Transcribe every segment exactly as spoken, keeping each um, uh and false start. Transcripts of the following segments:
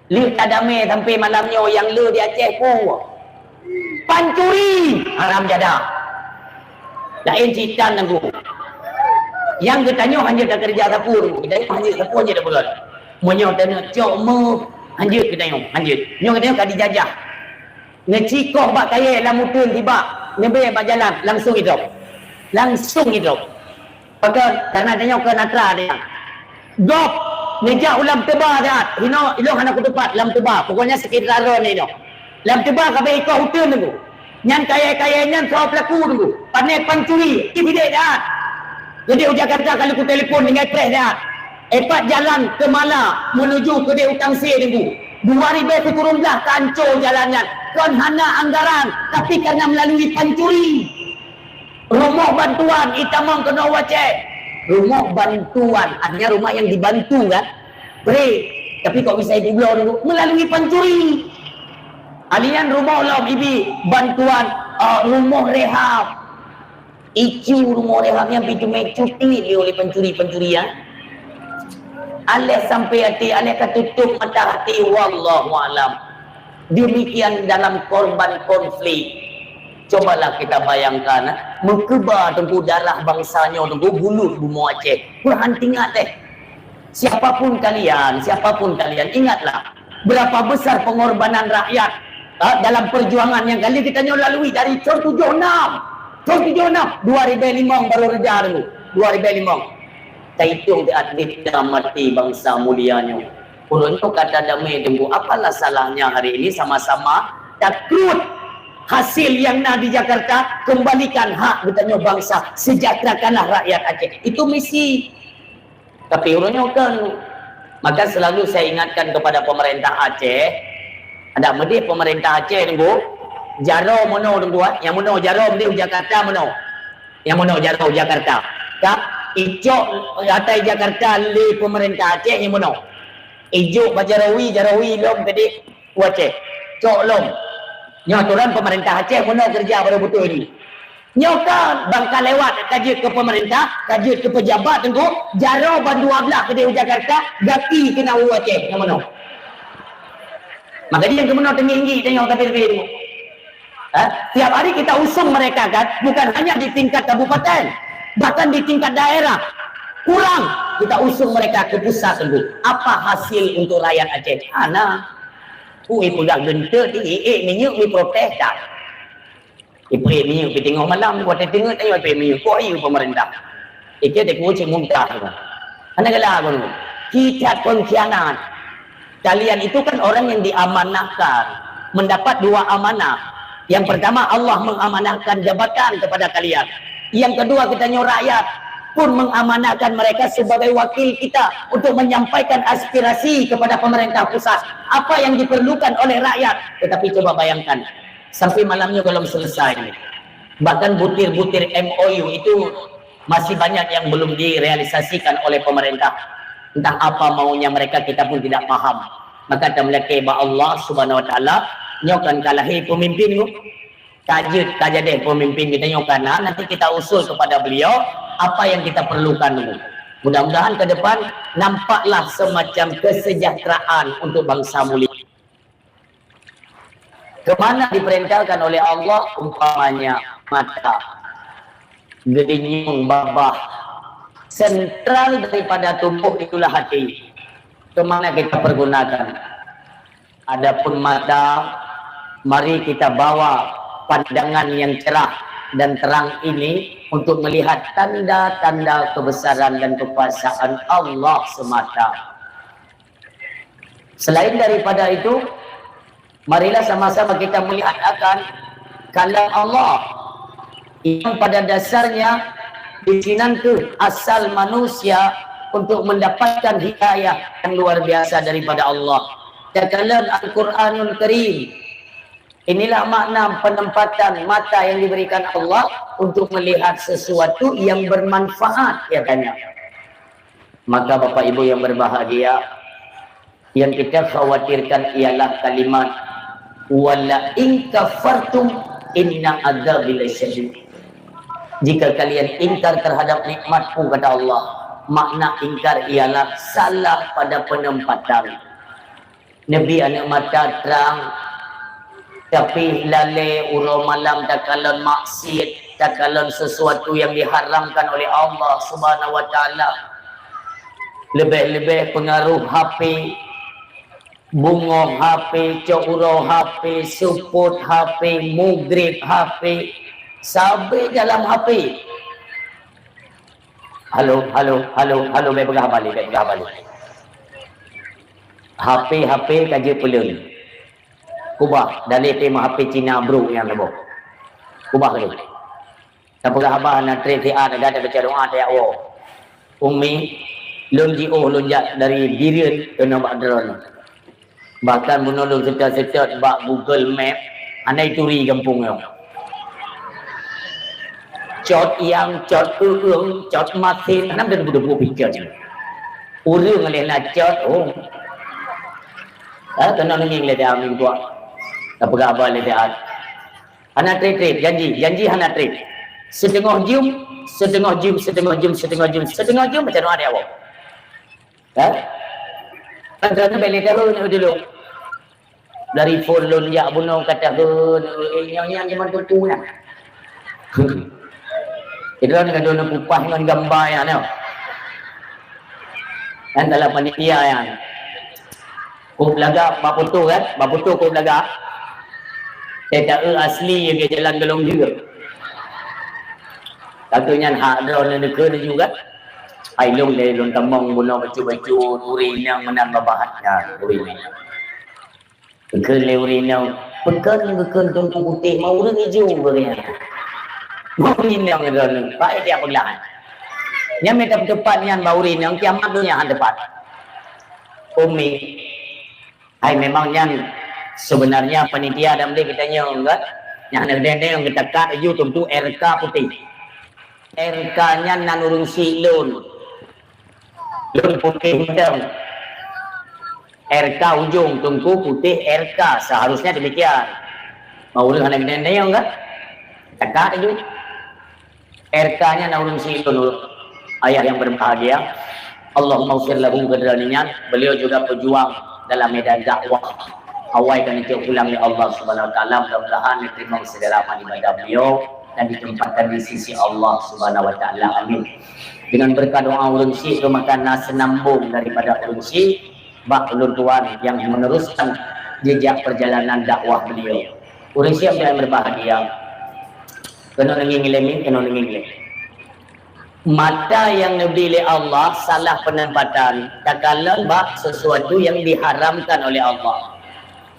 Lheueh tadamé sampai malam nyoe nyang le di Aceh peue? Pancuri, haram jadah. Laén sitan nangku. Nyang geutanyoe hanjeuet takeureuja sapeue, geutanyoe hanjeuet sapeue hanjeuet tapeugah. Meunyoe taneuk cok meuh, hanjeuet geutanyoe, hanjeuet. Nyoe geutanyoe ka dijajah. Neucikoh bak kayèe lam uteuen tibak, neubèe bak jalan, langsung idrop. Langsung idrop. Pakon, karena tanyoe keu natra dia. Gob, neujak u Lam Teuba siat. Hino, ilong hana kutupat Lam Teuba. Pokoknya sekitar ron inoe. Lam Teuba ka bèk ikoh uteuen teungku. Nyan kayèe-kayèe nyan soe pelaku teungku. Pané pancuri, di bidek siat. Jadi u Jakarta ka lheueh kutelepon tinggai preh siat. Epat jalan Kemala menuju keudéh u Tangse teungku. Dua ribèe sikureueng blah ka ancô jalan nyan. Kon hana anggaran, tapi karena melalui pancuri. Rumoh bantuan itamong keunoe u Aceh. Rumoh bantuan, artinya rumah yang dibantu kan? Bri. Tapi kok bisa ibu bloe dulu? Melalui pancuri. Alian rumoh lom ibi bantuan, eh, rumoh rehab. Icu rumoh rehab nyang pi teumé cuti lé oleh pencuri-pencuri, ya. Aléh sampai até, aléh ka tutup mata hati, wallahu alam. Demikian dalam korban konflik. Cobalah kita bayangkan, eh, meukeubah teungku darah bangsa nyoe teungku bulut bumoe Aceh. Peuhan tingat deh. Siapapun kalian, siapapun kalian, ingatlah berapa besar pengorbanan rakyat, eh, dalam perjuangan yang kali kita nyoe lalui dari tahun tujuh enam. Tahun tujuh enam, dua ribèe limong baru reda dulu. Dua ribèe limong. Taitong di atlet mati bangsa mulia nyoe. Ureueng nyoe ka tadamé teungku, apalah salahnya hari ini sama-sama takrut hasil yang na di Jakarta, kembalikan hak geutanyoe bangsa, sejahterakanlah rakyat Aceh. Itu misi. Tapi ureueng nyoe kan, maka selalu saya ingatkan kepada pemerintah Aceh, ada meudeh pemerintah Aceh teungku, jaroe meunoe teungku, eh, nyang meunoe jaroe meudeh u Jakarta meunoe. Nyang meunoe jaroe u Jakarta. Ka icok atai Jakarta lé pemerintah Aceh nyang meunoe. Ijok bak jaroe, jaroe lom keudéh u Aceh. Cok lom. Nyoe aturan pemerintah Aceh meunoe keureuja baru beutôi nyoe. Nyoe kan bang ka lewat ka jeuet keu pemerintah, ka jeuet keu pejabat teungku, jaroe ban dua blah keudéh u Jakarta, gaki keunan u Aceh nyang meunoe. Maka jih nyang keu meunoe teungieng-ngieng tanyoe tapi-tapi teungku. Ha? Tiap hari kita usung mereka kan, bukan hanya di tingkat kabupaten, bahkan di tingkat daerah. Kurang kita usung mereka ke pusat teungku. Apa hasil untuk rakyat Aceh? Hana. Kui peugah geunteuk di iék minyeuk mi protes tak? Ipiék minyeuk pi teungoh malam, watèe teungeut ayo ipiék minyeuk. Kok ayo pemerintah? Ikeu dek cik muntah. Hana galak pun. Kita pengkhianat. Kalian itu kan orang yang diamanahkan, mendapat dua amanah. Yang pertama, Allah mengamanahkan jabatan kepada kalian. Yang kedua, kita nyoe rakyat pun mengamanahkan mereka sebagai wakil kita untuk menyampaikan aspirasi kepada pemerintah pusat, apa yang diperlukan oleh rakyat. Tetapi coba bayangkan, sampai malam nyoe belum selesai. Bahkan butir-butir M O U itu masih banyak yang belum direalisasikan oleh pemerintah. Entah apa maunya mereka, kita pun tidak paham. Maka tameulakèe bak Allah Subhanahu Wa Taala, nyoe kan ka lahé pemimpin tu. Ka jeuet, ka jadi pemimpin kita nyoe kan. Nah, nanti kita usul kepada beliau apa yang kita perlukan dulu. Mudah-mudahan ke depan nampaklah semacam kesejahteraan untuk bangsa mulia. Kemana diperintahkan oleh Allah, umpamanya mata, geulinyueng, babah, sentral daripada tubuh itulah hati. Kemana kita pergunakan? Adapun mata, mari kita bawa pandangan yang cerah dan terang ini untuk melihat tanda-tanda kebesaran dan kekuasaan Allah semata. Selain daripada itu, marilah sama-sama kita melihat akan kalam Allah yang pada dasarnya di sinan tu asal manusia untuk mendapatkan hidayah yang luar biasa daripada Allah. Kalam Al-Quranul Karim. Inilah makna penempatan mata yang diberikan Allah untuk melihat sesuatu yang bermanfaat, katanya. Maka Bapak Ibu yang berbahagia, yang kita khawatirkan ialah kalimat, "Wala in kafartum inna adzabi lasyadid." Jika kalian ingkar terhadap nikmatku, kata Allah, makna ingkar ialah salah pada penempatan. Neubi aneuëk mata trang, tapi lalée uroe malam takalon maksiat, takalon sesuatu yang diharamkan oleh Allah Subhanahu wa Taala. Leubeh-leubeh peungaroh H P, bungong H P, cok uroe H P, seupôt H P, mugrib H P, sabe dalam H P. Halo, halo, halo, halo, bèk peugah haba lé, bèk peugah haba lé. H P, H P ka jeuet peuleueng. Kubah, daleh tema H P Cina brok nyan saboh. Kubah keu lôn. Tapeugah haba hana trép siat, tagat tabaca doa, tajak woe. Umi, lôn jiôh lôn jak dari Bireuen keunoe bak droeneuh. Bahkan bunoe lôn seutôt-seutôt bak Google Map, hana ituri gampông nyoe. Cot Iang, Cot Eueung, Cot Masin, hana meudebu-debu pih cot. Ureueng lé na cot, oh. Ha, keunoe neungieng lé dah minggu. Tapeugah haba lé dah. Hana trép-trép, janji, janji hana trép. Siteungoh jeuem, siteungoh jeuem, siteungoh jeuem, siteungoh jeuem, siteungoh jeuem, baca doa di awak. Ha? Kan droeneuh bèk lé tahun dulu. Dari phon lôn jak bunoe ka tahun, eh, nyoe nyan jameun teungku nyan. Droeneuh ka droeneuh peupah ngon gamba nyan, nyoe. Kan dalam panitia nyan. Kôp lagak, bak foto kan? Bak foto kôp lagak. Teuka asli lagèe jalan golom jeuet. Tapi nyan hak droeneuh neukheun juga. Hai lôn lé lôn tamong bunoe bacut-bacut, ureueng inong meunan babah nyan, ureueng inong. Geukheun lé ureueng inong, "Pakon geukheun teungku putéh, ma ureueng ijo geuh nyan?" Ma ureueng inong droeneuh, baik dia peugah. Nyan mita teupat nyan bak ureueng inong, kiamat donya han teupat. Umi, Hai, memang nyan sebenarnya panitia dan beli kita nyong kan. Nyang ada dendeng yang kita kat aju tentu R K putih. R K nyan nan ureueng syiek lôn. Lôn putih mantong. R K ujong, teungku putih R K. Seharusnya demikian. Mau ureueng hana dendeng kan? Cakap aju. R K nyan na ureueng syiek lôn, ayah yang berbahagia. Allahumma ghfir lahu, keudroe nyan, beliau juga pejuang dalam medan dakwah. Awai ka neucok pulang lé Allah Subhanahu wa Taala, mudah-mudahan diterima segala amal ibadah beliau dan ditempatkan di sisi Allah Subhanahu wa Taala. Amin. Dengan berkat doa ureueng syiek, maka na seunambong daripada ureueng syiek, bak ulôn tuan yang meneruskan jejak perjalanan dakwah beliau. Ureueng syiek yang berbahagia, keunoe neungieng lé min, keunoe neungieng lé. Mata yang neubri lé Allah salah penempatan, takalon bak sesuatu yang diharamkan oleh Allah.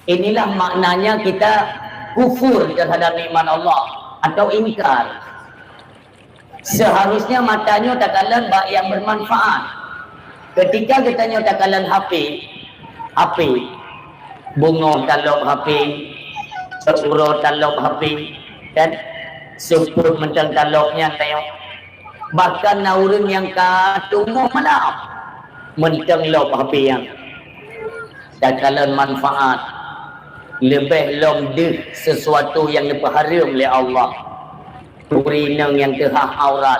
Inilah maknanya kita kufur terhadap nikmat Allah atau ingkar. Seharusnya mata nyoe takalon bak yang bermanfaat. Ketika geutanyoe takalon H P, H P, bungong talop H P, seuro talop H P, dan seupôt mantong talop nyan tanyoe. Bahkan na ureueng nyang ka tumoh malam mantong lop H P nyan. Takalon manfaat, leubeh lom deuh sesuatu nyang neupeuhareuem lé Allah. Ureueng inong nyang teuhah aurat.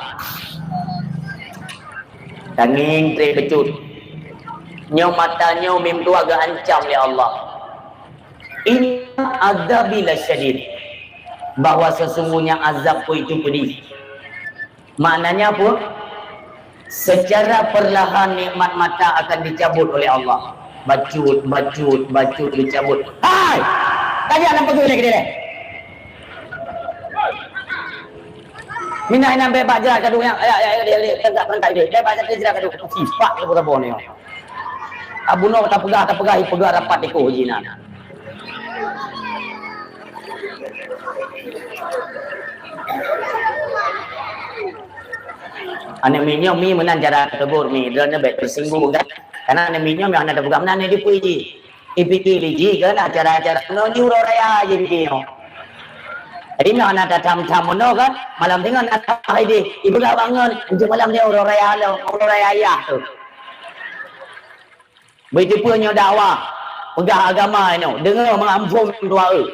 Tangieng trép bacut. Nyoe mata nyoe mim tuah geuancam lé Allah. Inna azabi lasyadid. Bahwa sesungguhnya azabku itu pedih. Maknanya apa? Secara perlahan nikmat mata akan dicabut oleh Allah. Bacut, bacut, bacut, dicabut. Hai! Tadi anak peugah lagi dia. Minah inang bebas jelas kadu yang, ya, ya, ya, ya, ya, tengkak, tengkak dia. Bebas jelas kadu. Sifat tu betul ni. Abu Noh tak peugah, tak peugah, peugah rapat iko jinan. Aneuk miet nyoe mi meunan cara teubur mi, droeneuh bèk teusinggung kan. Karena aneuk miet nyoe mi hana teupeugah meunan di pui jih. Ipike lé jih kan acara-acara nyoe jih uroe raya jih pike nyoe. Jadi nyoe hana tatham-tham meunoe kan, malam singoh na hai deh, ipeugah bangon, enteuk malam nyoe uroe raya lom, uroe raya ayah tu. Beuteupeue nyoe dakwah, peugah agama nyoe, deungoe mangat muphom tuha eu.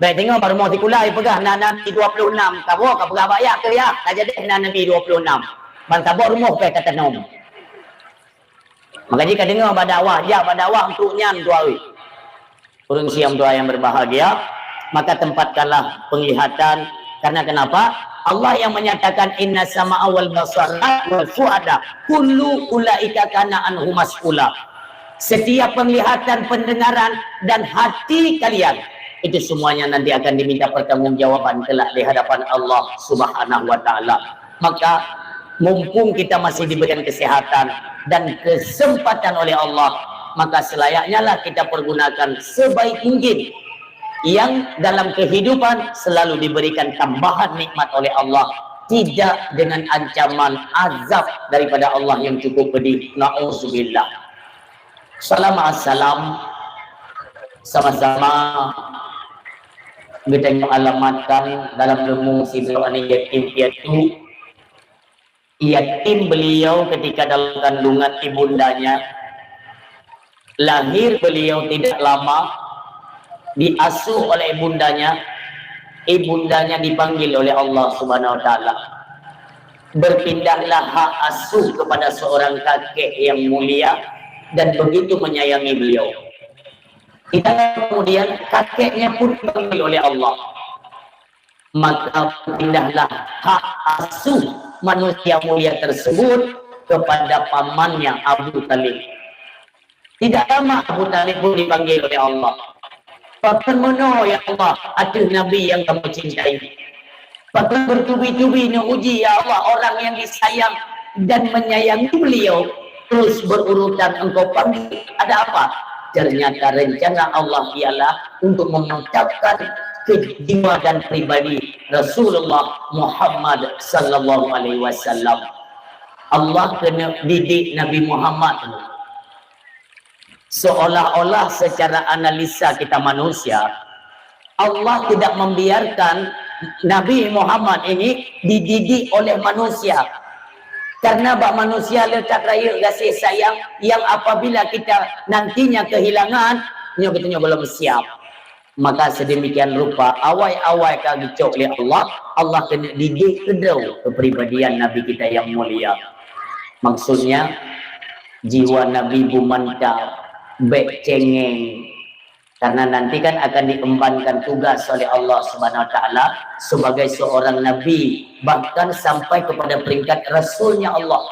Bèk deungoe bak rumoh sikula ipeugah na Nabi dua puluh enam, saboh ka peugah bak yah keu yah, ka jadi na Nabi dua puluh enam. Ban saboh rumoh pih ka tanom. Maka jih ka deungoe bak dakwah, jak bak dakwah untuk nyan tuha eu. Ureuëng siang doa yang berbahagia, maka tempatkanlah penglihatan. Karena kenapa? Allah yang menyatakan, "Inna sama'a wal basara wal fuada kullu ulaika kana anhu mas'ula." Setiap penglihatan, pendengaran, dan hati kalian, itu semuanya nanti akan diminta pertanggungjawaban kelak di hadapan Allah Subhanahu wa Ta'ala. Maka, mumpung kita masih diberikan kesehatan dan kesempatan oleh Allah, maka selayaknyalah kita pergunakan sebaik mungkin yang dalam kehidupan selalu diberikan tambahan nikmat oleh Allah, tidak dengan ancaman azab daripada Allah yang cukup pedih. Na'udzubillah. Salam assalam sama-sama geutanyoe alamatkan dalam leumo sidroe aneuk yatim piatu. Yatim beliau ketika dalam kandungan ibundanya. Lahir beliau tidak lama, diasuh oleh ibundanya, ibundanya dipanggil oleh Allah Subhanahu wa Ta'ala. Berpindahlah hak asuh kepada seorang kakek yang mulia dan begitu menyayangi beliau. Tidak lama kemudian, kakeknya pun dipanggil oleh Allah. Maka pindahlah hak asuh manusia mulia tersebut kepada pamannya Abu Talib. Tidak lama Abu Talib pun dipanggil oleh Allah. Pakon meunoe, ya Allah, ateueh Nabi yang kamu cintai. Pakon bertubi-tubi neuuji, ya Allah, orang yang disayang dan menyayangi beliau terus berurutan engkau panggil. Ada apa? Ternyata rencana Allah ialah untuk memantapkan ke jiwa dan pribadi Rasulullah Muhammad sallallahu alaihi wasallam. Allah keuneuk didik Nabi Muhammad tu. Seolah-olah secara analisa kita manusia, Allah tidak membiarkan Nabi Muhammad ini dididik oleh manusia. Karena bak manusia le that rayeuk gaséh sayang yang apabila kita nantinya kehilangan, nyoe geutanyoe gohlom siap. Maka sedemikian rupa awai-awai ka geucok lé Allah, Allah keuneuk didik keudroe keupribadian Nabi kita yang mulia. Maksudnya, jiwa Nabi beumantap, bék cengeng. Karena nanti kan akan diembankan tugas oleh Allah Subhanahu wa Ta'ala sebagai seorang nabi, bahkan sampai kepada peringkat rasulnya Allah.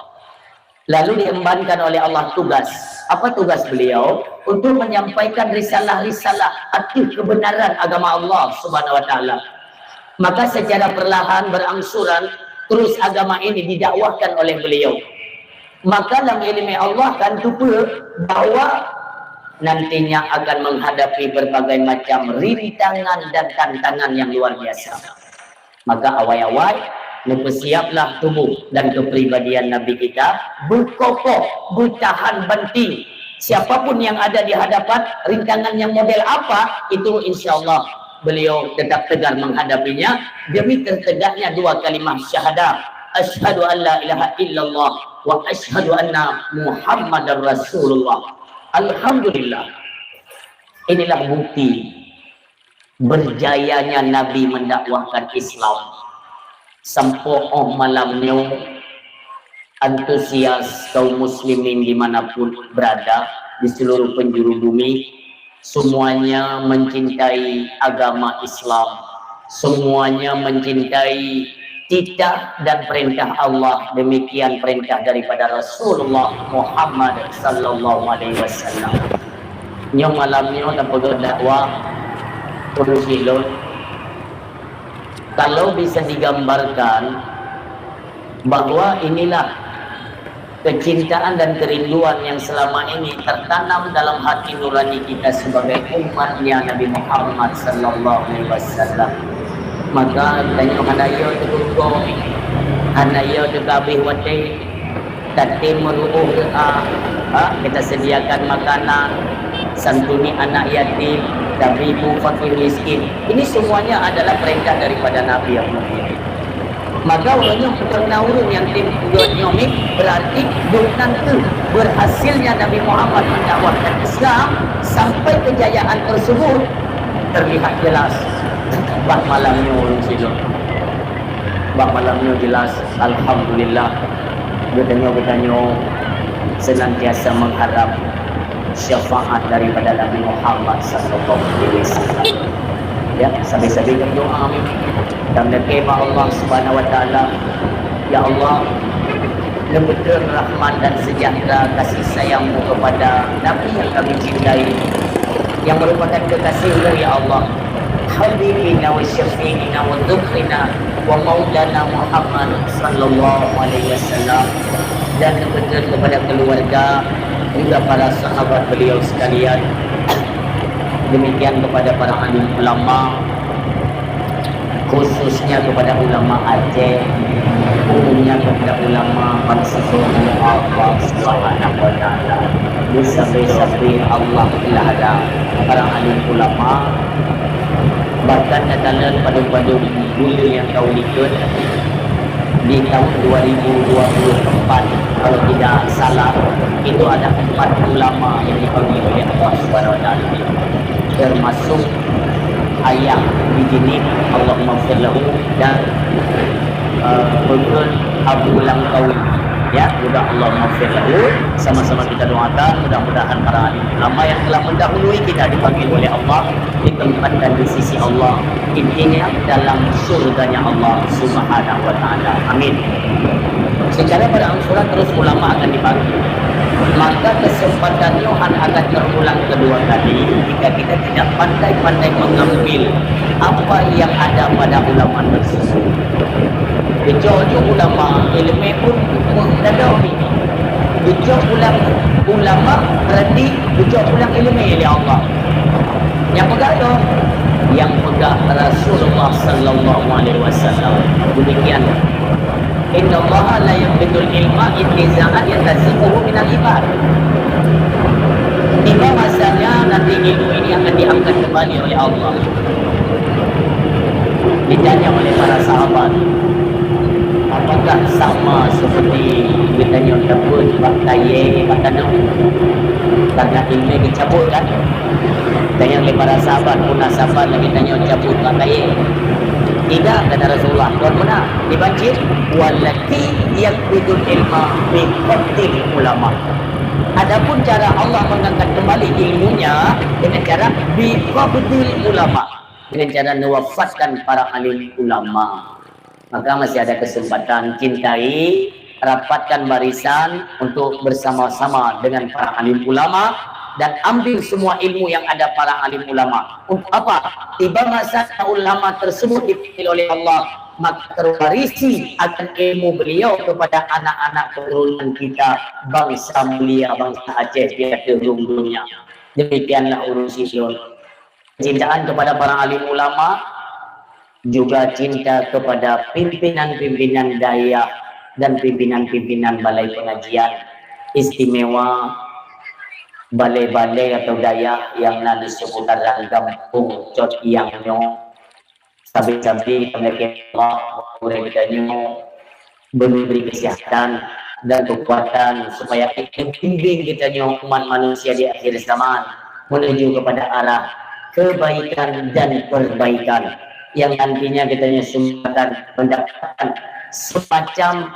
Lalu diembankan oleh Allah tugas. Apa tugas beliau? Untuk menyampaikan risalah-risalah ateueh kebenaran agama Allah Subhanahu wa Ta'ala. Maka secara perlahan, berangsuran, terus agama ini didakwahkan oleh beliau. Maka lam ileumé Allah kan teupeue bahwa nantinya akan menghadapi berbagai macam rintangan dan tantangan yang luar biasa. Maka awai-awai, neupeusiaplah tuboh dan kepribadian Nabi kita, beukokoh, beutahan banting. Siapapun yang ada di hadapan, rintangan yang model apa, itu insya Allah beliau tetap tegar menghadapinya demi tertegaknya dua kalimah syahadah, "Asyhadu an la ilaha illallah wa asyhadu anna Muhammadar Rasulullah." Alhamdulillah. Inilah bukti berjayanya Nabi mendakwahkan Islam. Sampoe óh malam nyoe, antusias kaum muslimin di mana pun berada di seluruh penjuru bumi, semuanya mencintai agama Islam, semuanya mencintai titah dan perintah Allah, demikian perintah daripada Rasulullah Muhammad sallallahu alaihi wasallam. Nyoe malam nyoe tapeugah dakwah ureuëng silot. Kalau bisa digambarkan bahwa inilah kecintaan dan kerinduan yang selama ini tertanam dalam hati nurani kita sebagai umatnya Nabi Muhammad sallallahu alaihi wasallam. Maka tanyoe hana yo teugugoe, hana yo teuka abéh watée, tatem meuruôh doa, ha, kita sediakan makanan, santuni anak yatim, tabi bu fakir miskin. Ini semuanya adalah perintah daripada Nabi yang mulia. Maka ureuëng nyoe peugah na ureuëng nyang tem buet nyoe ni, berarti gobnyan kheueh berhasilnya Nabi Muhammad mendakwahkan Islam sampai kejayaan tersebut terlihat jelas bak malam nyoe ureuëng sidroe. Bak malam nyoe jelas, alhamdulillah, geutanyoe-geutanyoe senantiasa mengharap syafaat daripada Nabi Muhammad sallallahu alaihi wasallam. Ya, sabe-sabe berdoa, amin. Dan dekat Allah Subhanahu wa Taala, ya Allah, neubeuteun rahmat dan sejahtera kasih sayang-Mu kepada Nabi yang kami cintai, yang merupakan kekasih-Mu, ya Allah. Habibina wa syafi'ina wa dhukrina wa maulana Muhammad sallallahu alaihi wasallam, dan neubeuteun kepada keluarga, juga para sahabat beliau sekalian. Demikian kepada para alim ulama, khususnya kepada ulama Aceh, umumnya kepada ulama bangsa Allah Subhanahu wa Taala. Di samping-samping Allah telah ada para alim ulama, bahkan nyata lôn padum-padum buleuen nyang ka likot, di tahun dua ribu dua puluh empat, kalau tidak salah, itu ada empat ulama yang dipanggil oleh Allah Subhanahu wa Taala, termasuk ayah Bijinik, Allahumma lahu, dan, eh, Peukon Abu Langkawi. Ya, mudah Allahumma lahu. Sama-sama kita doakan, mudah-mudahan para alim ulama yang telah mendahului kita dipanggil oleh Allah, ditempatkan di sisi Allah, intinya dalam surganya Allah Subhanahu wa Taala. Amin. Secara berangsur-angsur terus ulama akan dipanggil. Maka kesempatan nyoe akan terulang kedua kali jika kita tidak pandai-pandai mengambil apa yang ada pada ulama tersebut. Geucok-cok ulama, ileumèe pun meudadah ni. Geucok ulang ulama, berarti geucok ulang ileumèe lé Allah. Nyang peugah nyoe, nyang peugah Rasulullah sallallahu alaihi wasallam. Demikian. Innallaha la yaqbidul ilma intiza'an yantazi'uhu minal ibad. Tiba masanya nanti ilmu ini akan diangkat kembali oleh Allah. Ditanya oleh para sahabat, apakah sama seperti geutanyoe tapeuet bak kayèe bak tanoh? Karena ilmu geucabut kan? Tanyong lé para sahabat, peue na saban lagèe tanyoe cabut bak kayèe? Tidak, kata Rasulullah, kon meunan. Dibaca, "Wallati yaqbidul ilma bi qabdil ulama." Adapun cara Allah mengangkat kembali ilmunya dengan cara bi qabdil ulama, dengan cara mewafatkan para alim ulama. Maka masih ada kesempatan, cintai, rapatkan barisan untuk bersama-sama dengan para alim ulama dan ambil semua ilmu yang ada para alim ulama. Untuk apa? Tiba masa ulama tersebut dipilih oleh Allah, maka terwarisi akan ilmu beliau kepada anak-anak keturunan kita, bangsa mulia, bangsa Aceh di atas dunia. Demikianlah urus itu. Kecintaan kepada para alim ulama, juga cinta kepada pimpinan-pimpinan dayah dan pimpinan-pimpinan balai pengajian, istimewa balai-balai atau dayah yang na di seputaran gampông Cot Iang nyoe. Sabe-sabe kami Allah, ureueng geutanyoe, beri kesehatan dan kekuatan supaya bimbing geutanyoe umat manusia di akhir zaman menuju kepada arah kebaikan dan perbaikan yang nantinya geutanyoe semua akan mendapatkan semacam,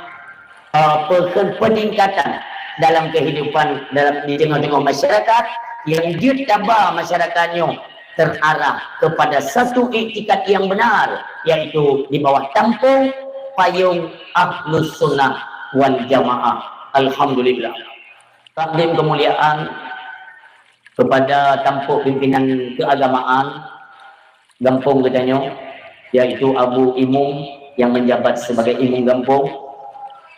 eh, pe-, peningkatan dalam kehidupan dalam di tengah-tengah masyarakat yang jeuet taba masyarakat nyoe terarah kepada satu iktikad yang benar, yaitu di bawah tampung payung Ahlus Sunnah wal Jamaah. Alhamdulillah. Takdim kemuliaan kepada tampok pimpinan keagamaan gampông geutanyoe, yaitu Abu Imum yang menjabat sebagai imum gampông.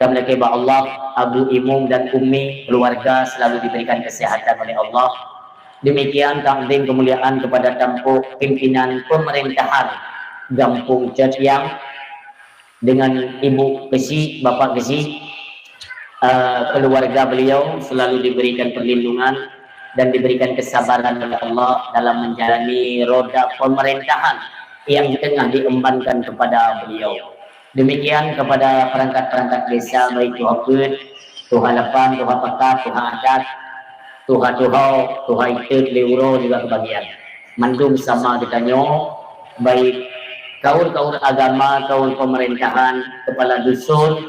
Dan lakèe bak Allah, Abu Imum dan Ummi keluarga selalu diberikan kesehatan oleh Allah. Demikian takdim kemuliaan kepada tampok pimpinan pemerintahan Gampông Cot Iang dengan Ibu Keuchik, Bapak Keuchik, eh, keluarga beliau selalu diberikan perlindungan dan diberikan kesabaran oleh Allah dalam menjalani roda pemerintahan yang tengah diembankan kepada beliau. Demikian kepada perangkat-perangkat desa, baik Tuha Peuet, Tuha Lapan, Tuha Pakat, Tuha Adat, Tuha-tuha, Tuha Itet, lé uroe juga kebagian. Mandum sama geutanyoe, baik kaul-kaul agama, kaul pemerintahan, kepala dusun,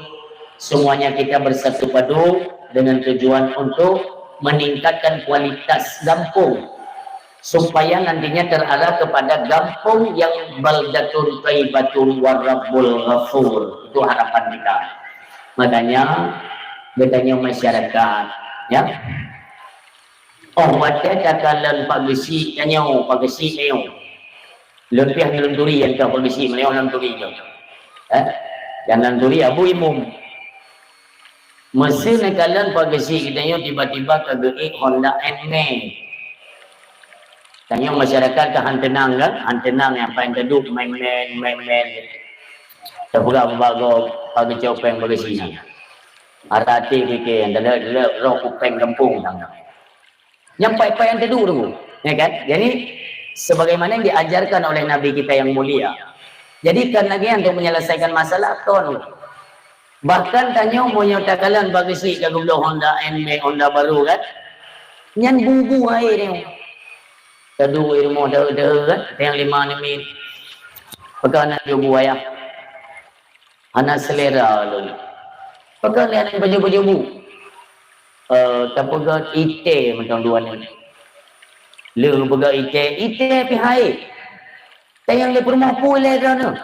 semuanya kita bersatu padu dengan tujuan untuk meningkatkan kualitas gampông supaya nantinya terarah kepada gampông yang baldatun thaibatun wa rabbul ghafur. Itu harapan kita. Makanya, geutanyoe masyarakat, ya. Oh, watèe takalon Pak Geuchik tanyoe, Pak Geuchik tanyoe. Lôn piah lôn turi, nyang ka Pak Geuchik meunyoe lôn turi tu. Eh? Nyang lôn turi Abu Imum. Meusé neukalon Pak Geuchik geutanyoe tiba-tiba ka geuék Honda Nmax. Tanyoe masyarakat ka han teunang kan? Han teunang nyang paléng teuduek mén-mén, mén-mén. Tapeugah bak gob, Pak Geuchik péng Pak Geuchik nyan. Arati pike nyang dalek-dalek roh kupéng gampông nyan. Nyang pai-pai nyang teuduek tu, ya kan? Jadi, sebagaimana yang diajarkan oleh Nabi kita yang mulia. Jadi, kan lagèe nyan untuk menyelesaikan masalah, kon. Bahkan tanyoe meunyoe takalon Pak Geuchik ka geubloe Honda Nmax, Honda baru kan? Nyan bu-bu hai tanyoe. Teuduek di rumoh deuh-deuh kan? Nyang lima namiet. Peugah na bu ayah. Hana selera lôn. Peugah lé aneuk pajoh-pajoh bu. Eh, tapeugah item mantong dua nyoe. Lheueh peugah item, item pih hai. Tanyong lé peurumoh peue lé droeneuh.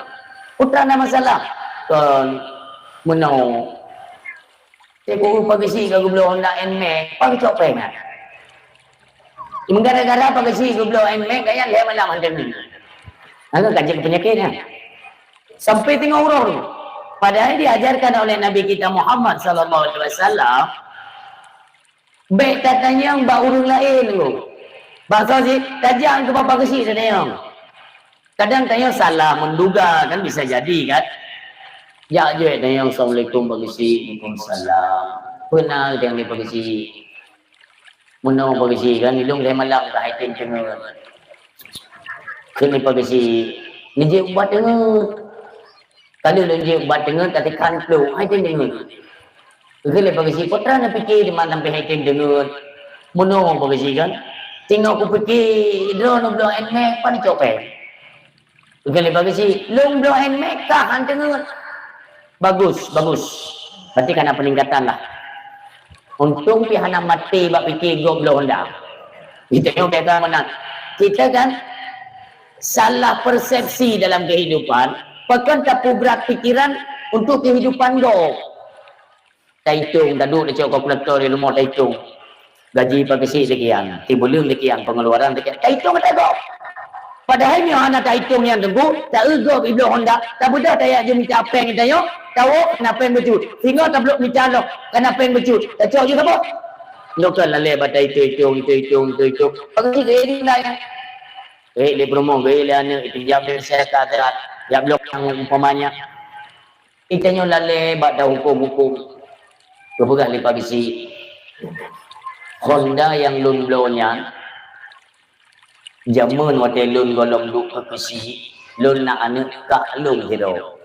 Peue teuma na masalah? Kon meunoe. Teuh Pak Geuchik ka geubloe Honda Nmax, Pak Geuchik péng nyan. Gara-gara Pak Geuchik geubloe Nmax, gaya lhèe malam han teungeut. Lalu ka jeuet peunyakét nyan. Sampai teungoh uroe. Padahai diajarkan oleh Nabi kita Muhammad sallallahu alaihi wasallam, bèk tatanyong bak ureueng laén tu. Bangsa jih, tajak keu Pak Geuchik tatanyong. Kadang tanyoe salah menduga kan, bisa jadi kan. Jak jeuet tanyong, "Assalamualaikum Pak Geuchik." "Waalaikumsalam." "Peue na?" Tanyong lé Pak Geuchik. "Meunoe Pak Geuchik kan, ilôn lhèe malam ka han tem teungeut." Kheun lé Pak Geuchik, "Neujeuet ubat teungeut." Ka lheueh lôn jeuet ubat teungeut, ka teuka neuplôk, han tem teungeut. Kheun lé Pak Geuchik, "Peue teuma na pike teuma sampai han tem teungeut?" "Meunoe Pak Geuchik kan, teungoh kupike droeneuh bloe Nmax, pat neucok péng." Kheun lé Pak Geuchik, "Lôn bloe Nmax ka han teungeut." Bagus, bagus. Berarti ka na peningkatan lah. Untông pih hana maté bak pike gob bloe Honda. Kita nyoe biasa meunan. Kita kan salah persepsi dalam kehidupan, pakon tapubrat pikiran untuk kehidupan gob. Taitong, taduek tacok kalkulator di rumoh taitong. Gaji Pak Geuchik sekian, si Buleuen sekian, pengeluaran sekian. Taitong ata gob. Padahai meunyoe hana taitong nyan teungku, taeu gob ibloe Honda, tabeudôh tajak jimita péng tanyoe, tawoe kana péng bacut. Singoh tablok mita lom, kana péng bacut. Tacok ju saboh. Nyoe kan lalé bak taitong-itong, itong-itong, itong-itong. Pak Geuchik geuék di Honda nyan. Geuék lé peurumoh, geuék lé aneuk, ipinjam lé masyarakat, jak bloe nyang umpamanya. Itanyoe lalé bak tahuköm-huköm. Geupeugah lé Pak Geuchik, Honda nyang lôn bloe nyan, jameun watèe lôn gohlom duek keu Geuchik, lôn na aneuk kak lôn sidroe.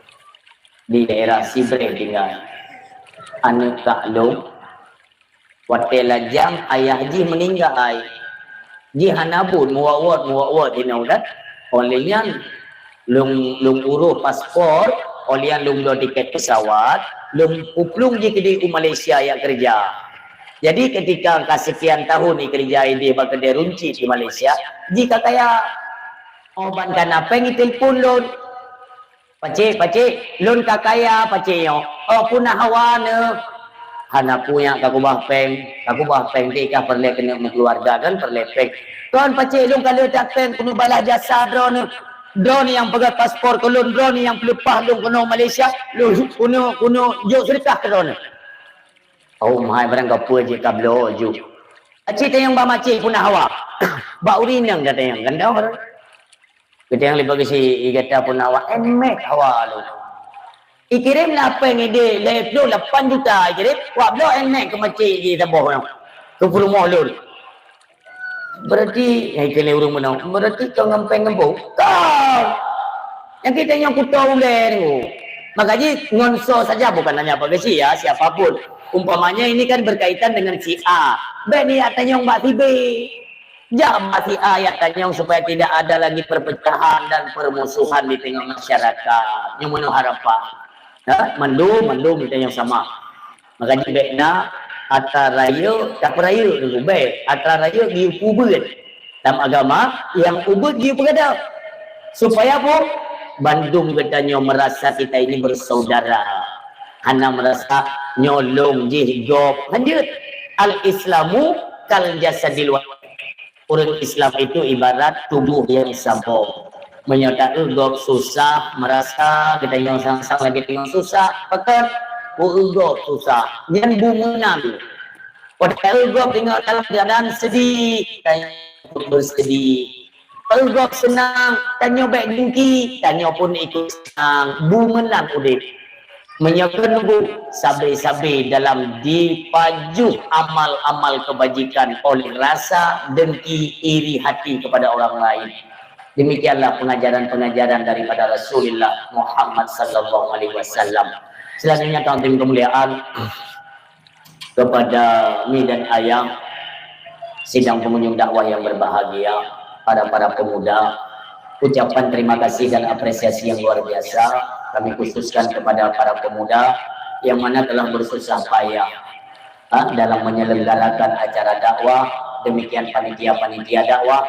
Di daerah Sibreh tinggai. Aneuk kak lôn, watèe lajang ayah jih meuninggai, jih hana buet, meuwot-wot, meuwot-wot jinoe kan. Óh lheueh nyan, lôn, lôn uroh paspor, óh lheueh nyan lôn bloe tiket pesawat, lôn peuplueng jih keudéh u Malaysia jak keureuja. Jadi, ketika ka sekian tahun jikeureuja idéh bak keudè runcit di Malaysia, jih ka kaya. Óh ban ka na péng jitelepon lôn. "Pakcik, pakcik, lôn ka kaya pakcik nyoe." "Oh, peue na hawa neuh?" "Hana peue nyak, ka kubah péng, ka kubah péng, di kah peureulèe keuneuk meukeuluwarga kan, peureulèe péng." "Kon pakcik, lôn ka le that péng, keuneuk balas jasa droeneuh. Droeneuh nyang peugöt paspor keu lôn, droeneuh nyang peuleupah lôn keunoe Malaysia, lôn keuneuk, keuneuk jok seudeukah keu droeneuh." "Oh, meuhai barangkapeue jih ka bloe ju." "Pakcik tanyong bak makcik peue na hawa." "Bak ureueng inong ka tanyong, kan dah." Geutanyong lé Pak Geuchik, "I gata peue na hawa?" "Nmax hawa lôn." Ikirém lé péng idéh lhèe plôh lapan juta ikirém, wak bloe Nmax keu makcik jih saboh nyoe, keu peurumoh lôn. Berarti, nyang ikirém lé ureueng meunoe, berarti ka ngon péng gampông? Ka! Nyang kita nyang kuto ulèe tu. Maka jih ngon soe saja, bukan hanya Pak Geuchik ya, siapa pun. Umpamanya ini kan berkaitan dengan si A. Bèk nijak tanyong bak si B. Jak bak si A jak tanyong supaya tidak ada lagi perpecahan dan permusuhan di tengah masyarakat. Nyoe meunoe harapan. Ha? Mandum, mandum tanyong sama. Maka jih bèk na Atra rayeuk, tapeurayeuk dulu, bèk. Atra rayeuk geuyue peubeuet. Dalam agama, nyang ubeuet geuyue peugadôh. Supaya apa? Bandum geutanyoe meurasa kita ini bersaudara. Hana meurasa nyoe lôn jih gob. Hanjeuet. Al-Islamu kal jasadil wahid. Ureueng Islam itu ibarat tuboh nyang saboh. Meunyoe taeu gob susah, meurasa geutanyoe sang-sang lagèe tanyoe susah, pakon? Peu-eu gob susah. Nyan bu meunan. Watèe taeu gob teungoh dalam keuadaan sedih, tanyoe pun bersedih. Taeu gob seunang, tanyoe bèk dengki, tanyoe pun ikut seunang. Bu meunan udép. Meunyoe keuneuk sabe-sabe dalam jipajoh amal-amal keubajikan oleh rasa dengki, iri hati kepada orang lain. Demikianlah pengajaran-pengajaran daripada Rasulullah Muhammad sallallahu alaihi wasallam. Selanjutnya, tamu kemuliaan, kepada mi dan ayah sidang pengunjung dakwah yang berbahagia, para-para pemuda, ucapan terima kasih dan apresiasi yang luar biasa kami khususkan kepada para pemuda yang mana telah bersusah payah, ha, dalam menyelenggarakan acara dakwah, demikian panitia-panitia dakwah,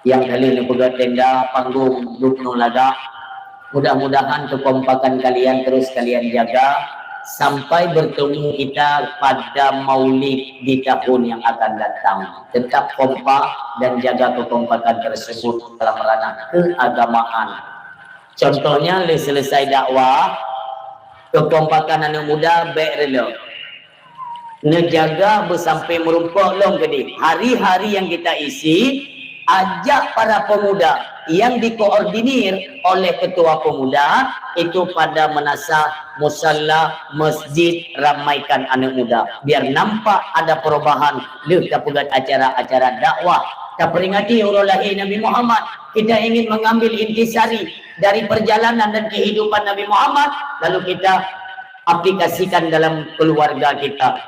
nyang ka lheueh neupeugöt tenda, panggong, dubnoe lagak. Mudah-mudahan kekompakan kalian terus kalian jaga sampai bertemu kita pada Maulid di tahun yang akan datang. Tetap kompak dan jaga kekompakan tersebut dalam ranah keagamaan. Contohnya, lheueh selesai dakwah, kekompakan aneuk muda bèk reuloh. Neujaga beusampoe meurumpok lom keudéh. Hari-hari yang kita isi, ajak para pemuda yang dikoordinir oleh ketua pemuda itu pada meunasah musala, masjid, ramaikan aneuk muda. Biar nampak ada perubahan lheueh tapeugöt acara-acara dakwah. Taperingati uroe lahé Nabi Muhammad. Kita ingin mengambil intisari dari perjalanan dan kehidupan Nabi Muhammad, lalu kita aplikasikan dalam keluarga kita,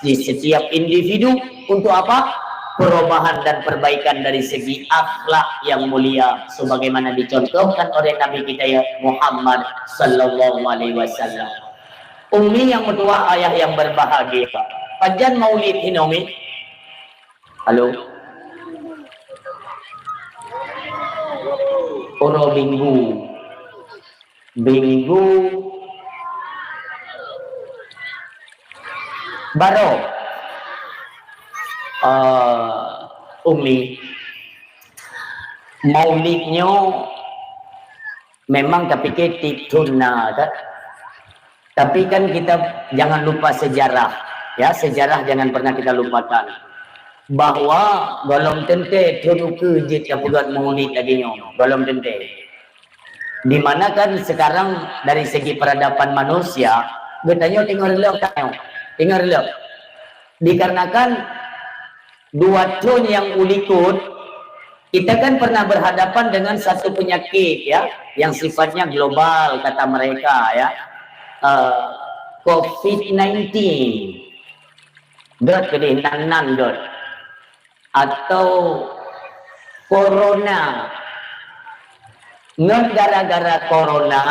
di setiap individu. Untuk apa? Perubahan dan perbaikan dari segi akhlak yang mulia, sebagaimana dicontohkan oleh Nabi kita ya Muhammad sallallahu alaihi wasallam. Umi yang meutuah, ayah yang berbahagia. Pajan Maulid hinoe, Umi? Halo? Uroe Minggu. Minggu baroe. Eh, Umi, Maulid nyoe memang tapike tiep thon na, kan? Tapi kan kita jangan lupa sejarah, ya, sejarah jangan pernah kita lupakan. Bahwa gohlom teuntèe thon ukeue jeuet tapeugöt Maulid lagèe nyoe, gohlom teuntèe. Di mana kan sekarang dari segi peradaban manusia, geutanyoe teungoh reuloh tanyoe, teungoh reuloh. Dikarenakan dua thon nyang u likot, kita kan pernah berhadapan dengan satu penyakit, ya, yang sifatnya global, kata mereka, ya. Eh, covid nineteen. Dot keudéh nan-nan dot. Atau corona. Ngon gara-gara corona,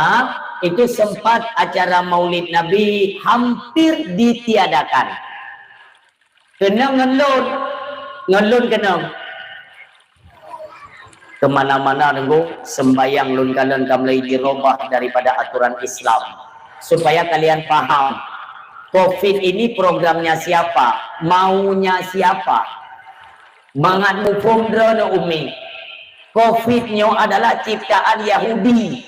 itu sempat acara Maulid Nabi hampir ditiadakan. Keunong ngon lôn, ngon lôn keunong. Kemana-mana nunggu sembayang lôn kalon ka mulai dirubah daripada aturan Islam. Supaya kalian paham, covid ini programnya siapa, maunya siapa. Mangat muphom droeneuh, Umi. Covid nyoe adalah ciptaan Yahudi.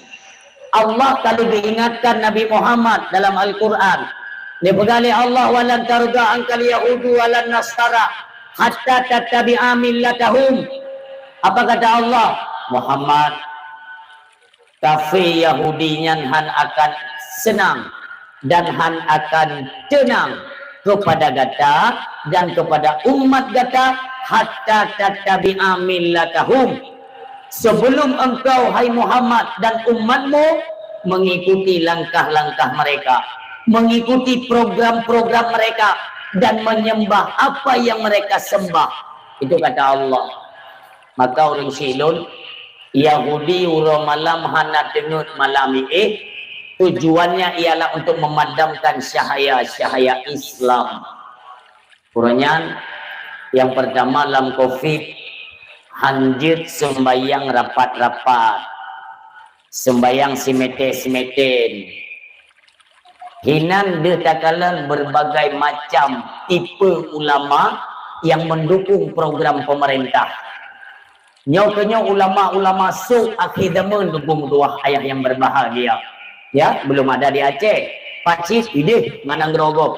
Allah ka lheueh geuingatkan Nabi Muhammad dalam Al-Quran. Neupeugah lé Allah, "Walan tarda angkal yahudu walan nasara hatta tattabi'a millatahum." Apa kata Allah? Muhammad, kafé Yahudi nyan hán akan seunang dan hán akan teunang kepada gata dan kepada umat gata, hatta tattabi'a millatahum. Sebelum engkau, hai Muhammad, dan umatmu mengikuti langkah-langkah mereka, mengikuti program-program mereka, dan menyembah apa yang mereka sembah. Itu kata Allah. Maka ureueng syiek lôn, Yahudi uroe malam hana teungeut malam iéh, tujuannya ialah untuk memadamkan cahaya-cahaya Islam. Uroe nyan, nyang pertama lam covid, hanjeuet sembayang rapat-rapat, sembayang simeten-simeten. Hinan deuh takalon berbagai macam tipe ulama yang mendukung program pemerintah. Nyoe keunyoe ulama-ulama sôk akhé zaman, teungku meutuah ayah yang berbahagia. Ya, belum ada di Aceh. Pacit idéh manang geurogop.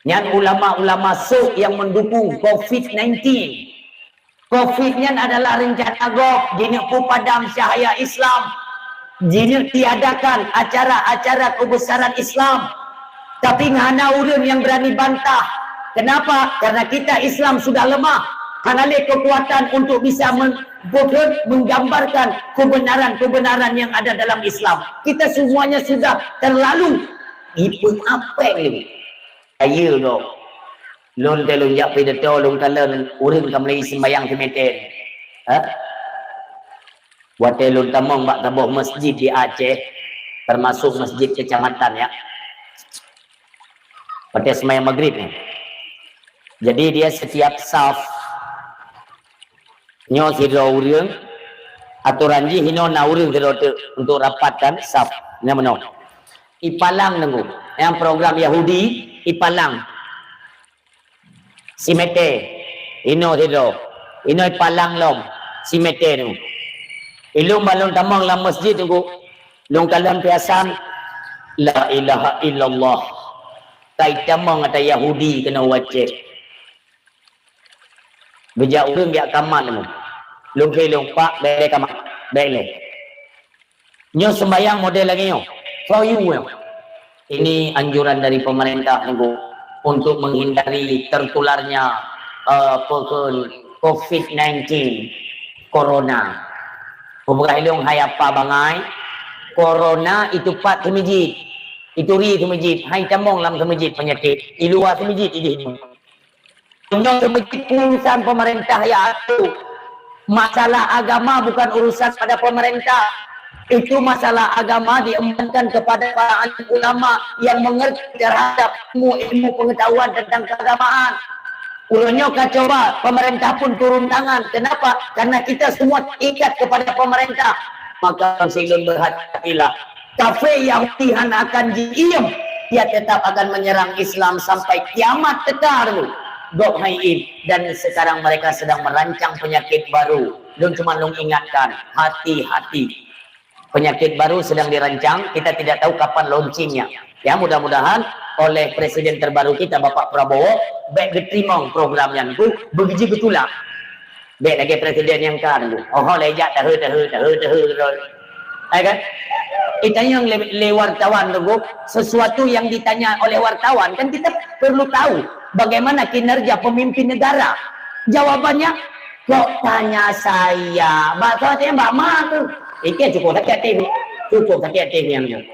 Nyan ulama-ulama sôk yang mendukung covid nineteen. Covid nyan adalah rencana gob, jineuk peupadam cahaya Islam, jineuk tiadakan acara-acara kebesaran Islam. Tapi hana ureuëng yang berani bantah. Kenapa? Karena kita Islam sudah lemah. Hana lé kekuatan untuk bisa men-, bukan menggambarkan kebenaran-kebenaran yang ada dalam Islam. Kita semuanya sudah terlalu ipeung apeng. Kaya gob. Lôn teuh lôn jak pidato, lôn kalon ureuëng ka meulai sembayang simeten. Ha? Watée lôn tamong bak saboh masjid di Aceh, termasuk masjid kecamatan, ya. Watée sembahyang maghrib ni. Jadi dia setiap saf, nyoe sidroe ureuëng, atoran jih inoe na ureuëng sidroe teuk untuk rapatkan saf. Nyan meunoe. Ipalang teungku. Nyang program Yahudi, ipalang. Simeten. Inoe sidroe. Inoe ipalang lom. Simeten teungku. Ilôn ban lôn tamong lam masjid teungku. Lôn kalon piasan, la ilaha illallah. Ka itamong ata Yahudi keunoe u Aceh. Geujak ureuëng jak kamat teungku. Lôn kheun lôn, "Pak, bèk lé kamat. Bèk lé." Nyoe sembahyang model lagée nyoe. For you nyoe. Ini anjuran dari pemerintah teungku untuk menghindari tertularnya, eh, apa kheun, covid nineteen, corona. Peugah ilôn hai apa bangai, corona itu pat seumeujid, itu ri seumeujid, hai tamong lam seumeujid penyakit, i luwa seumeujid idéh nyoe. Nyoe seumeujid urusan pemerintah ya atur. Masalah agama bukan urusan pada pemerintah. Itu masalah agama diembankan kepada para alim ulama yang mengerti terhadap ilmu-ilmu pengetahuan tentang keagamaan. Uroe nyoe ka coba pemerintah pun turun tangan. Kenapa? Karena kita semua terikat kepada pemerintah. Maka sidroe berhati-hatilah. Kafé Yahudi hana akan jiem, dia tetap akan menyerang Islam sampai kiamat teuka dulu. Gob hai iem, dan sekarang mereka sedang merancang penyakit baru. Lôn cuma lôn ingatkan, hati-hati. Penyakit baru sedang dirancang, kita tidak tahu kapan launchingnya. Ya, mudah-mudahan oleh Presiden terbaru kita, Bapak Prabowo, bèk geuteurimong program nyan, bu, beugiji beutulak. Bèk lagée presiden nyang ka dulu. Oh, lé jak tahe, tahe, tahe, tahe, tahe. Hai kan? Ditanyong lé, lé wartawan teungku, sesuatu yang ditanya oleh wartawan, kan kita perlu tahu bagaimana kinerja pemimpin negara. Jawabannya, "Kok tanya saya?" Bak soe tanya bak ma tu. Ikei cukup sakét hati. Cukup sakét hati nyang nyoe.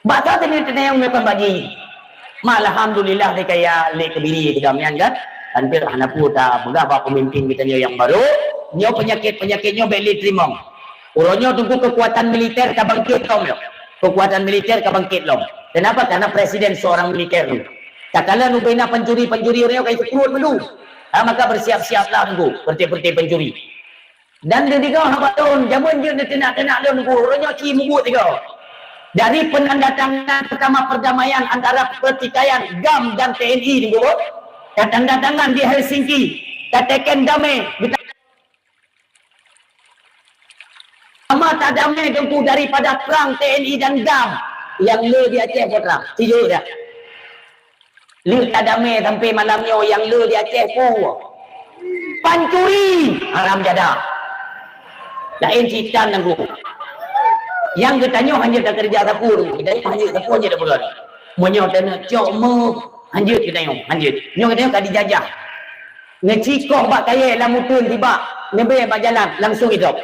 Bak soe teuneuk teunayong meupan bagi. Ma alhamdulillah dikaya lé Kebiri keudroe nyan kan. Hampir hana peue tapeugah bak pemimpin geutanyoe nyang baru. Nyoe penyakit-penyakit nyoe bèk lé teurimong. Uroe nyoe teungku kekuatan militer ka bangkit lom nyoe. Kekuatan militer ka bangkit lom. Kenapa? Karena presiden seorang militer tu. Takalon ubena pencuri-pencuri uroe nyoe ka jipeuruet mandum. Ha, maka bersiap-siaplah teungku, peureuté-peureuté pencuri. Dan leudigoe haba lôn, jameun jeuet neuteunak-teunak lôn teungku, uroe nyoe ci mubuet tigoe. Dari penandatanganan pertama perdamaian antara pertikaian GAM dan T N I teungku, ka tanda tangan di Helsinki, ka teken damé, sama tadamé teungku daripada perang T N I dan GAM nyang le di Aceh putra. Sijeuet dah. Lheueh tadamé sampai malam nyoe nyang le di Aceh peue? Pancuri! Haram jadah. Laén sitan nanggroe. Nyang geutanyoe hanjeuet takeureuja sapeue, geutanyoe hanjeuet sapeue hanjeuet tapeugah. Meunyoe taneuk cok meuh, hanjeuet geutanyoe, hanjeuet. Nyoe geutanyoe ka dijajah. Neucikoh bak kayèe lam uteuen tibak, neubée bak jalan, langsung idrop.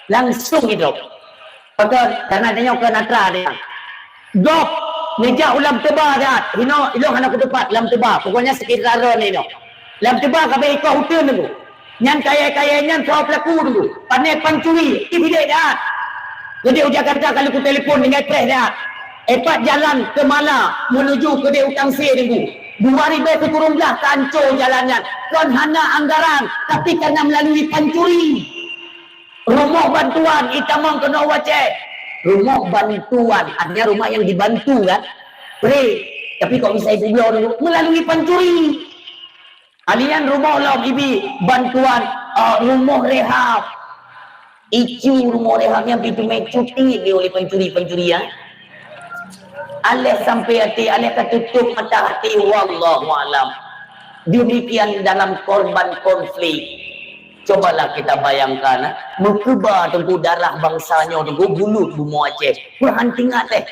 Langsung idrop. Beutôi, karena tanyoe keu natra dia. Gob, neujak u Lam Teuba that. Hinoe, ilôn hana kuteupat Lam Teuba. Pokoknya sekitar droeneuh inoe. Lam Teuba ka bèk ikoh uteuen teungku. Nyan kayèe-kayèe nyan soe pelaku teungku. Pané pancuri, di bilék that. Jadi u Jakarta ka lheueh kutelepon tinggai preh that. Epat jalan Keumala menuju keudéh u Tangse teungku. Dua ribèe sikureueng blah ka ancô jalan nyan. Kon hana anggaran, tapi karena melalui pancuri. Rumoh bantuan itamong keunoe u Aceh. Rumoh bantuan, artinya rumah yang dibantu kan. Free. Tapi kok bisa ipeubloe dulu? Melalui pancuri. Alian rumoh lom ibi bantuan, eh, rumoh rehab. Icu rumoh rehab nyan pih teumé cuti lé oleh pancuri-pancuri, ya. Aléh sampai até, aléh ka tutup mata hati, wallahu alam. Demikian dalam korban konflik. Cobalah kita bayangkan, eh, meukeubah teungku darah bansa nyoe teungku bulut bumoe Aceh. Peuhana teuingat, eh.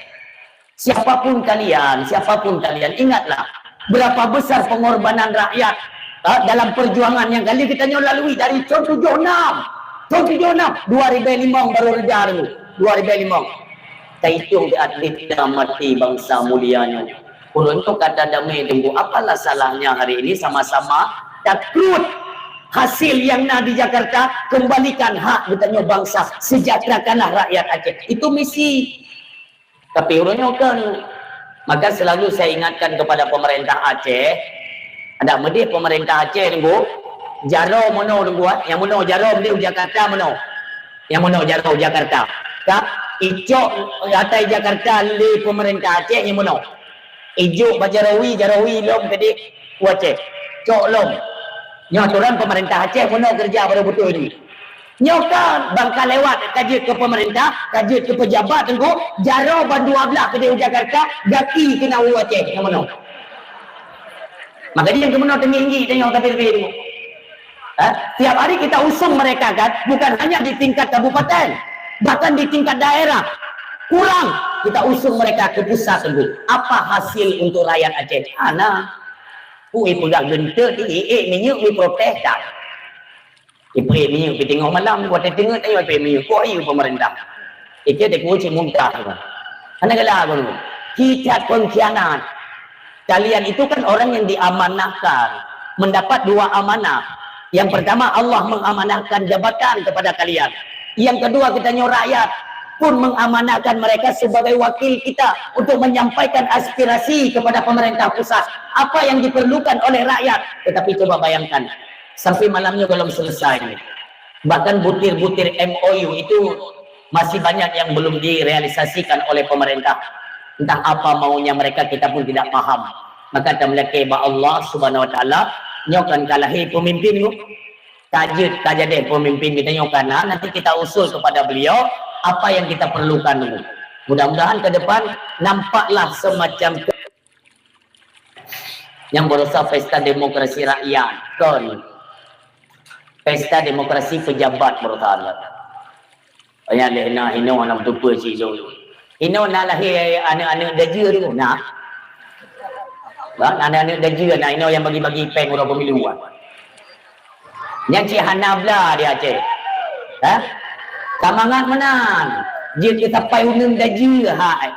Siapapun kalian, siapapun kalian, ingatlah berapa besar pengorbanan rakyat, ha, dalam perjuangan yang kali kita nyoe lalui dari tahun tujuh enam. Tahun tujuh enam, dua ribèe limong baru reda dulu. Dua ribèe limong. Taitong di atlet dah mati bansa mulia nyoe. Ureueng tu kata damai tunggu. Apalah salahnya hari ini sama-sama takrut hasil yang na di Jakarta, kembalikan hak geutanyoe bansa, sejahterakanlah rakyat Aceh. Itu misi. Tapi ureueng nyoe kan, maka selalu saya ingatkan kepada pemerintah Aceh, ada meudeh pemerintah Aceh nunggu, jaroe meunoe nunggu, ah, nyang meunoe jaroe meudeh u Jakarta meunoe. Nyang meunoe jaroe u Jakarta. Ka icok atai Jakarta lé pemerintah Aceh nyang meunoe. Ijok bak jaroe wie, jaroe wie lom keudeh u Aceh. Cok lom. Nyoe aturan pemerintah Aceh meunoe keureuja baru beutôi nyoe. Nyoe kan ban ka lewat ka jeuet keu pemerintah, ka jeuet keu pejabat teungku, jaroe ban dua blah keudeh u Jakarta, gaki keunoe u Aceh nyang meunoe. Maka jih nyang keunoe teungi-ingi tanyoe tapi-tapi teungku. Ha? Tiap hari kita usung mereka kan, bukan hanya di tingkat kabupaten, bahkan di tingkat daerah. Kurang kita usung mereka ke pusat teungku. Apa hasil untuk rakyat Aceh? Hana. Kui peugah geunteuk di iék minyeuk mi protes tak? Ipeuék minyeuk pih teungoh malam, watèe teungeut ayo ipeuék minyeuk, kok ié pemerintah. Ike dek cit muntah. Hana gala guru. Kita pengkhianat. Kalian itu kan orang yang diamanahkan, mendapat dua amanah. Yang pertama, Allah mengamanahkan jabatan kepada kalian. Yang kedua, kita nyoe rakyat pun mengamanahkan mereka sebagai wakil kita untuk menyampaikan aspirasi kepada pemerintah pusat. Apa yang diperlukan oleh rakyat? Tetapi coba bayangkan, sampai malam nyoe belum selesai. Bahkan butir-butir M O U itu masih banyak yang belum direalisasikan oleh pemerintah. Entah apa maunya mereka, kita pun tidak paham. Maka tameulakèe bak Allah Subhanahu Wa Taala, nyoe kan ka lahé pemimpin tu. Ka jeuet, ka jadi pemimpin kita nyoe ka na, nanti kita usul kepada beliau apa yang kita perlukan dulu. Mudah-mudahan ke depan nampaklah semacam nyang berusaha pesta demokrasi rakyat, kon pesta demokrasi pejabat berusaha. Banyak leh na inoe aneuk tupeue si Zul. Inoe na lahé aneuk-aneuk dajeu tu, na. Ba, aneuk-aneuk dajeu na inoe nyang bagi-bagi pèng uroe pemilu, ah. Nyan cit hana blah di Aceh. Ha? Ka mangat meunan. Jeuet keu sapai uneun dajeu hai.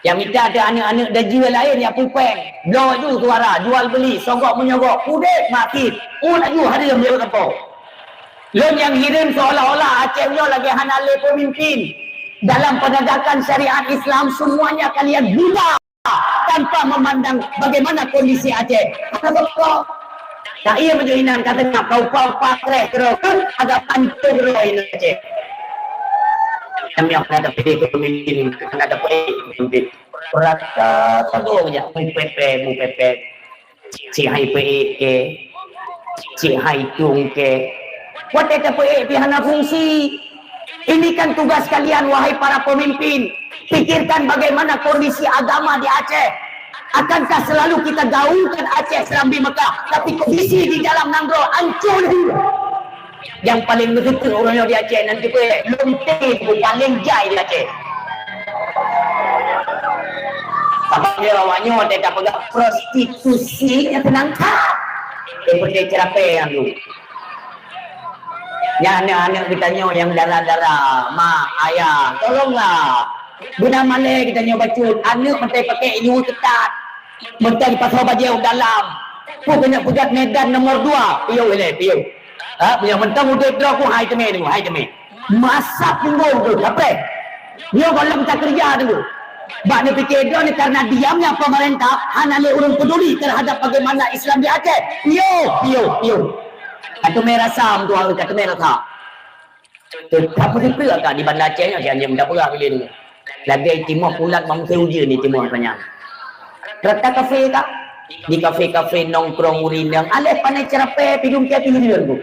Nyang mita teuh aneuk-aneuk dajeu laén nyang pupeng. Bloe ju suara, jual beli, sogok menyogok, udép makin. U laju hareuem lewat apo. Lôn nyang hireuen seolah-olah Aceh nyoe lagèe hana lé pemimpin. Dalam penegakan syariat Islam, semuanya kalian buta tanpa memandang bagaimana kondisi Aceh. Kata betul. Tak iya meujeuh inan kata nak kau pau patreh terus agak pancur roh inan Aceh. Kami akan ada pilih pemimpin, akan ada pilih pemimpin. Rata sago banyak mupepet, mupepet. Cik hai peuék kèe, cik hai tueng kèe. Watèe tapeuék pih hana fungsi. Ini kan tugas kalian, wahai para pemimpin. Pikirkan bagaimana kondisi agama di Aceh. Akankah selalu kita gaulkan Aceh Serambi Mekah, tapi kondisi di dalam nanggroe hancur? Nyang paleng meukeuteuek ureueng nyoe di Aceh nan teupeu, lonte pun paleng jai di Aceh. Sabab lé awak nyoe teuka peugah prostitusi nyang seunang that. Daripada ceramah nyang tu. Nyan aneuk-aneuk geutanyoe nyang dara-dara, mak, ayah, tolonglah. Beuna malèe geutanyoe bacut, aneuk meutai pakai ileue keutat. Meutai pasoe bajèe u dalam. Peue keuneuk peugah Medan nomor dua, piôh ilèe, piôh. Ha, nyang mantong udép droe ku hai teumé tu, hai teumé. Masa punggong tu, kapreh. Nyoe gohlom takeureuja tu. Bak neupike droeneuh karena diamnya pemerintah hana lé ureuëng peduli terhadap bagaimana Islam di Aceh. Piôh, piôh, piôh. Ka teumé rasa, meutuah, ka teumé rasa. Teutab beutôi ka di Banda Aceh nyoe, janji meudapeurah biléh nyoe. Lagée timoh pulat bangsa ujeuen di timoh tanyan. Rata kafe ka? Di kafe-kafe nongkrong urineng, aléh pané ceurapée pidong kia pidong tu.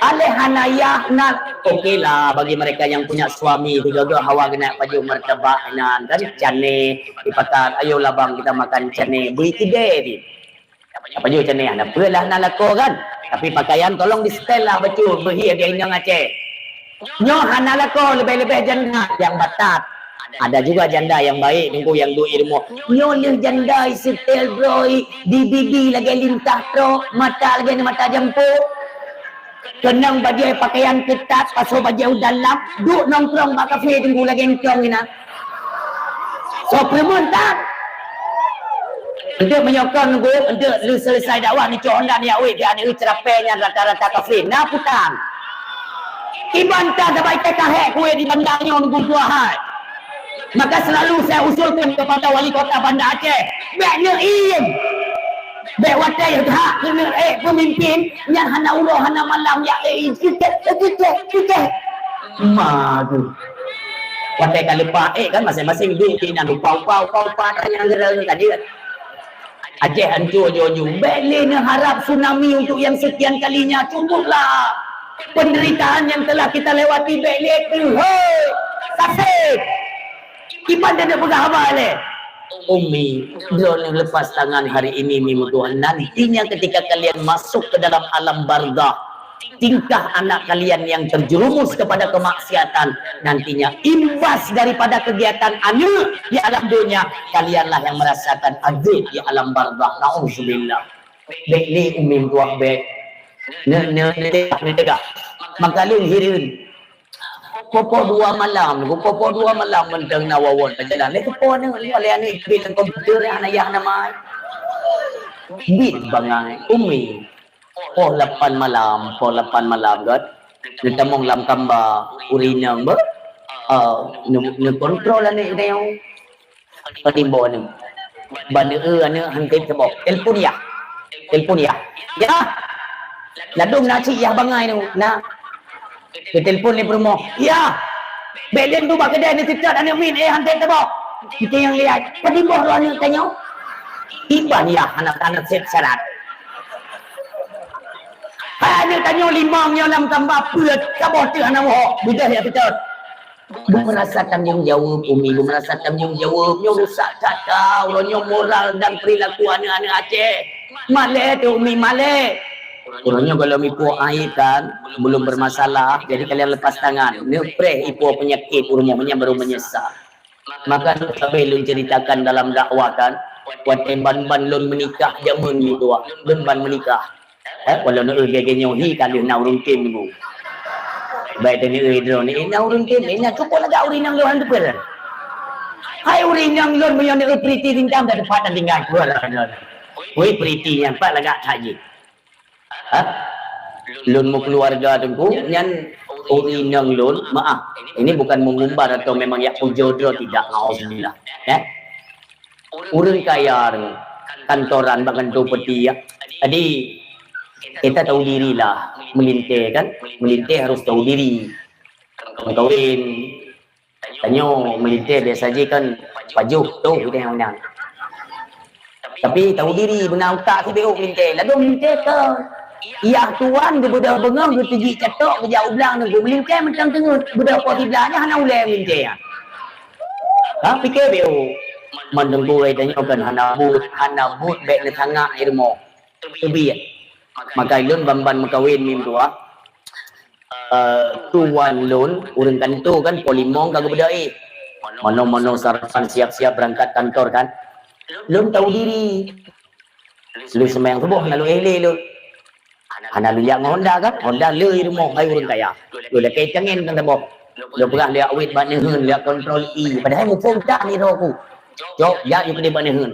Aléh hana yah na, oke lah bagi mereka yang punya suami tu jaga hawa keunak pajoh martabak inan kan, cane dipakat, ayo labang kita makan cane, beri kidai di. Apa jua cane, hana peue lah na lakoe kan. Tapi pakaian tolong di-setel lah bacut, beuhi lagée inong Aceh. Nyoe hana lakoe, leubeh-leubeh janda nyang batat. Ada juga janda yang baik, Teungku, yang duek i rumoh. Nyoe lheueh janda i setel droe, di bibi lagée lintah trok, mata lagée mata jampok. Keunong bajée pakaian keutat, pasoe bajée u dalam, duek nongkrong bak kafe Teungku lagée encong inan. Soe peureumeun tan? Enteuk meunyoe kon Teungku, enteuk lheueh selesai dakwah neucok honda neujak wék, di aneuk ceurapée nyan rata-rata kafe. Na putang. Iban tan sabai teh kahek kueh di Banda nyoe Teungku tuah hai. Maka selalu saya usulkan kepada wali kota Banda Aceh, bék neuiem. Bék watée hak keuneuk ék peumimpin nyang hana uroe hana malam ya ék jiteh jiteh jiteh. Ma tu. Watée ka leupah ék kan masing-masing duek di nan upah-upah upah-upah tanyang geureueng tadi kan. Aceh hancur aju-aju. Bék lé neuharap tsunami untuk yang sekian kalinya. Cukuplah penderitaan yang telah kita lewati. Bék lé keuhai. Kasih. Iban dan peugah haba lé. Umi, droeneuh lepas tangan hari ini, Mi meutuah. Nantinya ketika kalian masuk ke dalam alam barzakh, tingkah anak kalian yang terjerumus kepada kemaksiatan, nantinya imbas daripada kegiatan aneuk di alam dunia, kalianlah yang merasakan azab di alam barzakh. Nauzubillah. Bék lé Umi meutuah bék. Ne, ne, ne, ne, ne, maka lôn hireuen. Poh-poh dua malam, poh-poh dua malam mantong na wawan ka jalan. Lé keupoh ni, lé aneuk ikrit lam komputer, hana yah hana mai. Bit bangai, Umi. Poh lapan malam, poh lapan malam kan. Neutamong lam kamba, ureueng inong beuh. Ah, neu-, neukontrol aneuk inong. Padum boh aneuk. Ban eu aneuk han tem teuboh. Telepon yah. Telepon yah. Yah. Ladôm na cit yah bangai tu. Na. Geutelepon lé peurumoh. Yah. Bék lôn duek bak keudè neuseutôt aneuk miet, éh, han tem teuboh. Kita nyang lihat. Padum boh droe aneuk tanyoe. Iban yah aneuk-aneuk sép syarat. Hai aneuk tanyoe limong nyoe lam kamba peuet. Saboh teuk hana woe. Beudôh ya seutôt. Beumeurasa tanggong jaweueb, Umi, beumeurasa tanggong jaweueb. Nyoe rusak that-that, uroe nyoe moral dan perilaku aneuk-aneuk Aceh. Malèe teuh, Umi, malèe. Uroe nyoe gohlom ipoh aib kan, belum bermasalah, jadi kalian lepas tangan. Neupreh ipoh penyakit, uroe nyoe barô meunyeusal. Maka sabé lôn ceritakan dalam dakwah kan, watèe ban-ban lôn meunikah jameun nyoe tuha, lôn ban meunikah. Eh, walau neueu lagèe nyoe hi ka lheueh na ureueng tem nunggu. Bèk teuh neueu droeneuh, eh, na ureueng tem, eh, na cukôp lagak ureueng inong lôn han teupeue. Hai ureueng inong lôn meunyoe neueu Priti Bintang ka teupat dan tinggai keluar. Woi Priti nyan pat lagak that jih. Ha? Lôn meukeuluwarga Teungku nyan ureueng inong lôn, maaf. Ini bukan mengumbar atau memang yak pujoe droe tidak, naudzubillah. Ya. Ureueng kaya, kantoran bak kantô peti, ya. Jadi, kita tahu dirilah, meulintèe kan, meulintèe harus tahu diri. Meukawen, tanyoe meulintèe biasa jih kan pajoh toh kita yang menang. Tapi tahu diri, beuna utak si B O meulintèe, lalu meulintèe ke. Yah tuan geubeudôh beungoh geuteuji catok geujak u blang teungku, meulintèe mantong teungeut, beudôh poh siblaih nyan hana ulèe meulintèe. Ha, pike B O. Man teungku ai tanyoe kan hana buet, hana buet bèk neusangak i rumoh. Teubiet. Maka lôn ban-ban meukawen mim tuha. Eh, tuan lôn, ureueng kantô kan, poh limong ka geubeudôh éh. Manoe-manoe sarapan siap-siap beurangkat kantor kan. Lôn tahu diri. Lôn seumayang suboh hana lôn éh lé lôn. Hana lôn jak ngon honda kan? Honda le i rumoh hai ureueng kaya. Lôn lakèe tangen kan saboh. Lôn peugah lé awét bak neuheun, lé kontrol i. Padahai muphom that nyoe ku. Cok, jak ju keudéh bak neuheun.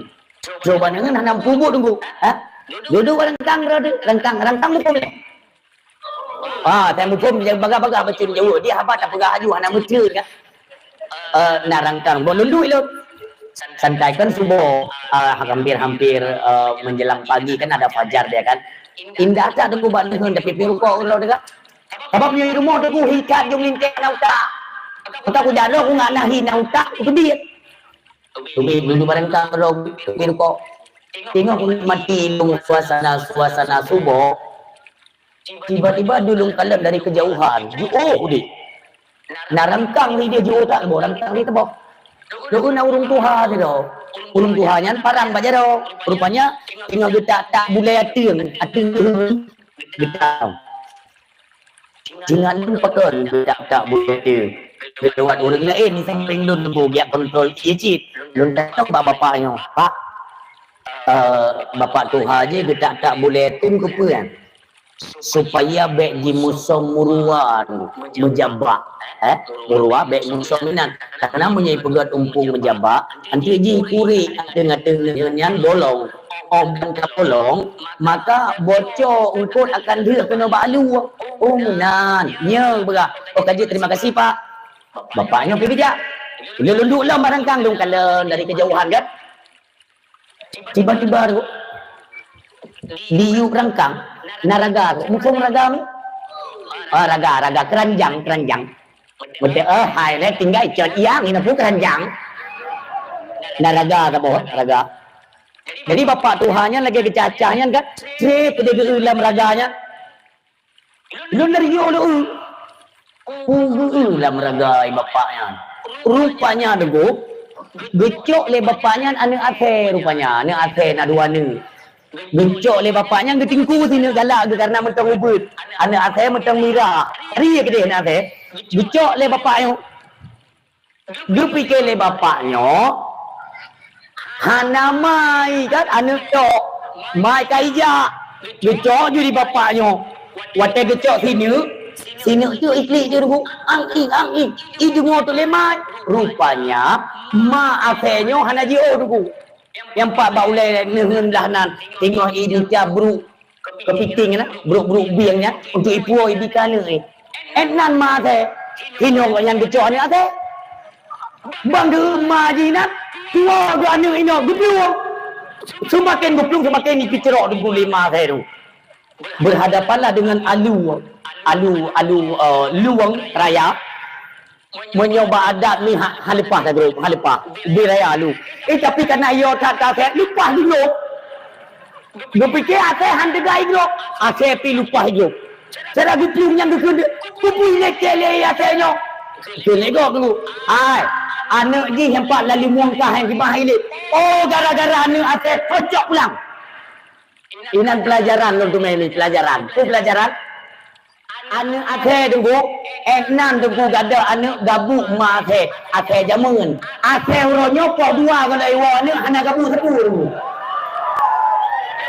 Cok bak neuheun hana muphom buet teungku. Ha? Dudoe bak rangkang, rangkang, rangkang muphom lé. Ah, tai muphom nyang bagah-bagah bacut jaweueb. Dia haba tapeugah aju hana meuteun kan. eh, na rangkang. Boh lôn duek lôn. Santai kan suboh, eh, hampir-hampir, eh, menjelang pagi kan ada fajar dia kan. Indah that Teungku bak neuheun tapi pi rukok uroe teuka. Sabab nyoe rumoh Teungku hikat jong linteh na utak. Maka ku jaroe ku ngat nahi na utak ku teubiet. Teubiet dulu barangkang uroe pi rukok. Tengok ku nikmati lôn suasana-suasana suboh. Tiba-tiba dulung kalon dari kejauhan. Jiôh udeh. Na rangkang ideh jiôh that boh, rangkang ideh teuboh. Lôn na ureueng tuha sidroe. Ureueng tuha nyan parang bak jaroe. Rupanya teungoh geutak-tak bulèe ateueng, ateueng geutak. Jingat lôn pakon geutak-tak bulèe ateueng. Lewat ureueng laén di sampéng lôn leumbô geujak kontrol ié cit. Lôn tatong bak bapak nyoe, "Pak, eh, bapak tuha jih geutak-tak bulèe ateueng keupeue?" Supaya bèk jimusom meuruwa meujabat, eh, meuruwa bèk musom inan. Karena meunyoe ipeugöt umpung meujabat, anteuk jih kurek ateueng-ateueng nyan bolong. Óh ban ka bolong, maka bocor eungkôt akan deuh keunoe bak alu. Oh, meunan. Nyoe beurah. Oh, ka jeuet, terima kasih, Pak. Bapak nyoe pih bijak. Lôn lôn duek lom barangkang lôn kalon dari kejauhan kan. Tiba-tiba tu, di yup rangkang, na raga tu. Muphom raga ni? Ah, raga, raga, keranjang, keranjang. Meuteuk, eh, hai lé, tinggai cot iang, ina pun keranjang. Na raga saboh, raga. Jadi bapak tuha nyan lagèe geucacah nyan kan, trép geueu lam raga nyan. Lôn lari yoh lôn eu. Ku geu-eu lam raga bapak nyan. Rupanya Teungku, geucok lé bapak nyan aneuk asèe rupanya. Aneuk asèe na dua aneuk. Geucok lé bapak nyan geutingku sineuk galak geuh karena mantong ubeut. Aneuk asèe mantong mirah. Lari keudeh aneuk asèe. Geucok lé bapak nyan. Geupike lé bapak nyoe, hana mai kan aneuk cok, mai ka ijak. Geucok ju di bapak nyoe. Watèe geucok sineuk, sineuk tu iklik ju Teungku, ang ing, ang ing. Ideungoe tu lé mai. Rupanya, ma asèe nyoe hana jiôh Teungku. Nyang pat bak ulèe neuheun blah nan, teungoh ideuh tia bruk. Kepiting na, bruk-bruk bieng nyan, untuk ipuwoe ibi keu aneuk nyan. Ét nan ma asèe, hinoe gobnyan geucok aneuk asèe. Bang geu ma jih nan, tuwoe geu aneuk inoe geuplueng. Seumaken geuplueng, seumaken jipeucrok Teungku lé ma asèe tu. Berhadapanlah dengan alu, alu, alu, eh, lueng raya. Meunyoe bak adat ni ha, ha leupah ka grob, ha leupah. Ubé raya lu. Eh, tapi kana yo that ka asèe, leupah di grob. Geupike asèe han teuga i grob. Asèe pi leupah i grob. Cara geuplueng nyan geukheun, geupui lé kèe lé asèe nyoe. Kheun lé gob dulu. Hai, aneuk jih nyang pat lalu mungkah nyang jibah ilé. Oh, gara-gara aneuk asèe kocok pulang. Inan pelajaran lôn teumé ni, pelajaran. Peue pelajaran? Aneuk asèe Teungku, eh, nan Teungku gadôh aneuk gabuk ma asèe, asèe jameun. Asèe uroe nyoe poh dua gohlom iwoe aneuk hana gabuk sapeue Teungku.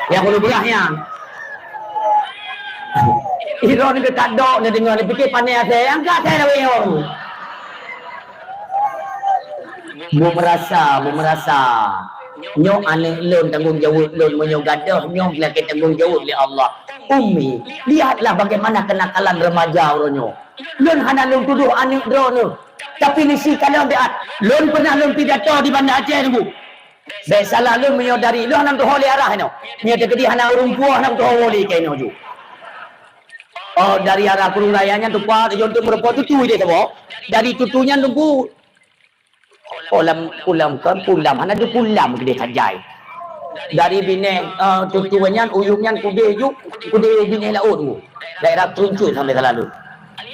Nyang ulôn peugah nyan. Droeneuh ka dok neudeungoe, neupike pané asèe, nyang ka asèe lawét nyoe. Beumeurasa, beumeurasa. Nyoe aneuk lôn, tanggong jaweueb lôn, meunyoe gadôh nyoe lakèe tanggong jaweueb lé Allah. Ummi, lihatlah bagaimana kenakalan remaja uroe nyoe. Lôn hana lôn tudoh aneuk droeneuh, tapi neusi kalon siat. Lôn pernah lôn pidato di Banda Aceh Teungku. Bèk salah lôn meunyoe dari lôn hana meutuho lé arah inoe. Meunyoe teukeudi hana ureueng tuwoe hana meutuho lé keunoe ju. Oh, dari arah Krueng Raya nyan teumpat lôn teuk meurumpok tutu idéh saboh. Dari tutu nyan Teungku Pulam, pulam kan, pulam, hana di pulam keudéh tajai. Dari binéh, eh, tutu nyan, uyueng nyan keudéh ju, keudéh binéh laôt tu. Daerah Keruncui sampai selalu.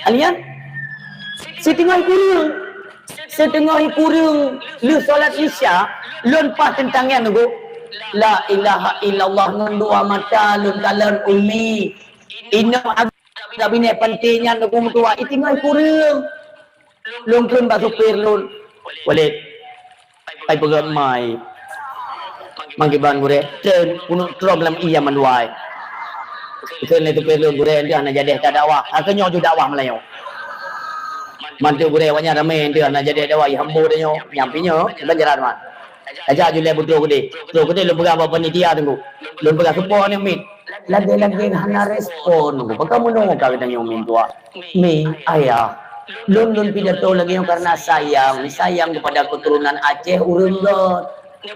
Alian, siteungoh kureueng, siteungoh kureueng, lheueh solat Isya, lôn paih teuntang nyan Teungku. La ilaha illallah, ngon dua mata lôn kalon Ummi. Inoe ag-, binéh panté nyan Teungku meutuah, siteungoh kureueng. Lôn kheun bak supir lôn, "Walid, pai peugöt mai manggiban gurèe, treun keuneuk trom lam ie mandua." Kheun lé supir lôn, "Gurèe, deuh na jadeh that dakwah." Ka nyoe ju dakwah Meulayu. Mantöng gurèe awak nyan ramé, deuh na jadeh dakwah, i Hambo tanyoe, nyang pih nyoe, Banjaran man. Tajak ju lé beutrôh keudéh. Trôh keudéh lôn peugah bak panitia Teungku. Lôn peugah, "Soe po aneuk miet?" Lagèe-lagèe hana respon Teungku. Pakon meunoe ka geutanyoe miet tuha? Mi, ayah. Lôn, lôn pidato lagèe nyoe karena sayang, sayang kepada keturunan Aceh ureueng göt.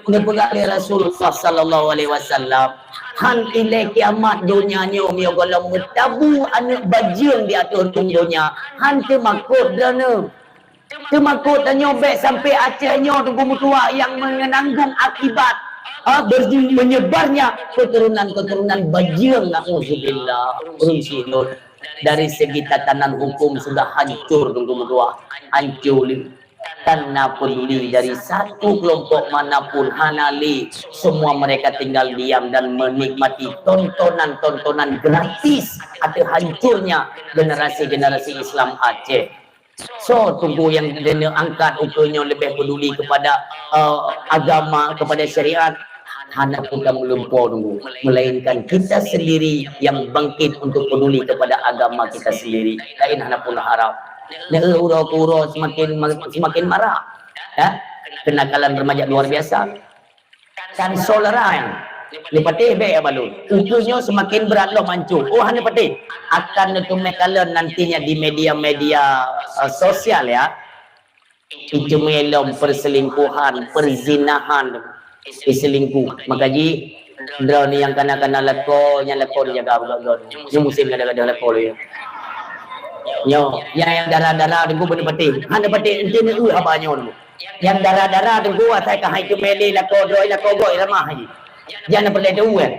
Neupeugah lé Rasulullah sallallahu alaihi wasallam, "Han ilèe kiamat donya nyoe meunyoe gohlom meutabu aneuk bajeueng di ateueh rhueng donya, han teumakot droeneuh." Teumakot tanyoe bèk sampai Aceh nyoe Teungku meutuah nyang menanggung akibat, ha, berji-, menyebarnya keturunan-keturunan bajeueng, naudzubillah. Ureueng syiek lôn, dari segi tatanan hukum sudah hancur Teungku meutuah, hancur lé. Tan na peduli dari satu kelompok manapun, hana lé. Semua mereka tinggal diam dan menikmati tontonan-tontonan gratis ateueh hancurnya generasi-generasi Islam Aceh. Soe Teungku nyang droeneuh angkat ukeue nyoe leubeh peduli kepada, eh, agama, kepada syariat? Hana pun ka meulumpoe Teungku, melainkan kita sendiri yang bangkit untuk peduli kepada agama kita sendiri. Laén hana pun harap. Neueu uroe keu uroe semakin, semakin marak. Ya? Kenakalan remaja luar biasa. Kan soe lé nyang neupatéh bèk ya balon. Ukeue nyoe semakin brat lom ancô. Oh, hana neupatéh. Akan neuteumé kalon nantinya di media-media, eh, sosial ya. Iceumé lom perselingkuhan, perzinahan, iselingkuh. Maka jih, droeneuh nyang kana-kana lakoe, nyang lakoe neujaga beugöt-göt. Nyoe musim gadoh-gadoh lakoe lé. Nyoe, nyang, nyang dara-dara Teungku beu neupatéh. Hana neupatéh, enti neueu haba nyoe Teungku. Nyang dara-dara Teungku asai ka hai teumé lé lakoe droe, lakoe goe ramah jih. Jan peureulèe teueu kan.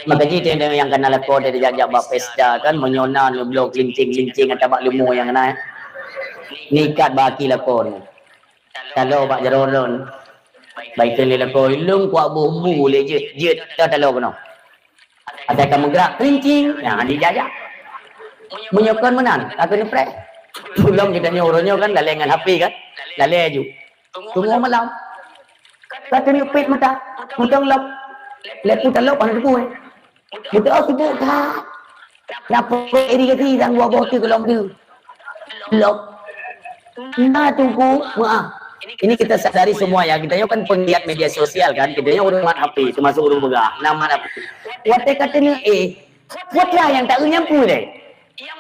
Maka jih teuh nyang kana lakoe dari jak-jak bak pesta kan, meunyoe na neubloe keulinceng-keulinceng ata bak leumo nyang na, eh. Neuikat bak aki lakoe nyoe. Taloe bak jaroe droen. Bak ikheun lé lakoe, lôn kuat boh bu lé jeuet, jeuet ta taloe keunoe. Asai ka meugrak, keulinceng, nyan dijak-jak. Meunyoe kon meunan, ka keuneuk preh. Pulang geutanyoe uroe nyoe kan lalè ngon H P kan. Lalè aju. Teungoh malam. Ka keuneuk pet mata, mantong lop. Lhèe peuet lop hana teupeue. Beutôi sibuk that. Na peuet irigasi dan dua boh teuk golom teuk. Lop. Na Teungku, meuah. Ini kita sadari semua ya, kita nyoe kan penggiat media sosial kan, kita nyoe ureueng mat H P, termasuk ureueng peugah, na mat H P. Watèe ka teuneuh eh, putra nyang taeu nyang peue lé.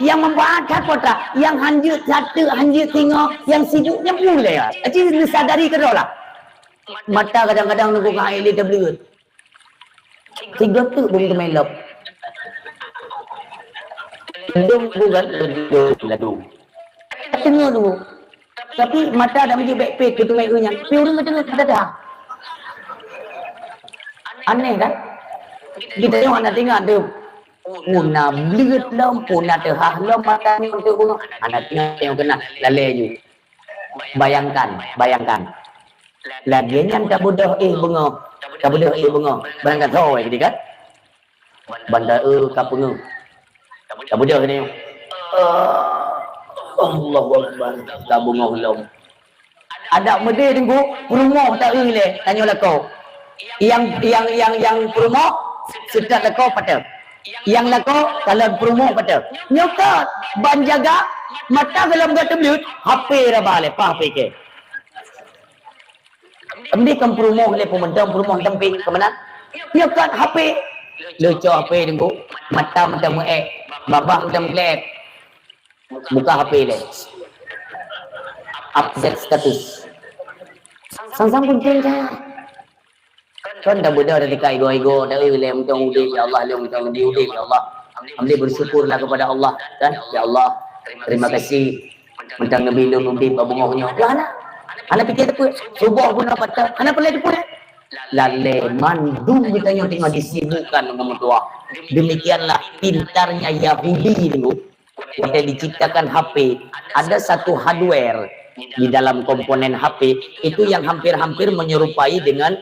Nyang manfaat that putra, nyang hanjeuet that teuk, hanjeuet singoh, nyang sibuk nyang peue lé. Aci neusadari keudroe lah. Mata kadang-kadang Teungku ka hai lé tableuet. Sigoe teuk bung teumé lop. Lom bukan lom ladôm. Teungoh dulu. Tapi mata dak meuji bèk pet keu teumé eu nyan. Pi ureueng teungoh dah. Aneh kan? Kita nyoe hana teuingat tu. Puna bleuet lom, puna teuhah lom mata nyoe untuk bunoe. Hana teuingat nyoe keunan. Lalè ju. Bayangkan, bayangkan. Lagèe nyan tabeudôh éh beungoh, tabeudôh éh beungoh. Bayangkan soe jadi kan? Ban taeu ka peungeuh. Tabeudôh ni. Allahu Akbar. Ka beungoh lom. Adak meudeh Teungku, peurumoh taeu lé, tanyoe lakoe. Nyang, nyang, nyang, nyang peurumoh, seutôt lakoe patéh. Nyang lakoe kalon peurumoh patéh. Nyoe ka ban jaga mata golom geuteubleut, H P raba lé, pah H P kèe. Kemudian kan peurumoh lé peumeuntong, peurumoh damping keumanö? Nyoe ka H P. Leucok H P Teungku, mata mantong meuék, babah mantong meuklép. Buka H P lé. Update status. Sang-sang kuncing ka. Kan dah beudôh dari ka igo-igo, dah, eh, lé mantong udép, ya Allah, lé mantong udép, ya Allah. Alhamdulillah, bersyukurlah kepada Allah, kan? Ya Allah, terima kasih. Mantong neubi lôn udép bak beungoh nyoe. Ya, hana. Hana pikir teupeu. Suboh pun hana patah. Hana peureulèe teupeu. Lalè mandum geutanyoe teungoh disibukkan ngon meutuah. Demikianlah pintarnya Yahudi dulu. Ketika diciptakan H P, ada satu hardware di dalam komponen H P itu yang hampir-hampir menyerupai dengan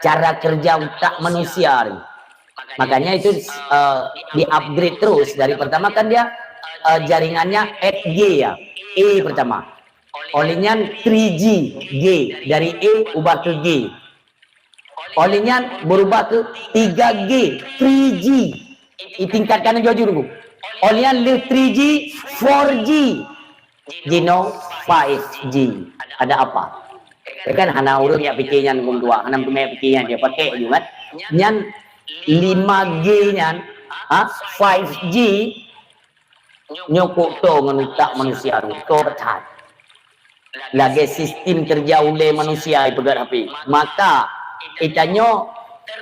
cara kerja utak manusia. Makanya itu, eh, di-upgrade terus. Dari pertama kan dia, eh, jaringannya eight G ya, A pertama. Oleh nyan three G, G, dari A ubah ke G. Oleh nyan berubah ke tiga G, three G. Ditingkatkan laju-laju dulu. Oleh nyan le three G, four G. Jinoe five G. Ada apa? Ya kan hana ureueng jak pikir nyan, ureueng tuha, hana ureueng jak pikir nyan, dia pakai je kan. Nyan lima G nyan, ha, five G, Nyoe kok to ngon utak manusia, to that. Lagèe sistem keureuja ulèe manusia ipeugèt H P. Maka, geutanyoe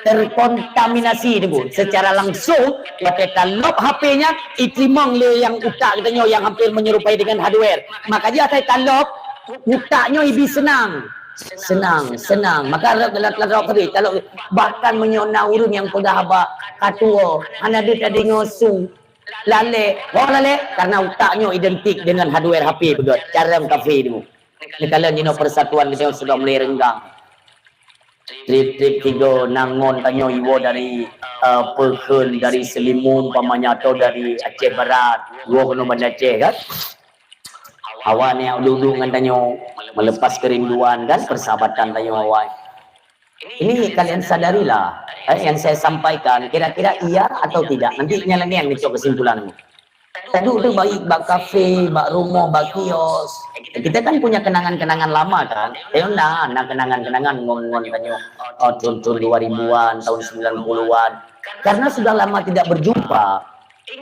terkontaminasi, Teungku, secara langsung, watèe talop H P nyan, iteurimong lé nyang utak geutanyoe nyang hampir menyerupai dengan hardware. Maka jih asai talop, utak nyoe ibi seunang. Seunang, seunang. Maka rot, rot, rot, rot, rot, talop. Bahkan meunyoe na ureueng nyang peugah haba ka tuwoe, hana deuh tadeungoe su, lalè, ho lalè, karena utak nyoe identik dengan hardware H P beugèt, carông kafé, Teungku. Neukalon jinoe persatuan geutanyoe sudah mulai renggang. Trip-trip tiga nangon tanyoe iwoe dari, eh, Peukheun, dari Seulimeum, umpamanya, atau dari Aceh Barat, woe keunoe Banda Aceh, kan? Awak nyan duek-duek ngon tanyoe, melepas kerinduan, kan, persahabatan tanyoe awai. Ini kalian sadarilah, eh, yang saya sampaikan, kira-kira iya atau tidak. Nanti nyan lagèe nyang neucok kesimpulan. Taduek tu baik bak kafe, bak rumoh, bak kios. Kita kan punya kenangan-kenangan lama kan. Ayo na, na kenangan-kenangan ngon, ngon tanyoe. Oh, tahun-tahun dua ribuan, tahun sembilan puluhan. Karena sudah lama tidak berjumpa.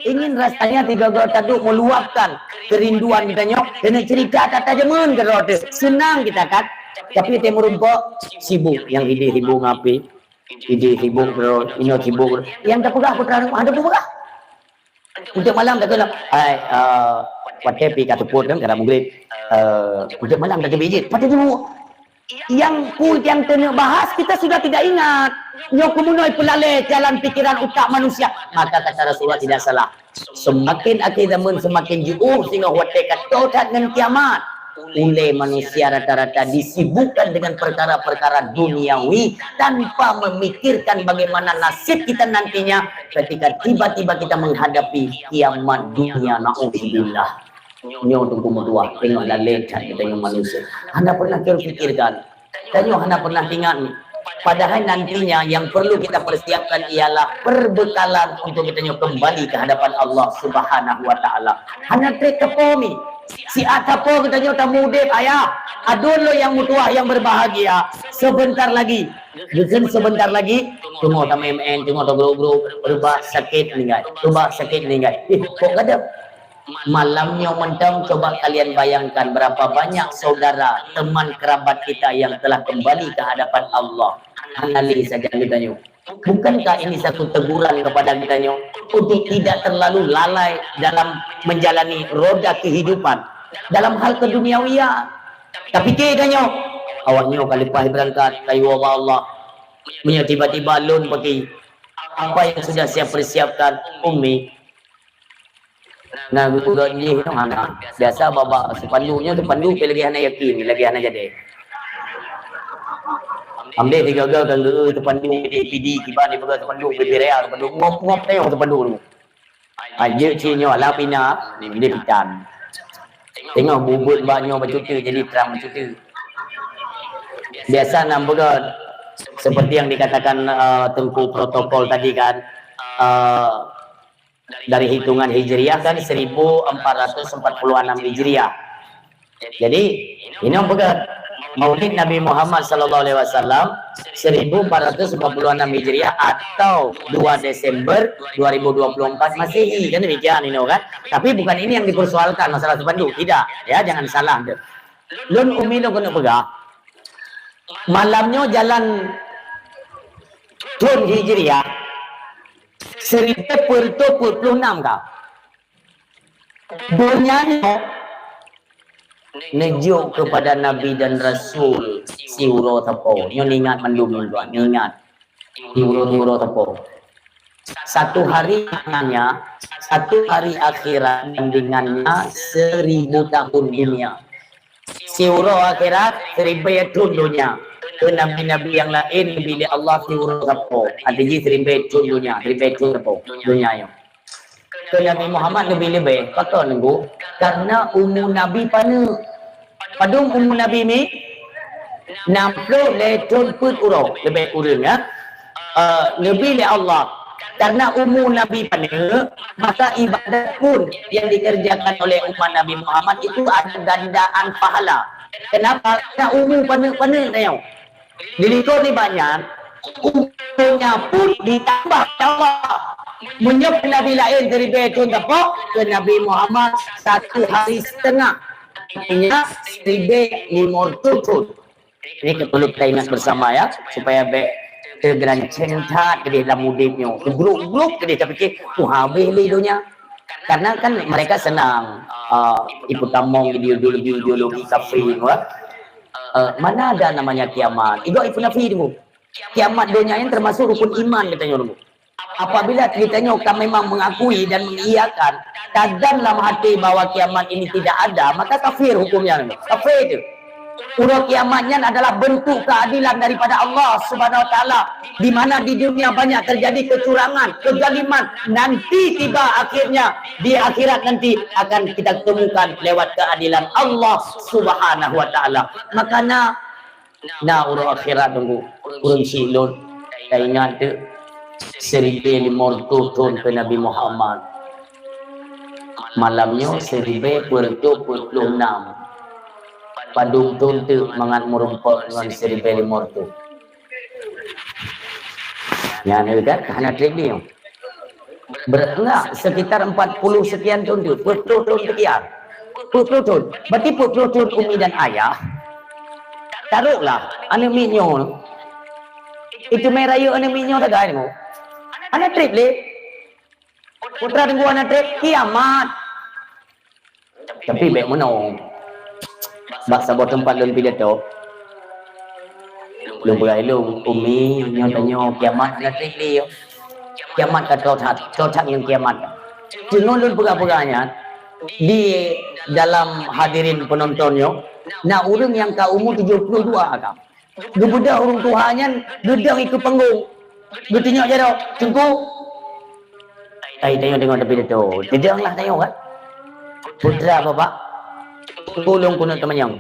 Ingin rasanya tiga-tiga taduek meluapkan kerinduan kita nyoe. Kena cerita kata jameun ke rot. Senang kita kan. Tapi dia merumpok sibuk. Yang ini sibuk ngapi. Ini sibuk terus, ini sibuk. Yang tak pegang putra rumah ada pegang. Untuk malam tak kena. Hai, uh, watèe pi ka teupot kan, kadang maghrib. Uh, untuk malam tak kebijit. Pada dulu. Yang pu yang kena bahas, kita sudah tidak ingat. Nyoe keumeunoi peulalè jalan pikiran utak manusia. Maka kata Rasulullah tidak salah. Seumaken akhé zaman seumaken jiôh singoh watèe ka tô that ngon kiamat. Ulèe manusia rata-rata disibukkan dengan perkara-perkara duniawi tanpa memikirkan bagaimana nasib kita nantinya ketika tiba-tiba kita menghadapi kiamat dunia. Naudzubillah. Nyoe teungku meutuah, tengok lalè that geutanyoe manusia. Hana pernah terfikirkan. Tanyoe hana pernah ingat. Padahal nantinya yang perlu kita persiapkan ialah perbekalan untuk geutanyoe kembali ke hadapan Allah Subhanahu wa Taala. Hana trép tapo mi. Siat tapo geutanyoe tamuudép, ayah. Aduen lôn nyang meutuah nyang berbahagia. Sebentar lagi. Geukheun sebentar lagi. Teungoh tameu'en, teungoh tagrôp-grôp. Reubah sakét ninggai. Reubah sakét ninggai. Eh, kok gadôh? Malam nyoe mantong, coba kalian bayangkan berapa banyak saudara, teman kerabat kita yang telah kembali ke hadapan Allah. Hana lé sajan geutanyoe. Bukankah ini satu teguran kepada geutanyoe untuk tidak terlalu lalai dalam menjalani roda kehidupan dalam hal keduniawian? Tapikir geutanyoe, awak nyoe ka leupah beurangkat, ka iwoe bak Allah. Meunyoe tiba-tiba lôn peuki, apa yang sudah saya persiapkan, Umi? Na geupeugah jih nyoe hana. Biasa bak-bak seupanduk nyoe, seupanduk pih lagèe hana yakin, lagèe hana jadi. Amdeh tiga-tiga kan geu seupanduk pidi-pidi kiban dipeugah seupanduk pih rea seupanduk ngop-ngop tayong seupanduk tu. Ai jeuet cit nyoe ala pina, ni dia pitan. Tengok bubut bak nyoe bacut tu jadi terang bacut tu. Biasa na peugah seperti yang dikatakan, eh, Teungku protokol tadi kan, eh, dari hitungan Hijriah kan seribu empat ratus empat puluh enam Hijriah. Jadi, ini peugah Maulid Nabi Muhammad sallallahu alaihi wasallam seribu empat ratus empat puluh enam Hijriah atau dua Desember dua ribu dua puluh empat Masehi, kan demikian ini kan. Tapi bukan ini yang dipersoalkan masalah seupanduk, tidak. Ya, jangan salah tu. Lôn umi lôn keuneuk peugah, malam nyoe jalan thon Hijriah seribu empat ratus empat puluh enam ka. Donya nyoe neujok kepada Nabi dan Rasul siuroe sapo. Nyoe ingat mandum tuan, ingat. Siuroe-uroe sapo. Satu hari maknanya, satu hari akhirat bandingannya seribu tahun dunia. Siuroe akhirat, siribèe thon donya. Keu nabi-nabi nyang laén neubi lé Allah siuroe sapo. Arti jih siribèe thon donya, siribèe thon sapo donya nyoe. Keu Nabi Muhammad neubi leubeh, pakon neubi? Karena umu Nabi paneuk. Padum umu Nabi mi? Nam ploh lhèe thon peuet uroe, leubeh kureueng, ya. Eh, neubi lé Allah. Karena umu Nabi paneuk, maka ibadat pun yang dikerjakan oleh umat Nabi Muhammad itu ada gandaan pahala. Kenapa? Karena umu paneuk-paneuk nyoe. Di likot nibak nyan, umurnya pun ditambah oleh Allah. Meunyoe keu nabi laén siribèe thon teupok, keu Nabi Muhammad satu hari setengah. Artinya, siribèe limong reutôh thon. Ini perlu kita ingat bersama ya, supaya bèk teugeranceng that keudéh lam udép nyoe. Grup-grup keudéh tapikir, "Tuh, habéh lé donya." Karena kan mereka senang, uh, ipeutamong ideologi-ideologi kafé nyoe. Uh, mana ada namanya kiamat? Igo ipeunafi dulu. Kiamat donya nyan termasuk rukun iman, katanya dulu. Apabila kita nyoe ka memang mengakui dan mengiyakan, tadan lam hati bahwa kiamat ini tidak ada, maka kafir hukumnya. Kafir tu. Uroe kiamat nyan adalah bentuk keadilan daripada Allah Subhanahu Wa Taala, di mana di dunia banyak terjadi kecurangan, kezaliman. Nanti tiba akhirnya, di akhirat nanti akan kita temukan lewat keadilan Allah Subhanahu Wa Taala. Makanya, na uroe akhirat teungku, ureueng syiek lôn, taingat teuk, siribèe limong reutôh thon keu Nabi Muhammad. Malam nyoe siribèe peuet reutôh peuet ploh nam. Padum thon teuk mangat meurumpok ngon siribèe limong reutôh. Nyan kan hana treb lé nyoe. Ber-, enggak, sekitar empat puluh sekian thon tu, peuet ploh thon sekian. Peuet ploh thon. Berarti peuet ploh thon umi dan ayah. Taruhlah, aneuk miet nyoe. Itu mai rayeuk aneuk miet nyoe sagai nyoe. Hana treb lé. Putra teungku hana treb, kiamat. Tapi bèk meunoe. Bak saboh teumpat lôn pidato, lôn peugah ilôn, "Umi, nyoe tanyoe kiamat hana treb lé." Kiamat ka toe that, toe that ngon kiamat. Teungoh lôn peugah-peugah nyan, di dalam hadirin penonton nyoe, na ureueng nyang ka umu tujoh ploh dua ka. Geubeudôh ureueng tuha nyan geudong ikeue panggong. Geutunyok jaroe, "Teungku." Ai, tanyoe deungoe tapi tu. Teudong lah tanyoe kan. "Putra bapak, Teungku lôn keuneuk teumanyong."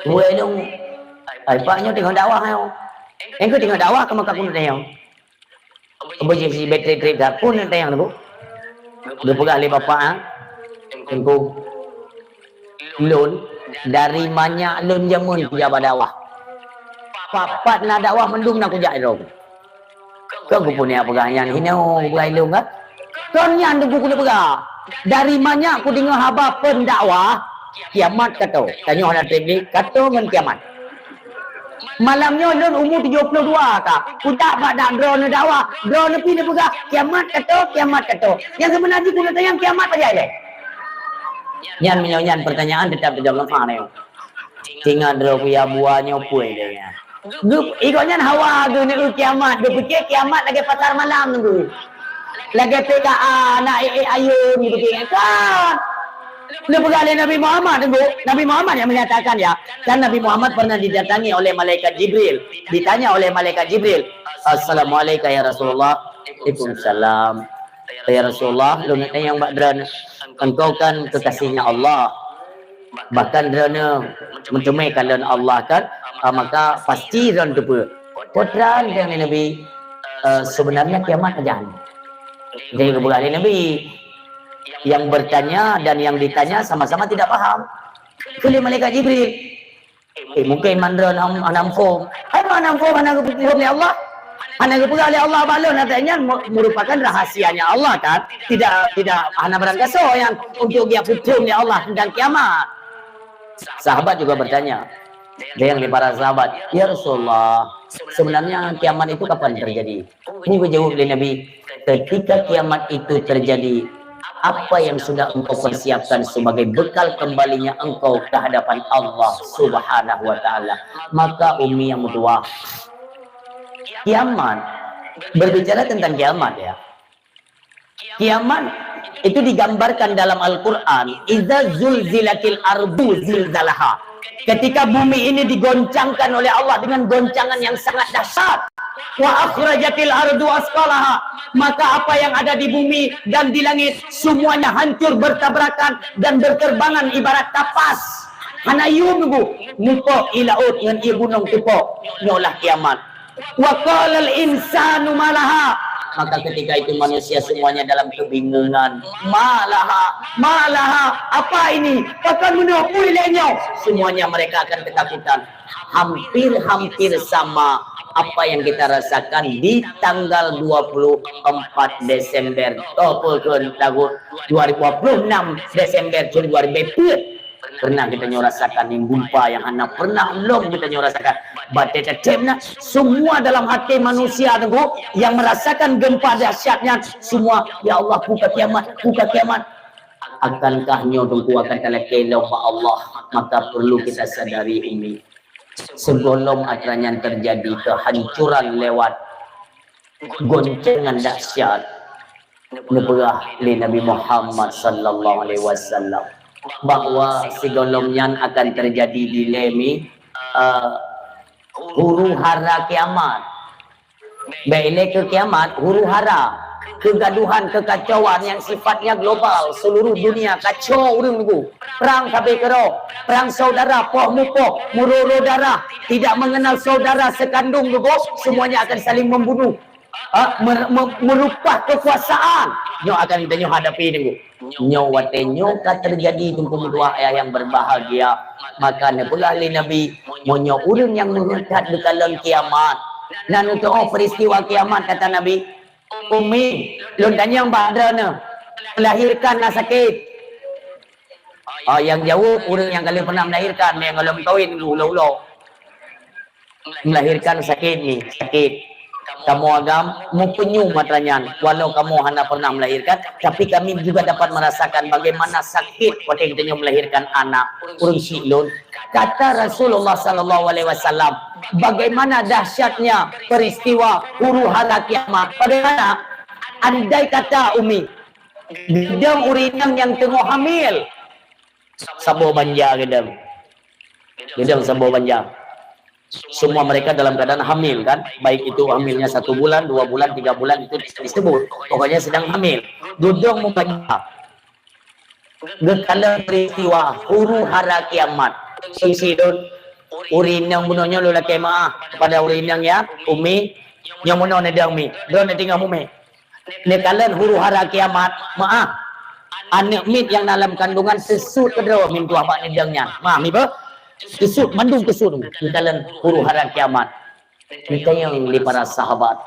"Wéh lôn, ai pak nyoe teungoh dakwah nyoe." "Engkau teungoh dakwah keuneuk ka keuneuk tanyong." Beujih si bèk treb-treb that pun tanyong tu. Geupeugah lé bapak, ha? "Teungku, lôn dari manyak lôn jameun kujak bak dakwah. Pat-pat na dakwah mandum na kujak droe." Kon geupeugah peugah nyan hinoe, geupeugah ilôn kan? Kon nyan teungku keuneuk peugah. Dari manyak kudeungoe haba phon dakwah, kiamat ka toe. Tanyoe hana treb lé, ka toe ngon kiamat. Malam nyoe lôn umu tujoh ploh dua ka. Kujak bak dak droeneuh dakwah. Droeneuh pih neupeugah, "Kiamat ka toe, kiamat ka toe." Nyang seubeuna jih keuneuk tanyong kiamat pajan lé. Nyan meunyoe nyan pertanyaan teutap teujaweueb leupah nyoe. Tinggai droe kuya buwa nyoe peue lé nyan. Geup-, igoe nyan hawa geuneuk kiamat, geupike kiamat lagèe pasar malam teungku. Lagèe P K A, na ék-ék ayôn geupike nyan. Kan? Neupeugah lé Nabi Muhammad teungku. Nabi Muhammad yang menyatakan ya. Kan Nabi Muhammad pernah didatangi oleh malaikat Jibril. Ditanya oleh malaikat Jibril, "Assalamualaikum ya Rasulullah." "Waalaikumsalam." "Ya Rasulullah, lôn neuk tanyong bak droeneuh, engkau kan kekasihnya Allah. Bahkan droeneuh meuteumé kalon Allah kan, ah, maka pasti droeneuh teupeue." "Peue treuk," kheun Nabi, "eh, sebenarnya kiamat pajan." Jadi geupeugah lé Nabi, yang bertanya dan yang ditanya sama-sama tidak paham. Kheun lé malaikat Jibril, "Eh, mungkin mandum hana, hana muphom." Hai, hana muphom, hana geupeugah lé Allah. Hana geupeugah lé Allah bak lôn, artinya me-, merupakan rahasianya Allah kan. Tidak, tidak hana barang gasoe yang untuk dia peuphom lé Allah tentang kiamat. Sahabat juga bertanya, ada yang lé para sahabat, "Ya Rasulullah, sebenarnya kiamat itu kapan terjadi?" Geujaweueb lé Nabi, "Ketika kiamat itu terjadi, apa yang sudah engkau persiapkan sebagai bekal kembalinya engkau ke hadapan Allah Subhanahu wa Ta'ala?" Maka umi yang meutuah, kiamat, berbicara tentang kiamat ya. Kiamat itu digambarkan dalam Al-Quran, "Idza zulzilatil ardu zilzalaha." Ketika bumi ini digoncangkan oleh Allah dengan goncangan yang sangat dahsyat. "Wa akhrajatil ardu asqalaha." Maka apa yang ada di bumi dan di langit, semuanya hancur bertabrakan dan berterbangan ibarat kapas. Hana yum teungku, mupok ie laôt ngon ie gunong teupok. Nyoe lah kiamat. "Wa qalal insanu ma laha." Maka ketika itu manusia semuanya dalam kebingungan. "Ma laha, ma laha, apa ini? Pakon meunoe, peue lé nyoe?" Semuanya mereka akan ketakutan. Hampir-hampir sama apa yang kita rasakan di tanggal dua puluh empat Desember, oh, apa ke, tahun dua ribu dua puluh enam Desember tahun dua ribu empat. Pernah kita nyoe rasakan nyang gempa yang hana pernah lom kita nyoe rasakan. Batée tetem na, semua dalam hati manusia tu yang merasakan gempa dahsyatnya, semua, "Ya Allah, buka kiamat, buka kiamat." Akankah nyoe Teungku akan talakée lom bak Allah? Maka perlu kita sadari, Umi. Sebelum atra nyan terjadi kehancuran lewat goncangan dahsyat, neupeugah lé Nabi Muhammad sallallahu alaihi wasallam bahwa sigohlom nyan akan terjadi di lemi, eh, huru hara kiamat. Bèk ilée keu kiamat, huru hara, kegaduhan, kekacauan yang sifatnya global, seluruh dunia kacau ureuëng nunggu. Perang sabe keudroe, perang saudara, poh mupoh, meuroe-roe darah, tidak mengenal saudara sekandung nunggu, semuanya akan saling membunuh. Ha, mer- me- merupakan kekuasaan. Nyoe akan kita nyoe hadapi nunggu. Nyoe watée nyoe ka terjadi, Teungku meutuah ayah yang berbahagia, maka neupeugah lé Nabi, meunyoe ureuëng nyang meuheuet that geukalon kiamat, na neuteu'oh peristiwa kiamat, kata Nabi, "Umi, lôn tanyong bak droeneuh, melahirkan na sakét?" Oh, nyang jaweueb ureuëng nyang ka lheueh pernah melahirkan, nyang gohlom kawin ulo-ulo. Melahirkan sakét ni, sakét. Kamoe agam meupeunyu mata nyan, walau kamoe hana pernah melahirkan, tapi kami juga dapat merasakan bagaimana sakét watée geutanyoe melahirkan anak. Ureuëng syiek lôn, kata Rasulullah sallallahu alaihi wasallam, bagaimana dahsyatnya peristiwa huru hara kiamat. Bagaimana? Andai kata, Umi, geudong ureuëng inong nyang teungoh hamil, saboh banja geudong. Geudong saboh banja. Semua mereka dalam keadaan hamil kan, baik itu hamilnya satu bulan, dua bulan, tiga bulan, itu tidak disebut. Pokoknya sedang hamil. Geudong mubanja. Geukalon peristiwa huru hara kiamat. Sisi lôn, ureuëng inong bunoe nyoe lôn lakée meu'ah kepada ureuëng inong ya, Umi, nyang bunoe neudong Mi, droeneuh tinggai mume. Neukalon huru hara kiamat, meu'ah. Aneuëk miet nyang na lam kandungan teusut keudroe meutuah bak neudong nyan. Meu'ah, Mi beuh? Teusut, mandum teusut neukalon huru hara kiamat. Neutanyong lé para sahabat,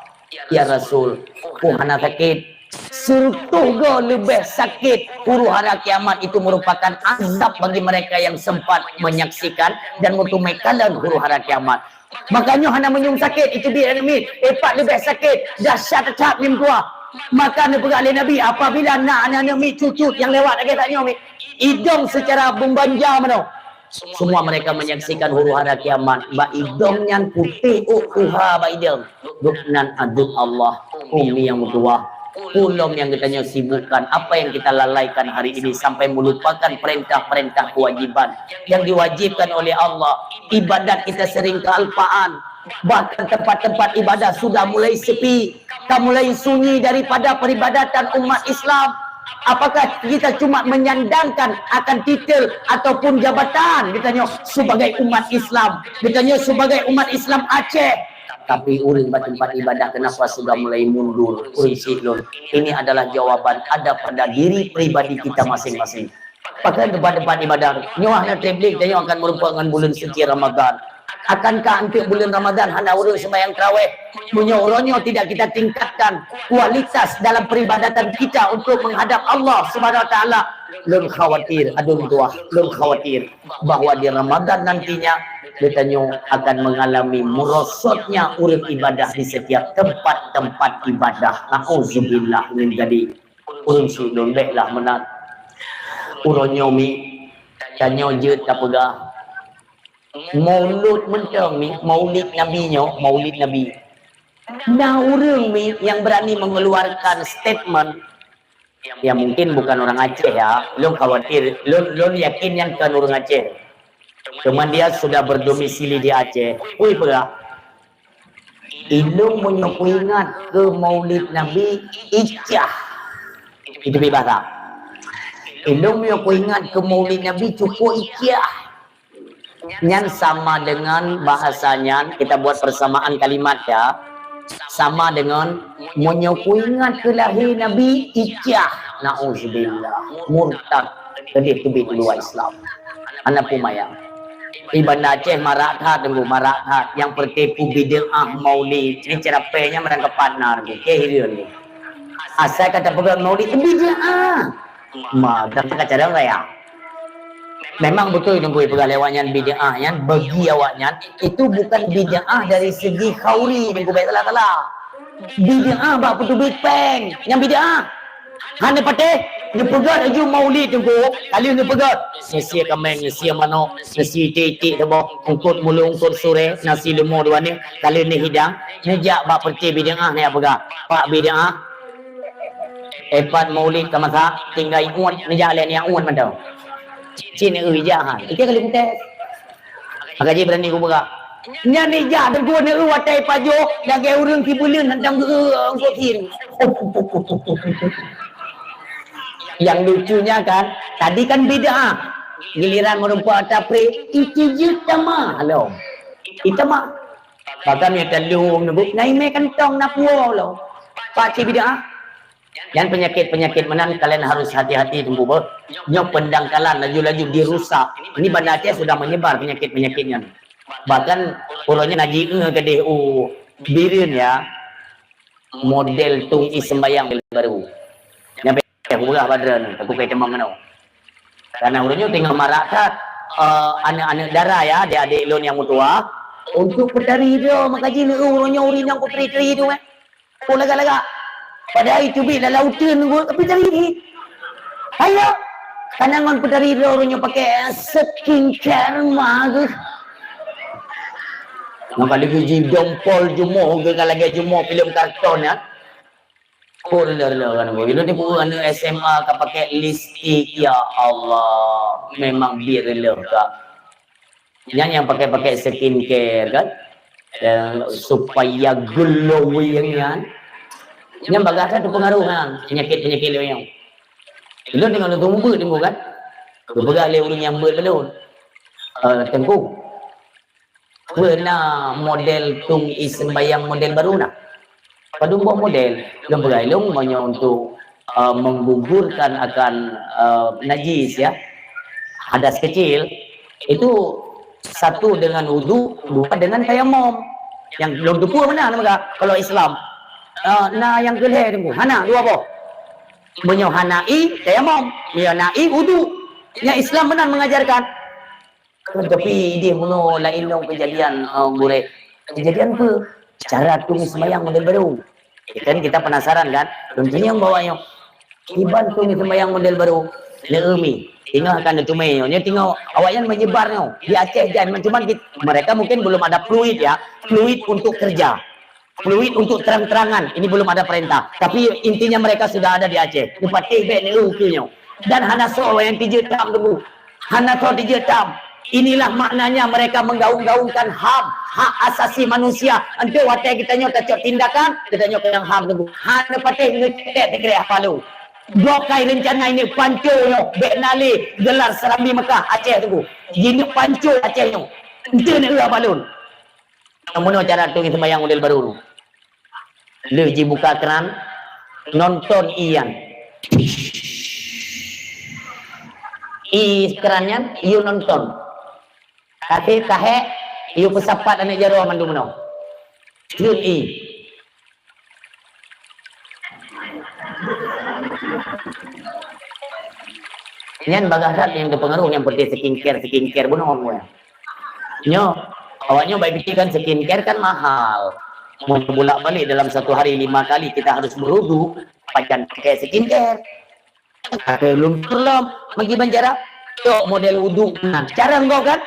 "Ya Rasul, peue hana sakét?" Seureutôh goe leubeh sakét huru hara kiamat itu merupakan azab bagi mereka yang sempat menyaksikan dan meuteumé kalon huru hara kiamat. Maka nyoe hana meunyoe sakét, itu biet aneuëk miet, eh, pat leubeh sakét, dahsyat that meutuah. Maka neupeugah lé Nabi, apabila na aneuëk miet cucut nyang lewat lagée tanyoe miet, idong seucara beubanja meunoe. Semua mereka menyaksikan huru hara kiamat, bak idong nyan putéh ôk tuha bak idong. Gobnyan adeueng Allah, Umi nyang meutuah. Peue lom nyang geutanyoe sibukkan, apa yang kita lalaikan hari ini sampai melupakan perintah-perintah kewajiban yang diwajibkan oleh Allah. Ibadat kita sering kealpaan, bahkan tempat-tempat ibadah sudah mulai sepi, ka mulai sunyi daripada peribadatan umat Islam. Apakah kita cuma menyandangkan akan titel ataupun jabatan geutanyoe sebagai umat Islam, geutanyoe sebagai umat Islam Aceh? Tapi ureuëng bak tempat ibadah kenapa sudah mulai mundur? Ureuëng syiek lôn, ini adalah jawaban ada pada diri pribadi kita masing-masing. Pakon tempat-tempat ibadah nyoe hana tabligh, tanyoe akan meureumpok ngon buleuen suci Ramadan. Akankah eunteuk buleuen Ramadan hana ureuëng seumayang tarawih? Meunyoe uroe nyoe tidak kita tingkatkan kualitas dalam peribadatan kita untuk menghadap Allah Subhanahu Wa Taala, lôn khawatir, adeueng tuah, lôn khawatir bahwa di Ramadan nantinya geutanyoe akan mengalami merosotnya ureuëng ibadah di setiap tempat-tempat ibadah. Nauzubillah min dzalik. Ureuëng syiek lôn, bék lah meunan. Uroe nyoe Mi, tanyoe jeuet tapeugah Maulud mantong Mi, Maulid Nabi nyoe, Maulid Nabi. Na ureuëng Mi nyang berani mengeluarkan statement. Ya mungkin bukan orang Aceh ya, lôn khawatir, lôn, lôn yakin nyan kon ureuëng Aceh. Cuman dia sudah berdomisili di Aceh. Ui peugah, "Ilôn meunyoe kuingat keu Maulid Nabi, icah." Itu bahasa. "Ilôn meunyoe kuingat keu Maulid Nabi, cukup icah." Nyan sama dengan bahasa nyan, kita buat persamaan kalimat ya. Sama dengan, "Meunyoe kuingat keu lahé Nabi, icah." Nauzubillah. Murtad. Keudeh teubiet u luwa Islam. Hana peue maya. Di Banda Aceh marak that, Teungku, marak that. Nyang peureuté peubid'ah maulid. Nyan cara pèng nyan meurangkapat na, Teungku. Keu hireuen ni. Asai ka tapeugah maulid, bid'ah. Ma, dan ka cara raya. Memang beutôi, Teungku, peugah lé awaknyan bid'ah nyan, bagi awaknyan, itu bukan bid'ah dari segi khauri, Teungku, bèk salah-salah. Bid'ah bak peuteubiet pèng, nyan bid'ah. Hana patéh, neupeugah laju maulid, Teungku. Ka lheueh neupeugah, neusie kaméng, neusie manok, neusie iték-iték saboh, eungkôt mulông, eungkôt surée, nasi leumo dua neh, ka lheueh neuhidang, neujak bak peureuté bid'ah, neujak peugah, "Pak bid'ah, eh, pat maulid ka masak, tinggai uet, neujak lé neujak uet mantong." Cit neueu ijak, ha. Itu ka lheueh kutèe. Maka jih beurani kupeugah. Nyan ijak teungku neueu watèe pajoh lagèe ureueng sibeuleuen hantom geu-eu eungkôt hin. Yang lucunya kan, tadi kan bid'ah. Giliran meureumpok ata pré, itu jeuet tamah lom. Itu mah. Bahkan ya telu nunggu, nai mé kantong na puo lom. Pak cit bid'ah. Dan penyakit-penyakit meunan kalian harus hati-hati teungku beuh. Nyoe pendangkalan laju-laju dirusak. Ini Banda Aceh sudah menyebar penyakit-penyakit nyan. Bahkan uroe nyoe na jieu keudeh u Bireuen ya. Model tueng ie sembayang baru. Nyang payah peugah padra nyoe, aku kai teumang keunoe. Karena uroe nyoe teungoh marak that, eh, aneuk-aneuk dara ya, adik-adik lôn nyang meutuah, untuk peutari droe maka jih neueu uroe nyoe ureueng nyang peutari-tari tu eh. Peue lagak-lagak. Padahai teubiet lam lauteuen nunggu, tapi jadi. Ayo. Kana ngon peutari droe nyoe pakai skincare mah geuh. Maka lagi ji dompol jumoh geuh ka lagèe jumoh filem karton ya. Oh, rela-rela kan. Bila ni buku anak S M A ka pakai lipstick, ya Allah. Memang biar rela kak. Nyan nyang pakai-pakai skincare kan, eh, supaya glowing nyan. Nyan bagah that teupeungaruh nyan penyakit-penyakit lé nyoe. Lôn teungoh lôn teumeubeuet teungku kan. Geupeugah lé ureueng nyang beuet lôn, "Eh, teungku, peue na model tueng ie sembayang model baru na?" Padum boh model, lôn peugah ilôn meunyoe untuk, eh, menggugurkan akan, eh, najis ya, hadas kecil, itu satu dengan wudu, dua dengan tayamum. Nyang lôn teupeue meunan meuga kalau Islam. Eh, na nyang keu lhèe teungku, hana dua boh. Meunyoe hana ie, tayamum. Meunyoe na ie, wudu. Nyang Islam meunan mengajarkan. Tapi idéh bunoe laén lom kejadian, eh, gurèe. Kejadian peue? Cara tueng sembahyang model baru. Ya kan, kita penasaran kan? Lôn tanyong bak awaknyan. Kiban tueng sembahyang model baru. Neueu mi. Teungoh akan neuteumé nyoe. Nyoe teungoh awaknyan menyebar nyoe. Di Aceh jan, cuman kit-, mereka mungkin belum ada fluid ya. Fluid untuk kerja. Fluid untuk terang-terangan. Ini belum ada perintah. Tapi intinya mereka sudah ada di Aceh. Neupatéh bèk neueu keu nyoe. Dan hana soe nyang tijeuet tam teungku. Hana soe tijeuet tam. Inilah maknanya mereka menggaung-gaungkan HAM, hak asasi manusia. Enteuk watèe geutanyoe tacok tindakan, geutanyoe keunong HAM teungku. Hana patéh neucetek sikrek hapalo. Dua kai rencana ini panco nyoe, bèk na lé gelar Serambi Mekah Aceh teungku. Jineuk panco Aceh nyoe. Enteuk neueu hapalo. Nyang bunoe cara tueng sembahyang model baru tu. Lheueh jibuka kran, nonton ie nyan. Ie kran nyan, yue nonton. Ka sép ka hék, yue peusapat aneuk jaroe mandum bunoe. Jeuet ie. Nyan bagah that nyang teupeungaruh nyang peureté skincare, skincare bunoe. Nyoe, awaknyoe bak pike kan skincare kan mahal. Mau bolak-balik dalam satu hari lima kali kita harus berwudu, pajan pakai skincare. Kata lôn peureulom, bagi bancara, tok model wudu. Nah, cara enggau kan?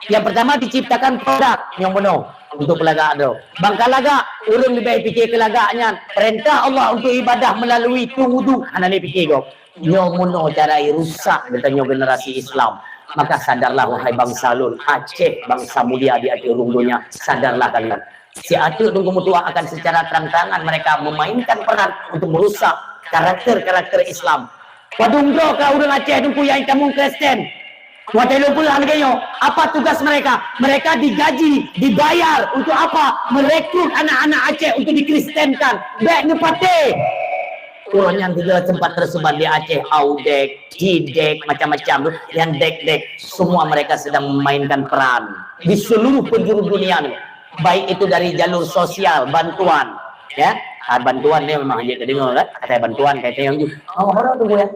Yang pertama diciptakan produk nyang bunoe untuk pelagak tu. Bangka lagak, ureueng leubeh pike keu lagak nyan. Perintah Allah untuk ibadah melalui tueng wudu. Hana lé pike gob. Nyoe bunoe cara rusak geutanyoe generasi Islam. Maka sadarlah wahai bangsa lôn, Aceh bangsa mulia di ateueh rhueng donya. Sadarlah kalian. Si ateueh dong keumutuah akan secara terang-terangan mereka memainkan peran untuk merusak karakter-karakter Islam. Padum droe ka ureueng Aceh dong nyang tamong Kristen. Watèe lôn peugah lagèe nyoe, apa tugas mereka? Mereka digaji, dibayar untuk apa? Merekrut anak-anak Aceh untuk dikristenkan. Bèk neupatéh. Uroe nyan juga sempat tersebar di Aceh, Audek, Cidek, macam-macam tu, yang dek-dek, semua mereka sedang memainkan peran di seluruh penjuru dunia ni. Baik itu dari jalur sosial, bantuan, ya. Ah, bantuan ni memang hanya terdengar kan? Kata bantuan, kata yang tu. Oh, orang tu ya.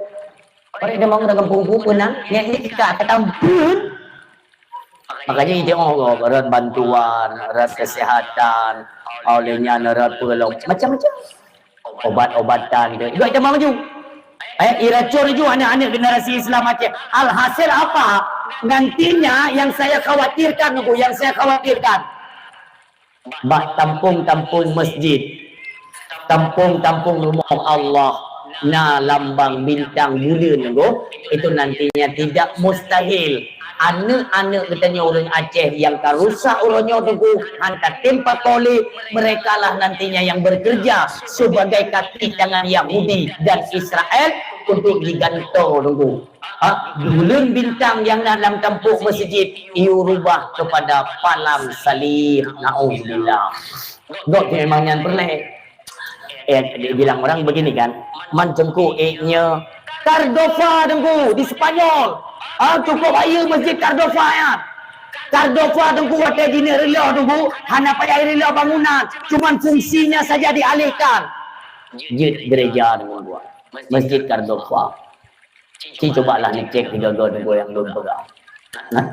Orang dia bangun dalam pungku menang, yang ini kita akan tampun. Makanya dia orang rot bantuan, rot kesihatan, oleh nyan rot pelong, macam-macam. Obat-obatan tu. Juga kita maju. Eh, iracun ju anak-anak generasi Islam Aceh. Alhasil apa? Nantinya yang saya khawatirkan, Teungku, yang saya khawatirkan, bak tampung-tampung masjid, tampung-tampung rumoh Allah, na lambang bintang buleuen, Teungku, itu nantinya tidak mustahil. Aneuk-aneuk geutanyoe ureueng Aceh nyang ka rusak uroe nyoe, Teungku, han tatem pakoe lé, mereka lah nantinya yang bekerja sebagai kaki tangan Yahudi dan Israel untuk jigantoe, Teungku. Ha, buleuen bintang nyang na lam tampok masjid, yue rubah kepada palang salib. Naudzubillah. Gok memang nyan peureulée. Eh, dibilang orang begini kan, man Teungku, eh, nyoe Cordova, Teungku, di Spanyol. Ah, cukup bayeue masjid Cordova nyan. Cordova, Teungku, watée jineuk reuloh, Teungku, hana payah reuloh bangunan, cuman fungsinya saja dialihkan. Jeuet gereja, Teungku, buat masjid Cordova. Ci cubalah neucek sigoe-goe, Teungku, nyang lôn peugah. Nah,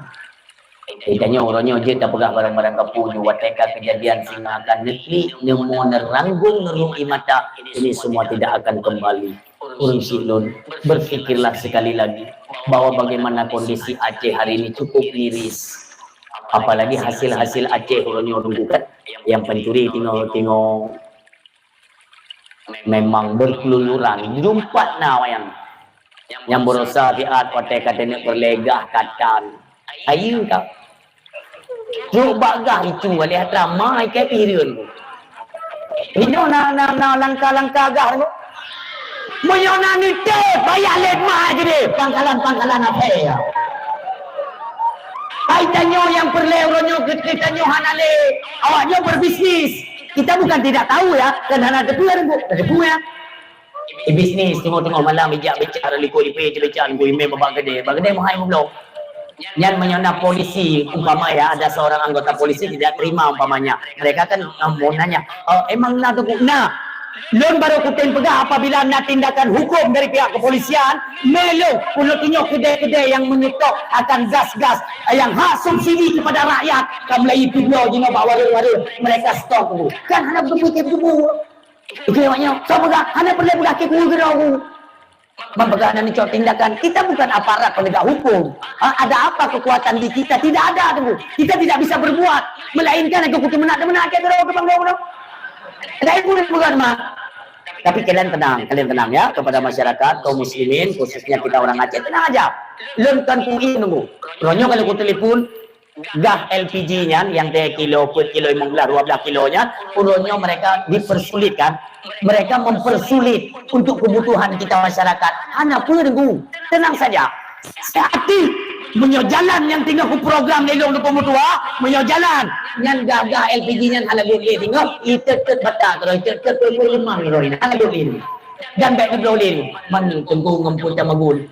geutanyoe uroe nyoe jeuet tapeugah barang-barang kapeue ju, watée ka keujadian singoh akan neuklik, neumoe, neuranggong, neuruek ie mata, ini semua tidak akan kembali. Ureueng syik lôn, berpikirlah sekali lagi bahwa bagaimana kondisi Aceh hari ini cukup miris. Apalagi hasil-hasil Aceh uroe nyoe, Teungku, kan, nyang pencuri tingoh-tingoh memang berkeluyuran. Jumpat na wayang. Nyang berusaha siat watée ka teuneuk peureulée gah katan. Ayeue ka. Trok bak gah itu, waleh atra mai ka pireuen. Inoe na, na, na langka-langka gah tu. Meunyoe na neuteuet, bayah lé ma geude, pangkalan-pangkalan ape ya. Hai tanyoe nyang peureulée uroe nyoe, geutanyoe hana lé. Awak nyoe berbisnis. Kita bukan tidak tahu ya, kan hana teupeue, teupeue ya. Di bisnis, teungoh-teungoh malam ijak beca, likot ipée, ijak beca, likot imé, babah geude, babah geude meuhai meubloe. Nyan meunyoe na polisi, umpama ya, ada seorang anggota polisi tidak terima umpamanya. Mereka kan, ah, mau nanya, "Oh, emang na tu?" Nah, lôn baru kutem peugah apabila na tindakan hukum dari pihak kepolisian, melo, ulôn tunyok kedai-kedai yang menyetok akan gas-gas yang hak subsidi kepada rakyat, ka mulai itu bloe jinoe bak warung-warung, mereka stok tu. Kan hana beutôi-beutôi. Oke, awaknyan, soe peugah? Hana peureulée peugah keu guru keudroe. Ban peugah hana neucok tindakan. Kita bukan aparat penegak hukum. Ha, ada apa kekuatan di kita? Tidak ada, Teungku. Kita tidak bisa berbuat. Melainkan aku kutu meunak-meunak ke guru ke bangga guru. Ada ibu dan bukan mah. Tapi kalian tenang, kalian tenang ya, kepada masyarakat, kaum muslimin, khususnya kita orang Aceh, tenang aja. Lôn kan kui, Teungku. Roh nyoe kalau ku telepon, gah L P G nyan, nyang tiga kilo, peuet kilo, lima belas, dua belas kilo nyan, uroe nyoe mereka dipersulitkan. Mereka mempersulit untuk kebutuhan kita masyarakat. Hana peue, Teungku. Tenang saja. Sehati. Meunyoe jalan nyang tinggai ku program lé lôn dua puluh dua, meunyoe jalan nyan gah-gah L P G nyan hana lôn lé tinggai, itet-tet bata keudroe, itet-tet lemang keudroe, hana lôn lé. Dan bèk keudroe lé. Man Teungku ngon Puta Magun.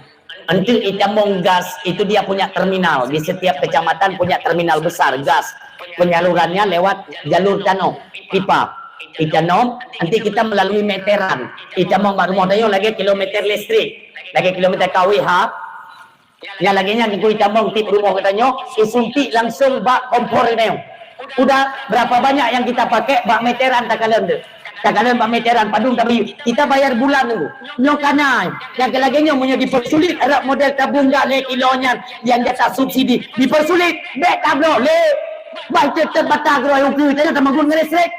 Untuk itamong gas, itu dia punya terminal. Di setiap kecamatan punya terminal besar gas. Penyalurannya lewat jalur tanoh, pipa. Itanom, nanti kita melalui meteran. Itamong bak rumoh tanyoe lagèe kilometer listrik. Lagèe kilometer K W H. Nyang lagèe nyan, Teungku, itamong tiep rumoh geutanyoe, isuntik langsung bak kompor geutanyoe. Udah berapa banyak yang kita pakai, bak meteran takalon tu. Takalon bak meteran, padum tapi kita bayar bulan tu. Nyoe kana, nyang lagèe nyoe meunyoe dipersulit, arab model tabung gas lhèe kilo nyan, nyang jatah subsidi. Dipersulit, bèk tabloe lé. Bah, itet-tet bata keudroe ukeue, tanyoe tameugun ngon listrik.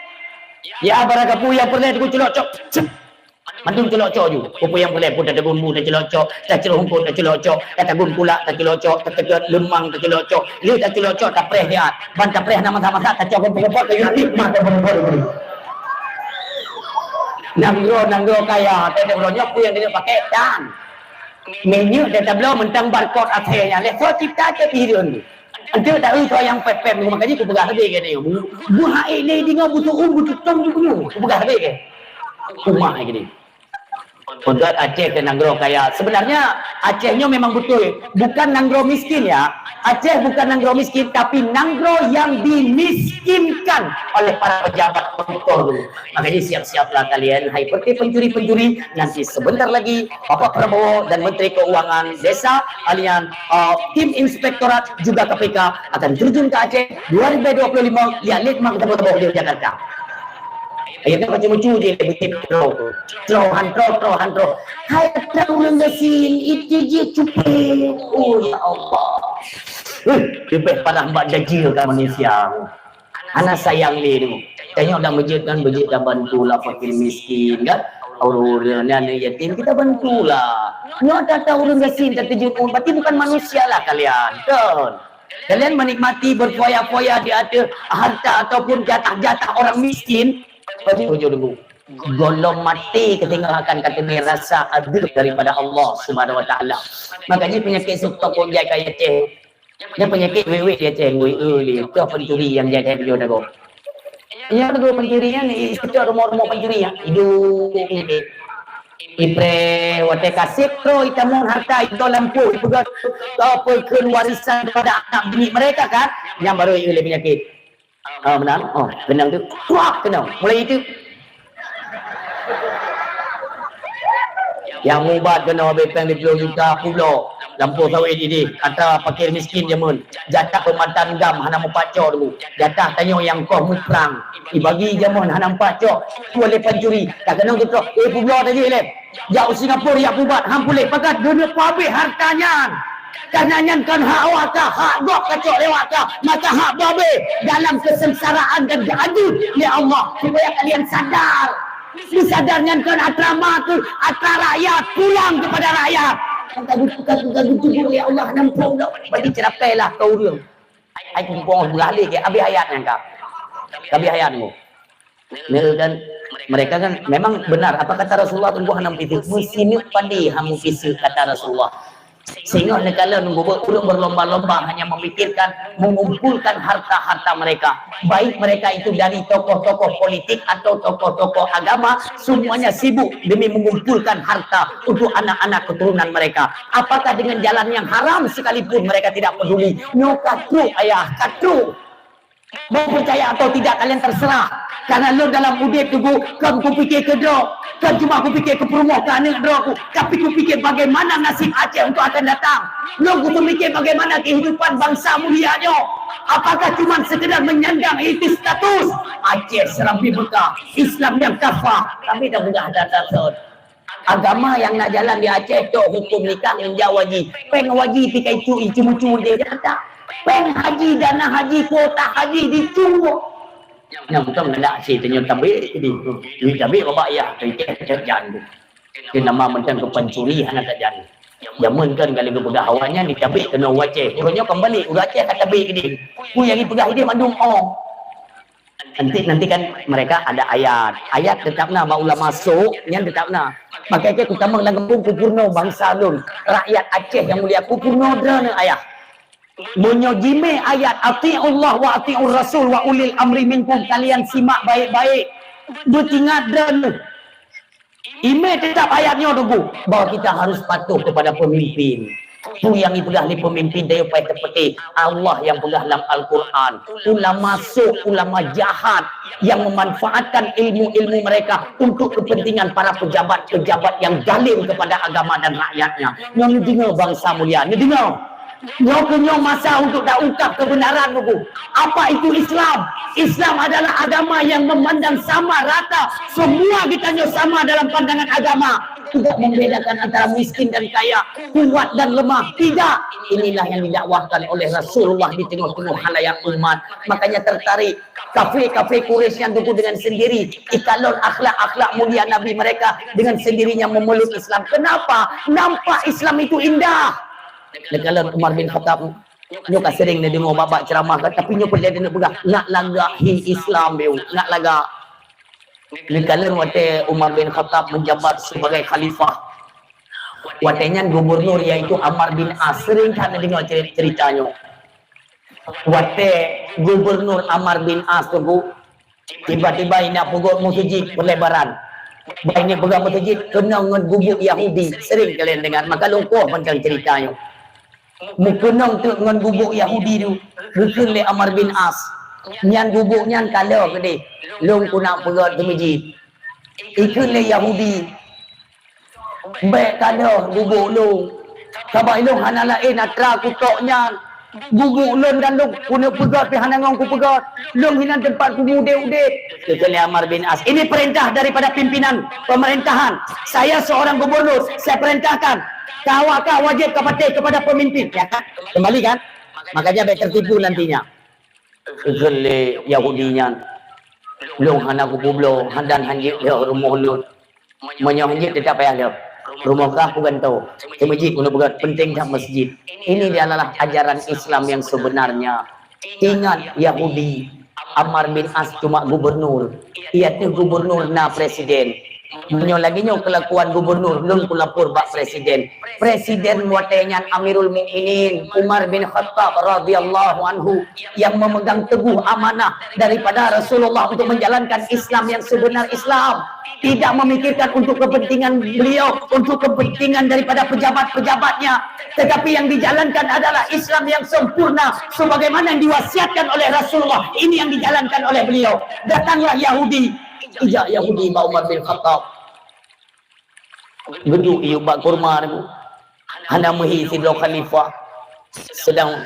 Ya, barang kapeue nyang peureulèe Teungku, culok cok. Cep. Mandum culok cok ju. Peue-peue nyang peureulèe pun, tategun bu taculok cok, taculok hungkot taculok cok, tategun kulak taculok cok, tategun leumang taculok cok, lheuh taculok cok, tapreh siat. Ban tapreh hana masak-masak, tacok kompor-kompor, kayue nikmat kompor-kompor. Nanggroe, nanggroe kaya, tapi nanggroe nyoe peue nyang tanyoe pakai tan. Minyeuk dan tabloe mantong barcode akhé nyan. Lé soe cipta cit hireuen. Anteuk taeu soe nyang pèm-pèm, makajih kupeugah leubeh keu nyoe. Buhai lé deungoe butuh um, butuh tom ju bunoe. Kupeugah leubeh keu. Umat lagèe nyoe. Peugöt Aceh keu nanggroe kaya. Sebenarnya Aceh nyoe memang beutôi bukan nanggroe miskin ya. Aceh bukan nanggroe miskin, tapi nanggroe yang dimiskinkan oleh para pejabat koruptor dulu. Makanya siap-siaplah kalian, hai pencuri-pencuri. Nanti sebentar lagi Bapak Prabowo dan Menteri Keuangan Desa, kalian, uh, tim inspektorat juga K P K akan terjun ke Aceh dua ribu dua puluh lima, lihat lét mak kita bertemu di Jakarta. Akhirnya macam lucu je, begitu. Tro, han tro, tro, han tro. Hai, ada orang gasing, itu je cupet. Oh, ya Allah. Eh, lebih parah bak dajil kan manusia. Hana sayang lé tu. Tengok dah masjid kan, masjid dah bantulah fakir miskin kan. Ureuëng-ureuëng aneuk yatim kita bantulah. Nyoe ata-ata ureuëng gasien terjun, berarti bukan manusia lah kalian. Kan? Kalian menikmati berfoya-foya di atas harta ataupun jatah-jatah orang miskin. Berarti ujung dulu. Golom mati ketinggalkan kata rasa adil daripada Allah Subhanahu Wa Taala. Makanya penyakit stok pun jai kaya ceh. Nyan peunyakét wék-wék di Aceh, ngui eu lé, toh pencuri nyang jai-jai beuyoe dagoe. Nyan dagoe pencuri nyan, i-, i-, rumoh-rumoh pencuri nyan, iduek peunyakét. Ipreh watèe kaseb, troh itamong harta, ito lampôh, ipeugah, toh peukheun warisan kepada anak bini mereka kan, nyan baru ieu lé peunyakét. Ah, meunan. Oh, keunong tu. Kuak keunong. Mulai itu. Nyang mubat keunoe bèk péng lhèe plôh juta pulo. Lampôh sawét idéh, ata fakir miskin jameun. Jatah peumatan GAM hana meupat cok dulu. Jatah tanyoe nyang koh muprang. Ibagi jameun hana meupat cok. Tuan lé pancuri. Ka keunong teutroh. Eh, peubloe tajih lé. Jak u Singapura, jak pubat, han puléh. Pakat geuneuk peuhabéh harta nyan. Karena nyan kon hak awak ka, hak gob ka cok lé awak ka, maka hak babé dalam kesengsaraan dan diadui lé Allah supaya kalian sadar. Disadar nyan kon atra ma keuh, atra rakyat, pulang kepada rakyat. Ka geutuka, ka geutuka lé Allah, nampak ulok bagi ceurakai lah keu ureueng. Ai kumpung beuralih ke habis ayat nyan ka. Habis ayat nyoe. Neu kan, mereka kan memang benar apa kata Rasulullah, teungku hana meupiseuk, meusineuk padé hana meupiseuk kata Rasulullah. Sehingga neukalon nunggu ureueng berlomba-lomba hanya memikirkan mengumpulkan harta-harta mereka, baik mereka itu dari tokoh-tokoh politik atau tokoh-tokoh agama, semuanya sibuk demi mengumpulkan harta untuk anak-anak keturunan mereka. Apakah dengan jalan yang haram sekalipun mereka tidak peduli. Nyoe ka trok ayah, ka trok. Mau percaya atau tidak, kalian terserah. Karena lôn dalam udép tu, Bu, kon kupikir keu droe, kon cuma kupikir keu peurumoh keu aneuk droe ku, tapi kupikir bagaimana nasib Aceh untuk akan datang. Lôn kupikir bagaimana kehidupan bangsa mulia nyoe. Apakah cuma sekedar menyandang itu status Aceh Serambi Mekah, Islam yang kafah, tapi dah mudah datang. Agama nyang na jalan di Aceh, tok huköm nikah ngon jak haji. Péng haji pih ka icue, icue-cue di Jakarta. Péng haji, dana haji, kuota haji dicue. Nyang beutôi ngon dak si tanyoe tabek di. Duit tabek babah yah, tabek jan. Keu nama mantong keu pancuri hana tajan. Jameun kan kalau geupeugah awak nyan ditabek keunoe u Aceh. Uroe nyoe kembali, ureueng Aceh ka tabek keudeh. Peue nyang jipeugah ideh mandum ong. Nanti, nanti kan mereka ada ayat. Ayat tetap na, bak ulama sôk, nyan tetap na. Pakai ke kutamong lam gampông kupeurunoe bangsa lôn. Rakyat Aceh nyang mulia, kupeurunoe droeneuh ayah. Meunyoe jimé ayat, "Ati'ullah wa ati'ur rasul wa ulil amri minkum," kalian simak baik-baik. Beutingat droeneuh. Imé tetap ayat nyoe teungku, bahwa kita harus patuh kepada pemimpin. Peue nyang jipeugah lé pemimpin tanyoe payah teupeuteh. Allah nyang peugah lam Al-Quran. Ulama sôk, ulama jahat yang memanfaatkan ilmu-ilmu mereka untuk kepentingan para pejabat-pejabat yang zalim kepada agama dan rakyatnya. Nyoe neudeungoe bangsa mulia, neudeungoe. Nyoe keuh nyoe masa untuk taungkap kebenaran, Teungku. Apa itu Islam? Islam adalah agama yang memandang sama rata semua, kita nyoe sama dalam pandangan agama. Tidak membedakan antara miskin dan kaya, kuat dan lemah. Tidak. Inilah yang didakwahkan oleh Rasulullah di tengah-tengah halayak umat. Makanya tertarik kafir-kafir Quraisy yang, Teungku, dengan sendiri ikalon akhlak-akhlak mulia Nabi mereka, dengan sendirinya memeluk Islam. Kenapa? Nampak Islam itu indah. Neukalon Umar bin Khattab, nyoe ka sering neudeungoe bak-bak ceramah kan, tapi nyoe peureulèe neupeugah, nak lagak hi Islam, beu, nak lagak. Neukalon watèe Umar bin Khattab menjabat sebagai khalifah. Watèe nyan gubernur, yaitu Amr bin As, sering that neudeungoe ceri-, cerita nyoe. Watèe gubernur Amr bin As tu, Bu, tiba-tiba indak peugot meuseujid peulebaran. Bah ini peugah meuseujid keunong ngon gubuk Yahudi. Sering kalian dengar, maka lôn kuah panjang cerita nyoe. Meukeunong teuk ngon gubuk Yahudi tu, geukheun lé Amr bin As. Nyan gubuk nyan ka lheueh keudeh, lôn keuneuk peugöt keu meuseujid. Ikheun lé Yahudi, "Bèk ka lheueh gubuk lôn. Sabab lôn hana laén atra kutok nyan. Gubuk lôn dan lôn keuneuk peugöt pih hana ngon kupeugöt. Lôn hinan teumpat kumudép-udép." Geukheun lé Amr bin As, "Ini perintah daripada pimpinan pemerintahan. Saya seorang gubernur, saya perintahkan. Kau akan wajib ka patuh kepada pemimpin." Ya kan? Kembali kan? Makanya bèk tertipu nantinya. Geukheun lé Yahudi nyan, "Lôn hana kupeubloe, dan hanjeuet lheueh rumoh lôn. Meunyoe hanjeuet, teutab payah lheueh. Rumoh kah kugantoe. Keu meuseujid keuneuk peugöt, penting that meuseujid." Ini adalah ajaran Islam yang sebenarnya. Ingat, Yahudi, Amr bin As cuma gubernur. Iaitu gubernur na presiden. Meunyoe lagèe nyoe kelakuan gubernur, lôn kulapor bak presiden. Presiden watèe nyan Amirul Mukminin Umar bin Khattab radhiyallahu anhu yang memegang teguh amanah daripada Rasulullah untuk menjalankan Islam yang sebenar Islam. Tidak memikirkan untuk kepentingan beliau, untuk kepentingan daripada pejabat-pejabatnya. Tetapi yang dijalankan adalah Islam yang sempurna sebagaimana yang diwasiatkan oleh Rasulullah. Ini yang dijalankan oleh beliau. Datanglah Yahudi, ijak Yahudi bak Umar bin Khattab. Geuduek iyup bak kurma tu. Hana meuhi sidroe khalifah sedang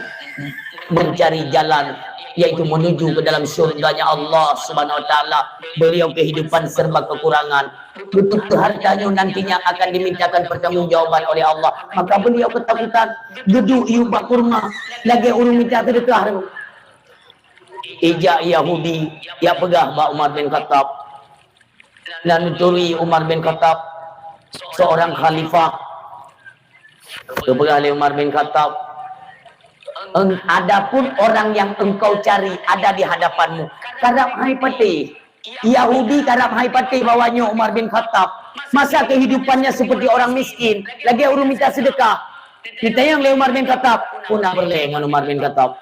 mencari jalan, yaitu menuju ke dalam syurganya Allah Subhanahu wa Taala. Beliau kehidupan serba kekurangan. Betul hartanya nantinya akan dimintakan pertanggungjawaban oleh Allah. Maka beliau ketakutan. Geuduek iyup bak kurma lagèe ureueng mita seudeukah tu. Ijak Yahudi, ijak peugah bak Umar bin Khattab. Dan turi Umar bin Khattab seorang khalifah. Geupeugah lé Umar bin Khattab, "Eng-, adapun orang yang engkau cari ada di hadapanmu." Karab hai patéh. Yahudi karab hai patéh bahwa nyoe Umar bin Khattab masa kehidupannya seperti orang miskin, lagèe ureueng mita seudeukah. Ditanyong lé Umar bin Khattab, "Peue na peureulèe ngon Umar bin Khattab?"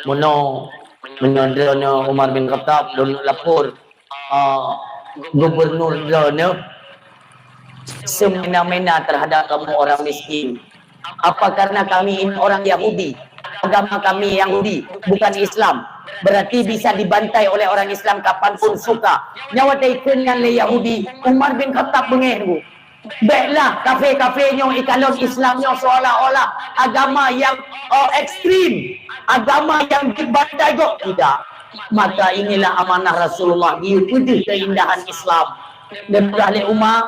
Meunoe, meunyoe droeneuh Umar bin Khattab, lôn lapor, ah, gubernur droeneuh semena-mena terhadap kamoe orang miskin. Apa karena kami ini orang Yahudi? Agama kami Yahudi, bukan Islam. Berarti bisa dibantai oleh orang Islam kapanpun suka. Nyoe watèe ikheun nyan lé Yahudi, Umar bin Khattab beungéh teungku. Bèklah kafé-kafé nyoe ikalon Islam nyoe seolah-olah agama yang, oh, ekstrem, agama yang dibantai gob. Tidak. Maka inilah amanah Rasulullah, geuyue peudeuh keindahan Islam. Geupeugah lé Umar,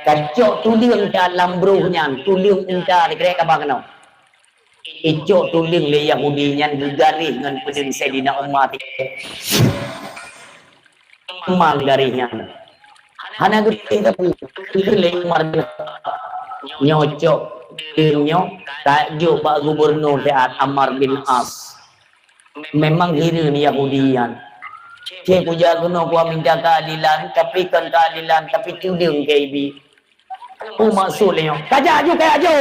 "Kacok tuleueng ka lam broh nyan, tuleueng unta." Dikirém ka ba keunoe. Icok tuleueng lé Yahudi nyan geugaréh ngon peudeueng Saidina Umar. Umar garéh nyan. Hana geutéh sapeue, geukheun lé Umar bin Khattab, "Nyoe cok tuleueng nyoe, tajok bak gubernur siat Amr bin As." Memang hireuen Yahudi nyan. "Cit kujak keunoe kuminta keadilan, tapi kon keadilan, tapi tuleueng keu ibi." Peue maksud lé nyoe? "Kajak ju, kajak ju!"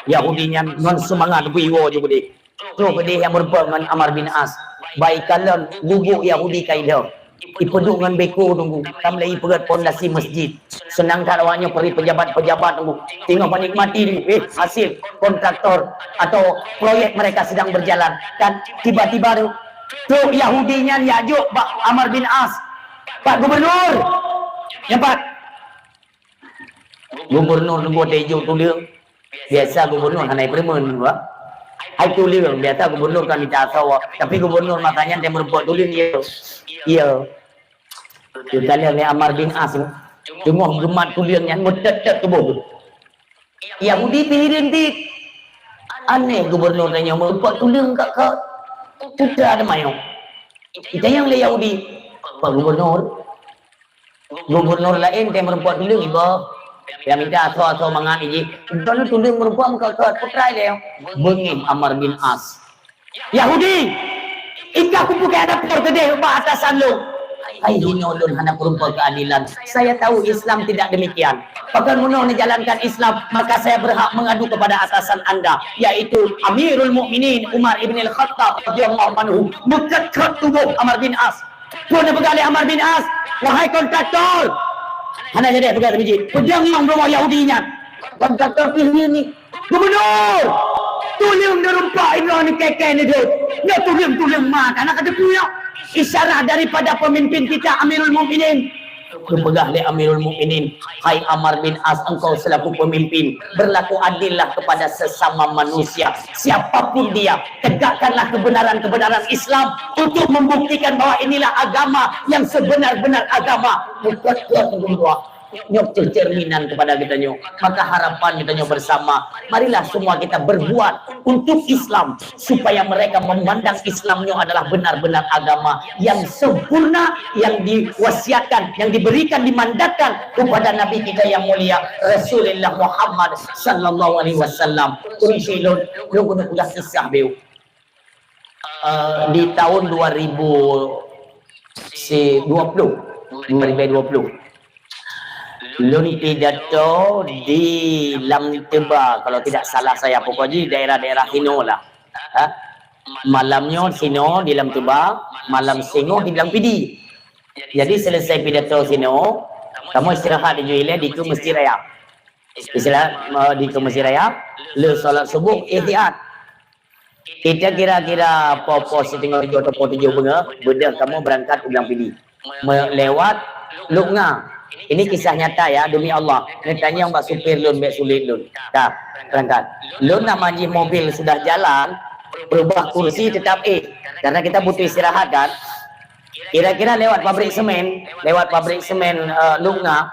Yahudi nyan ngon seumangat geuiwoe ju keudeh. Troh keudeh nyang meurumpok ngon Amr bin As. Bak ikalon gubuk Yahudi ka ilheueh. Ipeuduek ngon beko teungku, ka mulai ipeugöt pondasi masjid. Seunang that awaknyoe peuri pejabat-pejabat teungku. Teungoh menikmati teungku, eh, hasil kontraktor atau proyek mereka sedang berjalan. Dan tiba-tiba tu, trok Yahudi nyan jak jok bak Amr bin As, "Pak Gubernur, nyan pat." Gubernur teungku watèe jok tuleueng. Biasa gubernur hana ipeureumeun, bah. Hai tuleueng, biasa gubernur ka mita asoe, tapi gubernur masa nyan watèe meurumpok tuleueng, "Iya." "Iya." Geukalon lé Amr bin As, teungoh geumat tuleueng nyan meutet-tet tuboh. Yahudi pih hireuen cit. "Aneh, gubernur tanyoe meurumpok tuleueng ka, ka putra teuma nyoe." Itanyong lé Yahudi, "Pak Gubernur, gubernur laén watèe meurumpok tuleueng iba, nyang mita asoe-asoe mangat jih. Droeneuh tuleueng meurumpok meukeukeuet, peue treuk lé?" Beungéh Amr bin As. "Yahudi, i kah kupeugah lapor keudeh ubak atasan lôn." "Hai hinoe lôn hana meurumpok keadilan. Saya tahu Islam tidak demikian. Pakon meunoe neujalankan Islam, maka saya berhak mengadu kepada atasan anda, yaitu Amirul Mukminin Umar ibn al-Khattab radhiyallahu anhu." Meukeukeuet tuboh Amr bin As. Peue neupeugah lé Amr bin As? Wahai kontraktor, hana jadi peugah teumijit. Peudong nyang beureumoh Yahudi nyan. Kontraktor pih ni, gubernur, tuleueng neurumpak inoe neukeke neudok. Nyoe tuleueng-tuleueng ma, hana ka teupeue nyoe. Isyarat daripada pemimpin kita Amirul Mukminin. Geupeugah lé Amirul Mukminin, "Hai Ammar bin As, engkau selaku pemimpin, berlaku adillah kepada sesama manusia, siapapun dia. Tegakkanlah kebenaran-kebenaran Islam untuk membuktikan bahwa inilah agama yang sebenar-benar agama." Bukan kuat untuk dua. Nyoe cerminan kepada kita nyoe. Maka harapan kita nyoe bersama, marilah semua kita berbuat untuk Islam, supaya mereka memandang Islam nyoe adalah benar-benar agama yang sempurna, yang diwasiatkan, yang diberikan, dimandatkan kepada Nabi kita yang mulia, Rasulullah Muhammad sallallahu alaihi wasallam. Ureueng syik lôn, lôn keuneuk peugah kisah beuk. Eh, di tahun dua ribu dua puluh, dua ribu dua puluh, lôn pidato di Lam Teuba, kalau tidak salah saya, pokok jih daerah-daerah sinoe lah. Ha? Malam nyoe sinoe di Lam Teuba, malam singoh di Blang Pidie. Jadi, selesai pidato sinoe, kamoe istirahat di Juileh di Masjid Raya. Istirahat, eh, di Masjid Raya, le solat subuh, ihtiyat. Kita kira-kira poh-poh siteungoh tujoh atau poh tujoh beungoh, beudôh kamoe beurangkat u Blang Pidie. Me-, lewat Lhokseumawe. Ini kisah nyata ya, demi Allah. Neutanyong bak supir lôn, bèk sulet lôn. Ka, beurangkat. Lôn nama jih mobil sudah jalan, berubah kursi tetap eh. Karena kita butuh istirahat kan. Kira-kira lewat pabrik semen, lewat pabrik semen, eh, Lhokseumawe,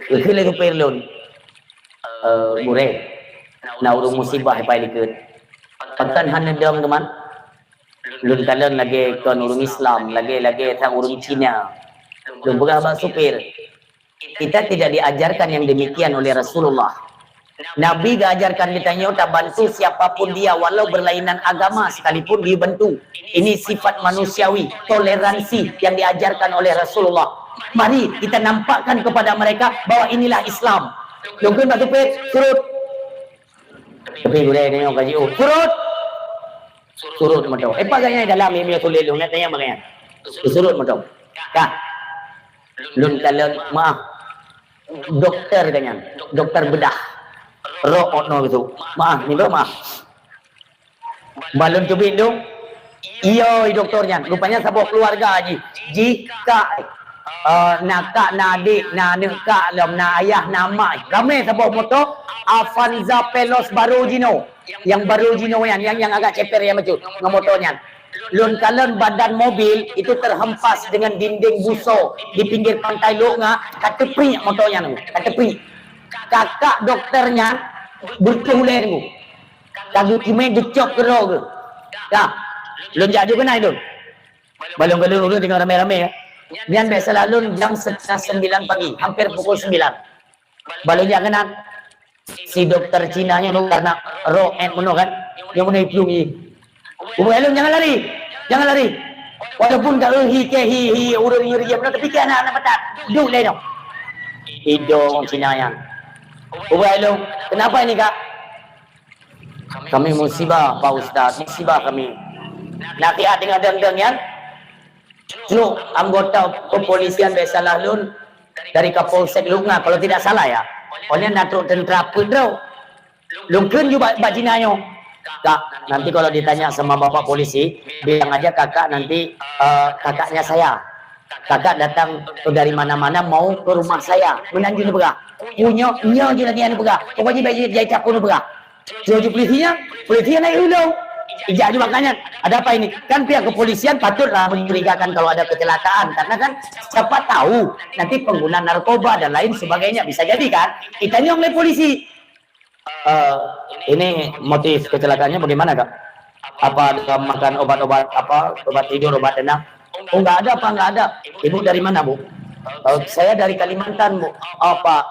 geukheun lé supir lôn, "Eh, gurèe, na ureueng musibah ipai likot." "Pakon hana dong teuma?" "Lôn kalon lagèe kon ureueng Islam, lagèe-lagèe sang ureueng Cina." Lôn peugah bak supir, "Kita tidak diajarkan yang demikian oleh Rasulullah. Nabi geuajarkan geutanyoe tabantu siapapun dia, walau berlainan agama sekalipun dibantu. Ini sifat manusiawi, toleransi yang diajarkan oleh Rasulullah. Mari kita nampakkan kepada mereka bahwa inilah Islam." Lôn kheun bak supir, "Surut." Tapi gurèe nyoe ka jiôh, "Surut!" Surut moto. Eh, pagai nyang dalam, miyueb tuléh lôn, tanyong pagai nyan. Surut moto. Ka. Lôn kalon, maaf. Doktor ka nyan. Doktor bedah. Rok ot noe gitu. Maaf, minta maaf. Balon teubiet dong. Iya, doktor nyan. Rupanya saboh keluarga jih. Jih kak, eh, na kak, na adik, na aneuk kak lom, na ayah, na mak. Ramé saboh moto, Avanza Veloz baru jinoe. Yang baru jinoe nyan, yang, yang agak ceper yang bacut ngon moto nyan. Lôn kalon badan mobil itu terhempas dengan dinding buso di pinggir pantai Lhokseumawe, ka teupriek moto nyan, ka teupriek. Kakak doktor nyan beutôi ulèe nyan. Ka geukimé geucok keudroe geuh. Dah. Lôn jak ju keunan lôn. Balon keu lôn, ulôn teungoh ramé-ramé, ya. Nyan bèk salah lôn jam setengah sembilan pagi, hampir pukul sembilan. Balon jak keunan. Si doktor Cina nyan karena roh et meunoe kan. Nyang meunoe iplueng i. Ubak lôn, "Jangan lari. Jangan lari." Walaupun ka hi ke hi, hi, ureueng nyeri, tapi ke anak-anak patat. Duek lé nyoe. Idong Cina nyan. Ubak lôn, "Kenapa ini, Kak?" "Kami musibah, Pak Ustaz, musibah kami." Nah, tiat deungon deng-deng nyan, trok anggota kepolisian bèk salah lôn dari Kapolsek Lhokseumawe, kalau tidak salah ya. Awaknyan na trok tentara peuet droe. Lôn kheun ju bak, bak Cina nyoe, "Kak, nanti kalau ditanya sama bapak polisi, bilang aja kakak nanti, eh, kakaknya saya. Kakak datang dari mana-mana mau ke rumah saya." Meunan ju neupeugah. Punyo, nyoe ju lagèe nyan neupeugah. Pokoknya bèk jai, jai capung neupeugah. Trok ju polisi nyan, polisi nyan naik ulông. Ijak ju bak nyan. "Ada apa ini?" Kan pihak kepolisian patutlah mencurigakan kalau ada kecelakaan. Karena kan siapa tahu nanti pengguna narkoba dan lain sebagainya. Bisa jadi kan? Ditanyong lé polisi. "Eh, ini motif kecelakaannya bagaimana, Kak? Apa ada makan obat-obat, apa, obat tidur, obat tenang?" "Oh, nggak ada, Pak, nggak ada." "Ibu dari mana, Bu?" "Eh, saya dari Kalimantan, Bu." "Oh, Pak,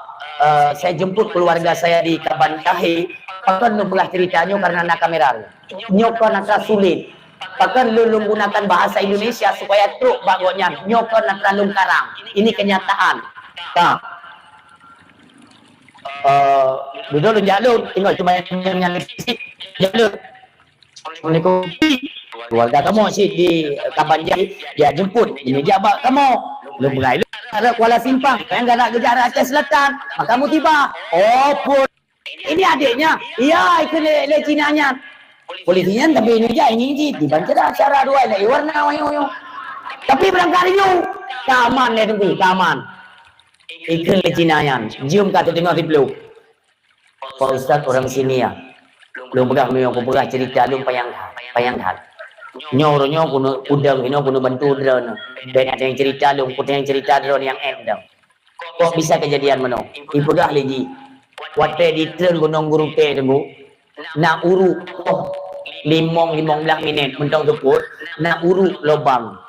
eh, saya jemput keluarga saya di Kabantahe." "Pakon neupeugah ceritanya karena na kamera?" "Nyoe kon atra sulet. Pakon lôn, lôn gunakan bahasa Indonesia supaya trok bak gobnyan. Nyoe kon atra lôn karang. Ini kenyataan." Nah. Eh, dudoe lôn jak lôn, tinggai cuma nyang, nyang, nyang, jak lôn. Assalamualaikum. keluarga kamoe cit di Kabanjai, ya jemput, meunyoe jak bak kamoe. Lôn peugah lôn rot Kuala Simpang, nyang galak geujak rot Aceh Selatan, maka musibah. Oh, phôn. Ini adiknya, iya, ikheun lé, lé Cina nyan. Polisi nyan tapi ini jak, ini cit, diban cit cara dua, lé warna wayo-wayo. Tapi barangkali nyoe, ka aman lé Teungku, ka aman. Ikheun lé Cina nyan, jeuem ka teudeungoe siplôh. Pak Ustaz orang sini ya. Lôn peugah meunyoe kupeugah cerita lôn panyang that, panyang that. Nyoe uroe nyoe keuneuk udeueng, inoe keuneuk bantu droeneuh. Bèk na teueng cerita lôn, kuteueng cerita droeneuh nyang ék dong. Kok bisa kejadian meunoe? Ipeugah lé jih. Watèe jitreun Gunong Geurutèe Teungku, na uruek poh limong, limong blah minèt mantong seupôt, na uruek lubang.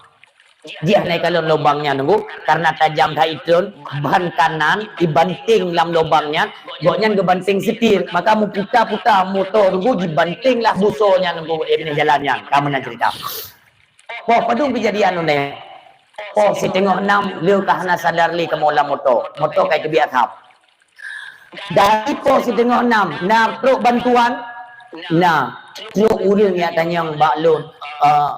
Jih na ikalon lubang nyan Teungku, karena tajam that itreun, ban kanan ibanting lam lubang nyan, gobnyan geubanting setir, maka meuputa-puta moto Teungku, jibanting lah buso nyan Teungku, eh, binéh jalan nyan, ka meunan cerita. Poh padum kejadian nyoe. Poh siteungoh nam, lheueh ka hana sadar lé kamoe lam moto. Moto ka iteubiet asap. Dari poh siteungoh nam, na trok bantuan? Na. Trok ureueng nyang tanyong bak lôn, eh,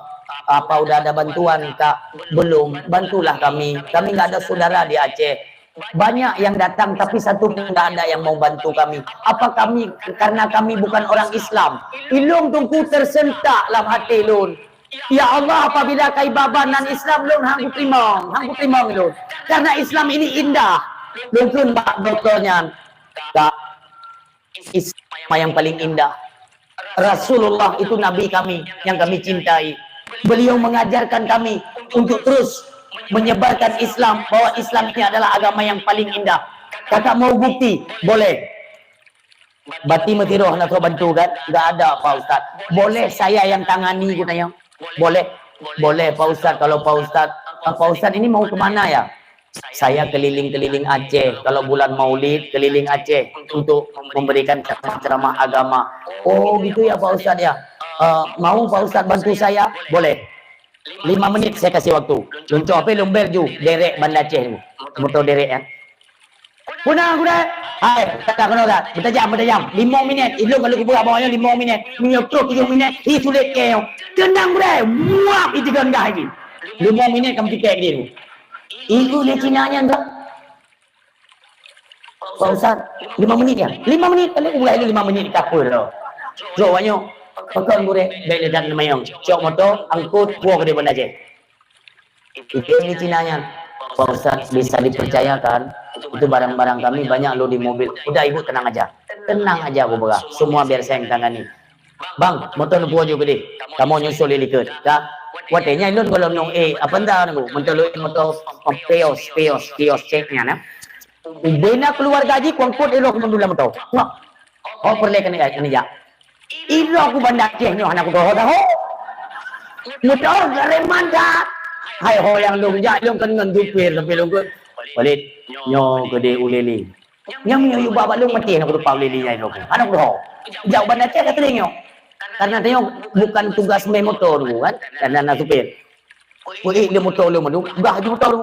apa udah ada bantuan, Kak? Belum. Bantulah kami. Kami nggak ada saudara di Aceh. Banyak yang datang, tapi satu pun nggak ada yang mau bantu kami. Apa kami, karena kami bukan orang Islam? Ilôn Teungku tersentak lam até lôn. Ya Allah, apabila ka ibaban nan Islam lôn, han kuteurimong, han kuteurimong lôn. Karena Islam ini indah. Lôn kheun bak dokto nyan, Kak, Islam yang paling indah. Rasulullah itu nabi kami yang kami cintai. Beliau mengajarkan kami untuk terus menyebarkan Islam, bahwa Islam ini adalah agama yang paling indah. Kakak mau bukti? Boleh. Bati meusiroh na soe bantu kan? Enggak ada, Pak Ustaz. Boleh saya yang tangani, kutanya. Boleh. Boleh, Pak Ustaz. Kalau Pak Ustaz, Pak Ustaz ini mau ke mana ya? Saya keliling-keliling Aceh. Kalau bulan Maulid, keliling Aceh untuk memberikan ceramah-ceramah agama. Oh, gitu ya, Pak Ustaz ya. Eh, mau Pak Ustaz bantu saya? Boleh. Lima menit saya kasih waktu. Lôn cok H P lôn bel ju, direct Banda Aceh tu. Moto direct ya. Peue na, Gurèe? Hai, kata keunoe that. Beutajam, beutajam. Limong minèt. Ilôn ka lheueh kupeugah bak awaknyan limong minèt. Meunyoe troh tujoh minèt, hi sulet keu nyoe. Teunang, Gurèe. Muap, itigon gah jih. Limong minèt ka meutikek jih tu. Ikheun lé Cina nyan, Pak. Pak Ustaz, lima menit ya? Lima menit. Ka lheueh kupeugah lôn lima menit, ka peue lom. Trok awaknyan. Pakon, Gurèe? Bèk lé that neumayong. Cok moto, angkot, puwoe keudéh Banda Aceh. Itu yang di Cina nyan. Pak Ustaz, bisa dipercayakan, itu barang-barang kami banyak lo di mobil. Udah, Ibu tenang aja. Tenang aja, Abu Bakar. Semua biar saya yang tangani. Bang, moto neupuwoe ju keudéh. Kamoe nyusul di likot. Ka? Watèe nyan lôn gohlom nyoe, eh, apa nda nunggu? Moto lôn, moto Prius, Prius, Prius cek nyan, eh. Ubena keluarga jih, kuangkot ilok mandum lam moto. Wah. Oh, peureulèe keuneuk, keuneuk jak. Ilok ku Banda Aceh nyoe hana kudoh tahu. Mudoh gareman that. Hai ho nyang lôn jak, lôn kan ngon supir, tapi lôn kheun, "Walid, nyoe keudéh u Lili." Nyang nyoe yue bak lôn maté hana kutupa u Lili nyan lôn. Hana kudoh. Jak u Banda Aceh ka teurimong. Karena tanyoe bukan tugas meh moto tu kan, karena na supir. Peuék lé moto lôn mandum, gah ju moto tu.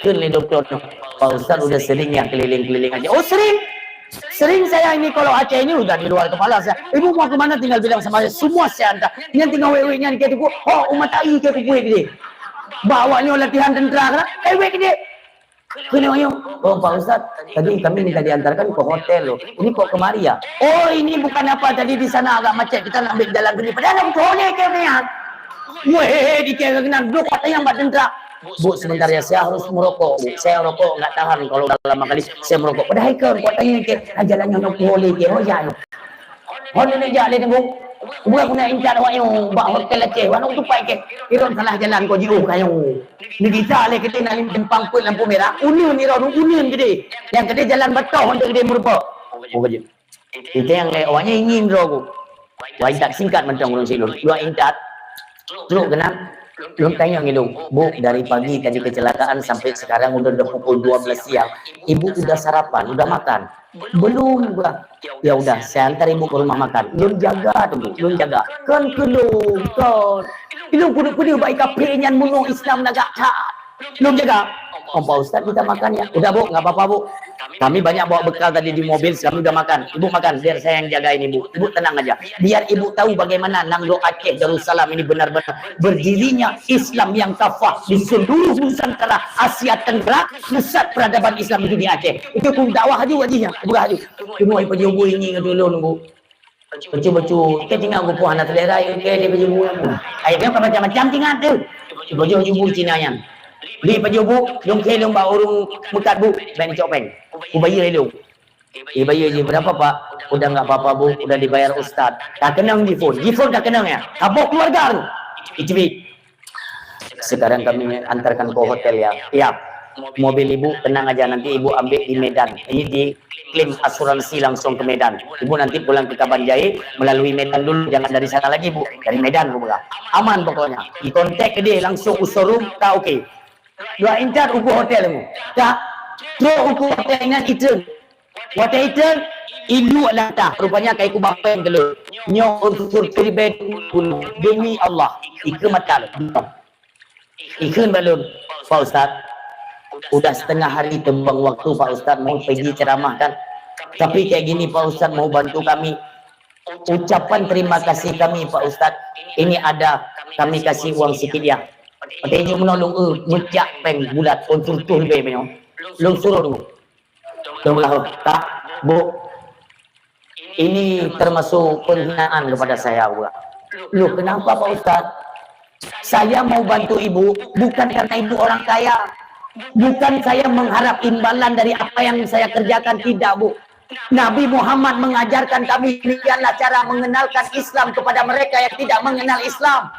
Kheun lé dokto nyoe, "Pak Ustaz udah sering ya keliling-keliling Aceh?" "Oh, sering. Sering saya ini kalau Aceh ini udah di luar kepala saya. Ibu mau ke mana tinggal bilang sama saya, semua saya antar." Nyan teungoh wék-wék nyan keu teungku, "Oh, umat ai keu kupuih deh." Bak awak nyoe latihan tentara keunan, "Eh, wék deh." Kheun lé awak nyoe, "Oh, Pak Ustaz, tadi kami minta diantarkan ke hotel loh. Ini kok kemari ya?" "Oh, ini bukan apa, tadi di sana agak macet, kita nak ambil jalan sini." Padahal aku toleh keu nyan. Weh, dikira keunan, duduk kat yang bak tentara. "Bu, sebentar ya, saya harus merokok, Bu. Saya rokok nggak tahan kalau udah lama kali saya merokok." Padahai kon, kuat tanya ke, "Ah, jalan nyoe peuhôi lé ke, ho jak nyoe." Hon neujak lé teungku. Bukan guna intat awak nyoe, bak hotel Aceh, awak nyoe tupai ke. Iron salah jalan kok jiôh ka nyoe. Neugisa lé keudéh na lim simpang peuet lampu merah, uneun iron, uneun keudéh. Nyang keudéh jalan batoh, untuk keudéh meurumpok. Oh, ka jeuet. Itu yang lé awaknyan ingin droe ku. Wai tak singkat mantong ulôn silôn. Dua intat. Trok keunan. Lôn tanyong ilôn, "Bu, dari pagi tadi kecelakaan sampai sekarang udah, udah pukul dua belas siang. Ibu udah sarapan, udah makan?" "Belum," gua. "Ya udah, saya antar ibu ke rumah makan." Lôn jaga tu, Bu. Lôn jaga. Kan keu lôn, kan. Ilôn peudeuh-peudeuh bak kaphé nyan bunoe Islam lagak that. Lôn jaga. Oh, Pak Ustaz, kita makan ya. Udah, Bu, nggak apa-apa, Bu. Kami banyak bawa bekal tadi di mobil, kami udah makan. Ibu makan, biar saya yang jagain Ibu. Ibu tenang aja. Biar Ibu tahu bagaimana Nanggroe Aceh Darussalam ini benar-benar berdirinya Islam yang kafah di seluruh Nusantara, Asia Tenggara, pusat peradaban Islam itu di Aceh. Itu pun dakwah juga jihnya, bukan haju. Cuma Ibu Haji Ibu ini ngadulu nunggu. Bacu-bacu, kita tinggal gupoh anak selera, ya, oke, dia baju buah. Ai, dia bukan macam-macam tinggal tu. Baju-baju Cina nyan. Li baju bu, dong ke dong ba urung meukat bu, baik ni cok peng. Ku bayar dulu. Eh, bayar je berapa, Pak? Udah nggak apa-apa, Bu. Udah dibayar Ustaz. Dah kenang di phone. Di phone dah kenang ya. Habok keluarga tu. Icibit. Sekarang kami antarkan ke hotel ya. Ya. Mobil ibu tenang aja, nanti ibu ambil di Medan. Ini diklaim asuransi langsung ke Medan. Ibu nanti pulang ke Kabanjahe melalui Medan dulu, jangan dari sana lagi, Bu. Dari Medan, Bu. Aman pokoknya. Di kontak ke dia langsung, usorum tak oke. Dua intat uku hotel mu. Tak. Trok uku hotel ingat itu. Watèe iteun, ilu lam tah, rupanya kai kubah pèng keu lôn. Nyoe unsur keuribèe demi Allah, ikeu mata lôn. Ikheun bak lôn, "Pak Ustaz, udah setengah hari terbuang waktu, Pak Ustaz, mau pergi ceramah kan. Tapi kayak gini, Pak Ustaz, mau bantu kami. Ucapan terima kasih kami, Pak Ustaz, ini ada, kami kasih uang sikit ya." Watèe nyoe meunoe lôn, eh, meucak pèng bulat, unsur tuh leubèh nyoe. Lôn suruh dulu. Tunggulah, tak, Bu. Ini termasuk penghinaan kepada saya, Bu. Loh, kenapa, Pak Ustaz? Saya mau bantu ibu, bukan karena ibu orang kaya. Bukan saya mengharap imbalan dari apa yang saya kerjakan, tidak, Bu. Nabi Muhammad mengajarkan kami, demikianlah cara mengenalkan Islam kepada mereka yang tidak mengenal Islam.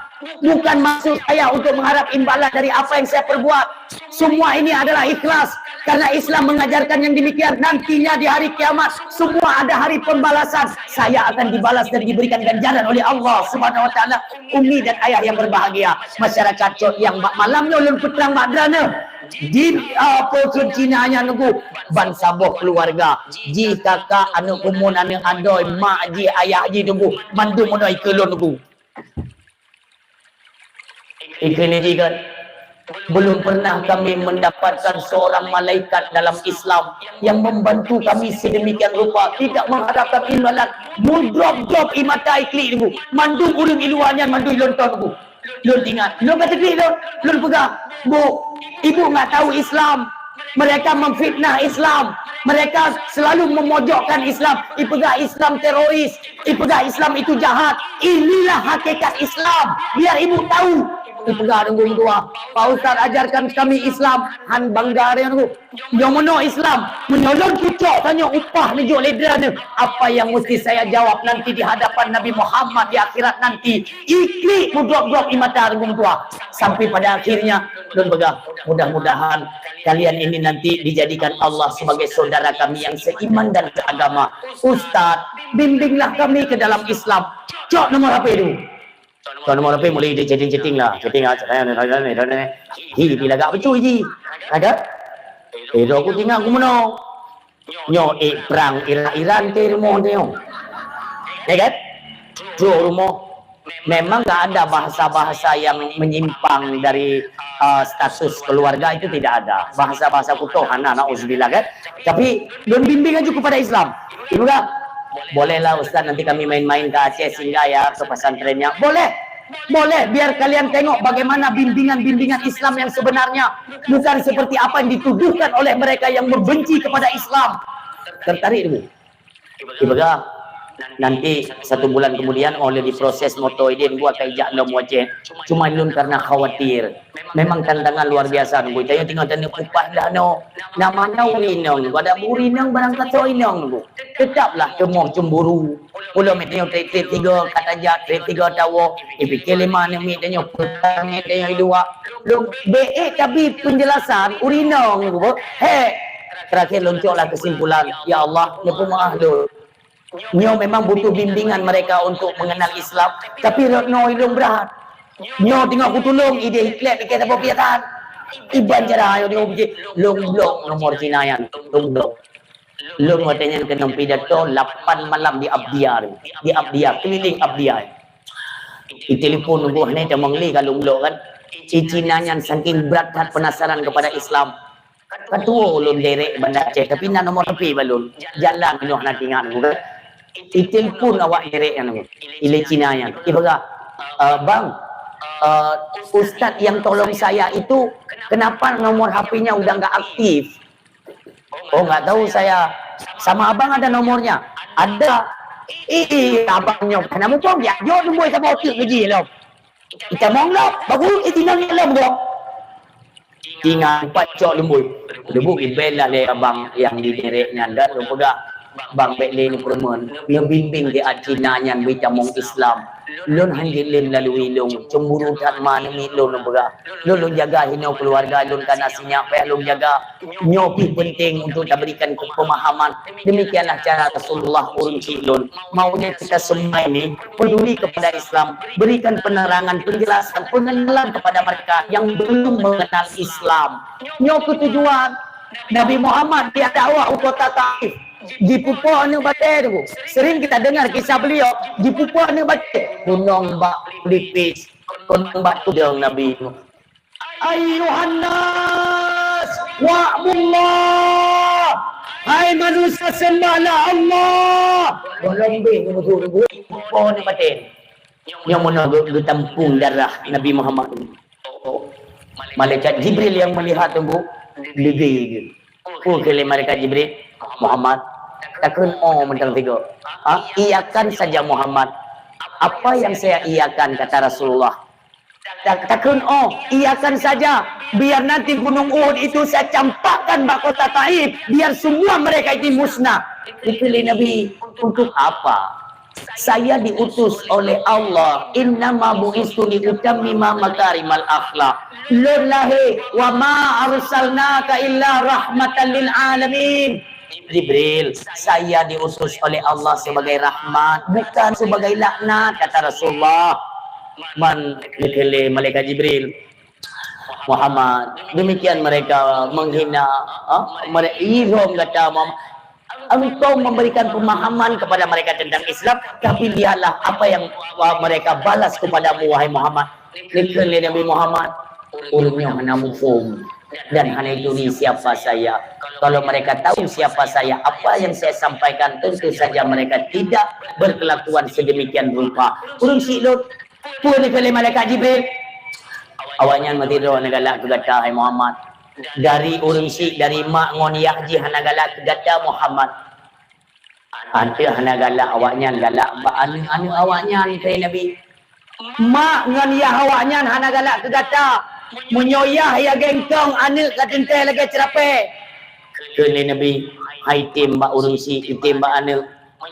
Bukan maksud saya untuk mengharap imbalan dari apa yang saya perbuat. Semua ini adalah ikhlas. Karena Islam mengajarkan yang demikian. Nantinya di hari kiamat, semua ada hari pembalasan. Saya akan dibalas dan diberikan ganjaran oleh Allah Subhanahu wa Taala. Umi dan ayah yang berbahagia, masyarakat cok yang bak malam nyoe lôn peutrang bak droeneuh. Di, ah, Peukeut Cina nyan nunggu ban saboh keluarga. Jih kakak, aneuk kumuen, aneuk adoe, mak jih, ayah jih nunggu. Mandum meunoe ikeu lôn nunggu. Ikheun jih kan, belum pernah kami mendapatkan seorang malaikat dalam Islam yang membantu kami sedemikian rupa, tidak mengharapkan imbalan. Mudrop-drop ie mata iklik nunggu. Mandum ureueng iluwa nyan mandum ilonton nunggu. Lôn ingat, lôn ka teuklik lôn, lôn peugah, "Bu, ibu nggak tahu Islam. Mereka memfitnah Islam. Mereka selalu memojokkan Islam. Ipeugah Islam teroris. Ipeugah Islam itu jahat. Inilah hakikat Islam. Biar ibu tahu." Ipeugah deungon dua, "Pak Ustaz ajarkan kami Islam." Han bangga dia tu. Nyang meunoe Islam, meunyoe lôn kucok tanyoe upah neujok lé droeneuh, apa yang mesti saya jawab nanti di hadapan Nabi Muhammad di akhirat nanti? Iklik mudrop-drop ie mata deungon dua. Sampai pada akhirnya, lôn peugah, mudah-mudahan kalian ini nanti dijadikan Allah sebagai saudara kami yang seiman dan seagama. Ustaz, bimbinglah kami ke dalam Islam. Cok nomor H P dulu. Tuan nomor H P mulai di chatting-chatting lah. Chatting lah, chatting lah, chatting lah. Hi, pi lagak betul ji. Ada? Eh, dok aku tinggal aku meunoe. Nyoe, eh, perang Iran, Iran ke rumoh dia. Ya kan? Trok rumoh. Memang tak ada bahasa-bahasa yang menyimpang dari, uh, status keluarga, itu tidak ada. Bahasa-bahasa kutoh hana, nauzubillah kan. Tapi lôn bimbing aju kepada Islam. Ibu kak, bolehlah Ustaz, nanti kami main-main ke Aceh singgah ya, ke pesantrennya. Boleh. Boleh, biar kalian tengok bagaimana bimbingan-bimbingan Islam yang sebenarnya. Bukan seperti apa yang dituduhkan oleh mereka yang membenci kepada Islam. Tertarik dulu. Ipeugah, nanti satu bulan kemudian, oh, lé diproses moto idin buat kai jak lom wajah. Cuma lôn karena khawatir. Memang tantangan luar biasa nunggu. Tanyoe tinggal tanyoe kupas dah no. Nama no ureueng inong, pada ureueng inong barang kata inong nunggu. Tetaplah temoh cemburu. Pulo mit tanyoe trip-trip tiga kata jak, trip tiga tawo. Dipikir lima aneuk mit tanyoe, petang tanyoe dua. Lôn B E tapi penjelasan ureueng inong nunggu. He, Terakhir lôn coklah kesimpulan, ya Allah, neupeumaah lôn. Nyoe memang butuh bimbingan mereka untuk mengenal Islam, tapi rot noe lôn brat. Nyoe teungoh kutulông idéh iklep iké saboh piatan. Iban cara nyoe teungoh pike, lôn blok nomor Cina nyan, lôn blok. Lôn watèe nyan keunong pidato lapan malam di Abdia, di Abdia, keliling Abdia. Itelepon nunggu hana tamong lé ka lôn blok kan. Cina nyan saking brat that penasaran kepada Islam. Ka tuwo lôn derek Banda Aceh, tapi na nomor H P bak lôn. Jalan nyoe hana teuingat lôn, kan? Itelepon awak derek nyan, ilée Cina nyan. Ipeugah, "Eh, Bang, eh, ustaz yang tolong saya itu, kenapa nomor H P-nya udah nggak aktif?" "Oh, nggak tahu saya. Sama abang ada nomornya?" "Ada." "Ih, abang nyoe hana muphom, jak jok lumbôi saboh teuk keu jih lom." Itamong lom, baru itinang lom gob. Ingat, pacok lumbôi. Lubuk ibel lah lé abang nyang di derek nyan dan lôn peugah, "Bang, bék lé neupeurumeuen, neubimbéng di Acina nyan beuitamong Islam. Lôn hana jeuet lé meulalui lôn, cemburu that ma neumiet lôn," lôn peugah. "Lôn, lôn jaga hinoe keuluwarga lôn ka na sinyak, payah lôn jaga. Nyoe pih peunteng untuk taberikan pemahaman." Demikianlah cara Rasulullah ureuëng chik lôn. Maunya kita semua ini peduli kepada Islam, berikan penerangan, penjelasan, pengenalan kepada mereka yang belum mengenal Islam. Nyoe keuh tujuan Nabi Muhammad dia dakwah u kota Taif. Jipeupo aneuëk batée tu. Sering kita dengar kisah beliau, jipeupo aneuëk batée. Kunong bak pelipis, kunong bak tudong Nabi. "Ayyuhan nas, wa'budullah." "Hai manusia, sembahlah Allah." Gohlom beh nyoe meusuh teungku, po ni baten. Nyang meunoe geu-, geutampong darah Nabi Muhammad. Malaikat Jibril yang melihat teungku, lege geuh. Oh, keu lé malaikat Jibril, "Muhammad, takheun oh mantong sigoe." "Ha, iakan saja Muhammad." "Apa yang saya iakan?" kata Rasulullah. "Tak, takheun oh, iakan saja. Biar nanti Gunung Uhud itu saya campakkan bak kota Taif, biar semua mereka ini musnah." Dikheun lé Nabi, "Untuk apa? Saya diutus oleh Allah. Innama bu'istu li utammima makarimal akhlak." "Lôn lahé, wa ma arsalnaka illa rahmatan lil alamin." "Jibril, saya diutus oleh Allah sebagai rahmat, bukan sebagai laknat," kata Rasulullah. Man, dikheun lé malaikat Jibril, "Muhammad, demikian mereka menghina, ha? Mere-, irhom gata, Muhammad. Engkau memberikan pemahaman kepada mereka tentang Islam, tapi lihatlah apa yang, uh, mereka balas kepadamu, wahai Muhammad." Dikheun lé Nabi Muhammad, "Ureuëng nyoe hana muphom dan hana ituri siapa saya. Kalau mereka tahu siapa saya, apa yang saya sampaikan, tentu saja mereka tidak berkelakuan sedemikian rupa." Ureuëng chik lôn, peue dikheun lé malaikat Jibril? "Awaknyan meusidroe hana galak keu gata, hai Muhammad. Dari ureuëng chik, dari mak ngon yah jih hana galak keu gata, Muhammad." "Ateueh hana galak awaknyan, galak bak aneuëk-aneuëk awaknyan," kheun Nabi. "Mak ngon yah awaknyan hana galak keu gata. Meunyoe yah ya gengkong, aneuëk ka teuntée lagée ceurapée." Kheun lé Nabi, "Hai tem bak ureuëng chik, item bak aneuëk.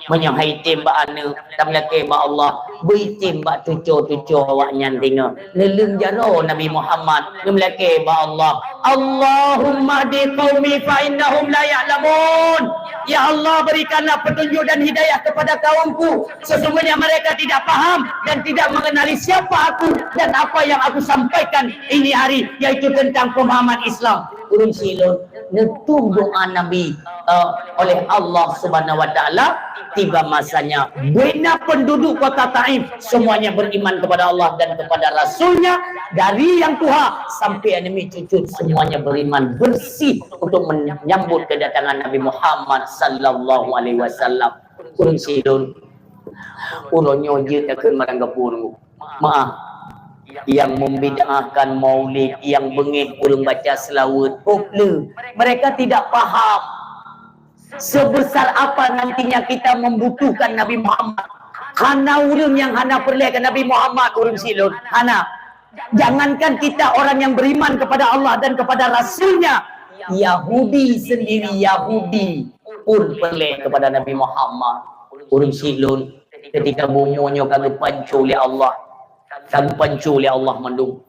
Meunyoe hai tem bak aneuëk, tameulakée bak Allah, beuitem bak cuco-cuco awaknyan deungoe." Neuleueng jaroe Nabi Muhammad, neumeulakée bak Allah, "Allahumma hdi qaumi fa innahum la ya'lamun." "Ya Allah, berikanlah petunjuk dan hidayah kepada kaumku. Sesungguhnya mereka tidak paham dan tidak mengenali siapa aku dan apa yang aku sampaikan ini hari, yaitu tentang pemahaman Islam." Ureuëng chik lôn, neutueng doa Nabi, eh, oleh Allah Subhanahu wa Taala, tiba masanya, buena penduduk kota Taif semuanya beriman kepada Allah dan kepada Rasulnya, dari yang tuha sampai yang cucu, semuanya beriman bersih untuk menyambut kedatangan Nabi Muhammad sallallahu alaihi wasallam. Ureuëng chik lôn, uroe nyoe jeuet takheun barang gapu nunggu. Maaf, yang membid'ahkan maulid, yang beungéh ureuëng baca seulaweuet, peue, mereka tidak paham sebesar apa nantinya kita membutuhkan Nabi Muhammad. Hana ureuëng nyang hana peureulée keu Nabi Muhammad, ureuëng chik lôn. Hana. Jangankan kita orang yang beriman kepada Allah dan kepada Rasulnya, Yahudi sendiri, Yahudi pun peureulée kepada Nabi Muhammad. Ureuëng chik lôn, ketika bumoe nyoe ka geupanco lé Allah, ka geupanco lé Allah mandum.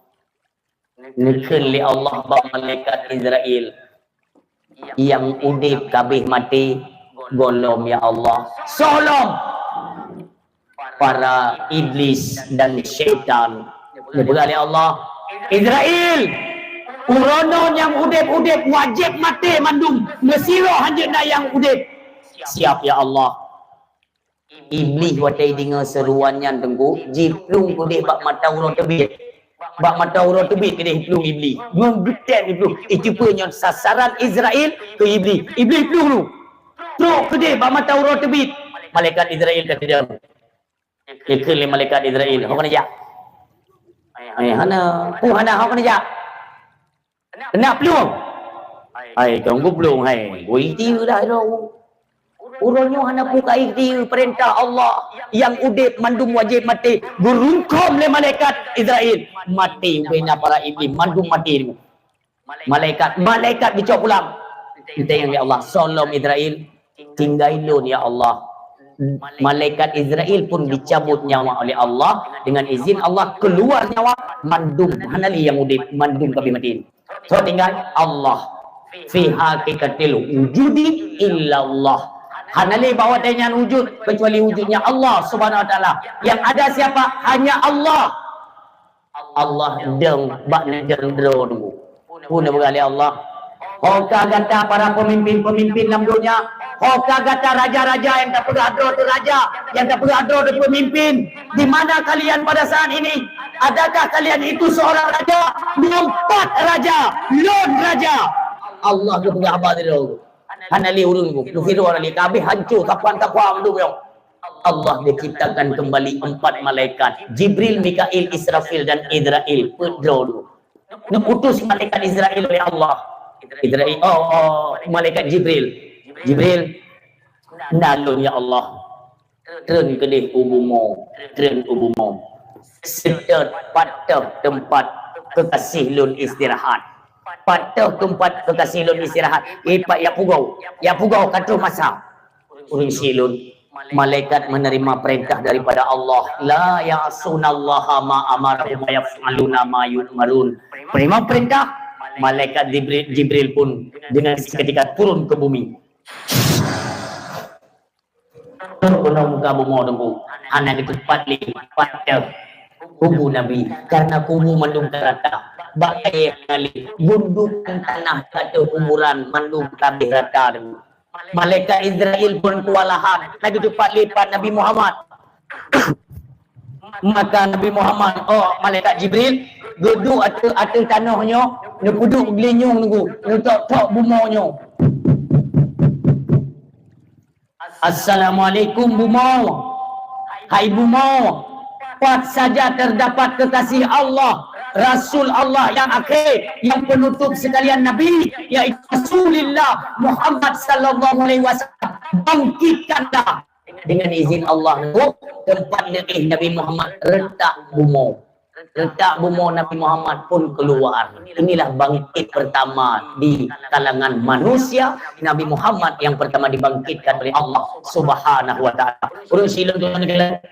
Neukheun lé Allah bak malaikat Izrail, "Nyang udeb ka abéh maté, gohlom ya Allah." "Soe lom?" "Para iblis dan syaitan." Neupeugah lé Allah, "Izrail, uroe nyoe nyang udeb-udeb wajéb maté mandum, meusidroe hanjeuet na nyang udeb." "Siap ya Allah." Iblih watée deungoe seuruan nyan teungku, jiplueng udeb bak mata uroe teubiet. Bak mata uroe teubiet keudeh plueng Iblih. Ngon geutém plueng. Itu pun nyan sasaran Izrail keu Iblih. Iblih plueng lu. Trok keudeh bak mata uroe teubiet. Malaikat Izrail ka keudeh. Dikheun lé malaikat Izrail, "Ho keuneuk jak?" "Eh, hana." "Peue hana ho keuneuk jak?" "Keuneuk plueng." "Hai, kong geuplueng, hai. Bui tieu dah droe." Uroe nyoe hana peue ka ikhtiar, peurintah Allah nyang udeb mandum wajéb maté, geurungkôm lé malaikat Izrail. Maté ubena para iblih, mandum maté. Malaikat, malaikat geucok pulang. Teuntèe, "Ya Allah, soe lom Izrail?" "Tinggai lôn, ya Allah." Malaikat Izrail pun dicabut nyawa oleh Allah. Dengan izin Allah, keluar nyawa, mandum, hana lé nyang udeb, mandum ka abéh maté. Soe tinggai? Allah. "Fi haqiqatil wujudi illallah." Hana lé bak watèe nyan wujud, kecuali wujudnya Allah Subhanahu wa Taala. Yang ada siapa? Hanya Allah. Allah dong bak neudong droe nunggu. Peue neupeugah lé Allah? "Ho ka gata para pemimpin-pemimpin lam donya, ho ka gata raja-raja nyang tapeugah droe teuh raja, nyang tapeugah droe teuh pemimpin. Di mana kalian pada saat ini? Adakah kalian itu seorang raja? Lôn pat raja, lôn raja." Allah geupeugah haba sidroe. Hana lé ureueng nunggu. Sidroe hana lé, ka abéh hanco sapan-sapan mandum nyoe. Allah diciptakan kembali empat malaikat, Jibril, Mikail, Israfil, dan Izrail. Peuet droe. Neuutus malaikat Israil oleh Allah. Israil, oh, oh, malaikat Jibril. "Jibril, na lôn, ya Allah. Treun keudeh u bumoe, treun u bumoe. Seutôt pat teuh teumpat keukaséh lôn istirahat. Pat teuh teumpat keukaséh lôn istirahat." "Eh, pat ya pugoe, ya pugoe ka troh masa." Ureueng syiek lôn, malaikat menerima perintah daripada Allah, "La ya'sunallaha ma amarahum wa yaf'aluna ma yu'marun." Terima perintah, malaikat Jibril, Jibril pun dengan seketika turun ke bumi. Turun ke muka bumoe teungku, hana geuteupat lé pat teuh kubu Nabi, karena kubu mandum ka rata. Bak kayèe hana lé, gundukan tanah ka teuh kuburan mandum ka abéh rata teungku. Malaikat Israil pun kewalahan, laju teupat lé pat Nabi Muhammad. Maka Nabi Muhammad, oh, malaikat Jibril, geuduek ateueh, ateueh tanoh nyoe, neupeuduek geulinyueng nunggu, neutok-tok bumoe nyoe. "Assalamualaikum bumoe. Hai bumoe, pat saja terdapat kekasih Allah, Rasul Allah yang akhé, yang penutup sekalian nabi, yaitu Rasulullah Muhammad sallallahu alaihi wasallam. Bangkitkanlah." Dengan izin Allah, teumpat leubeh Nabi Muhammad reutak bumoe. Reutak bumoe Nabi Muhammad pun keuluar. Inilah bangkit pertama di kalangan manusia, Nabi Muhammad yang pertama dibangkitkan oleh Allah Subhanahu wa Taala. Ureueng syiek lôn tuan keulan,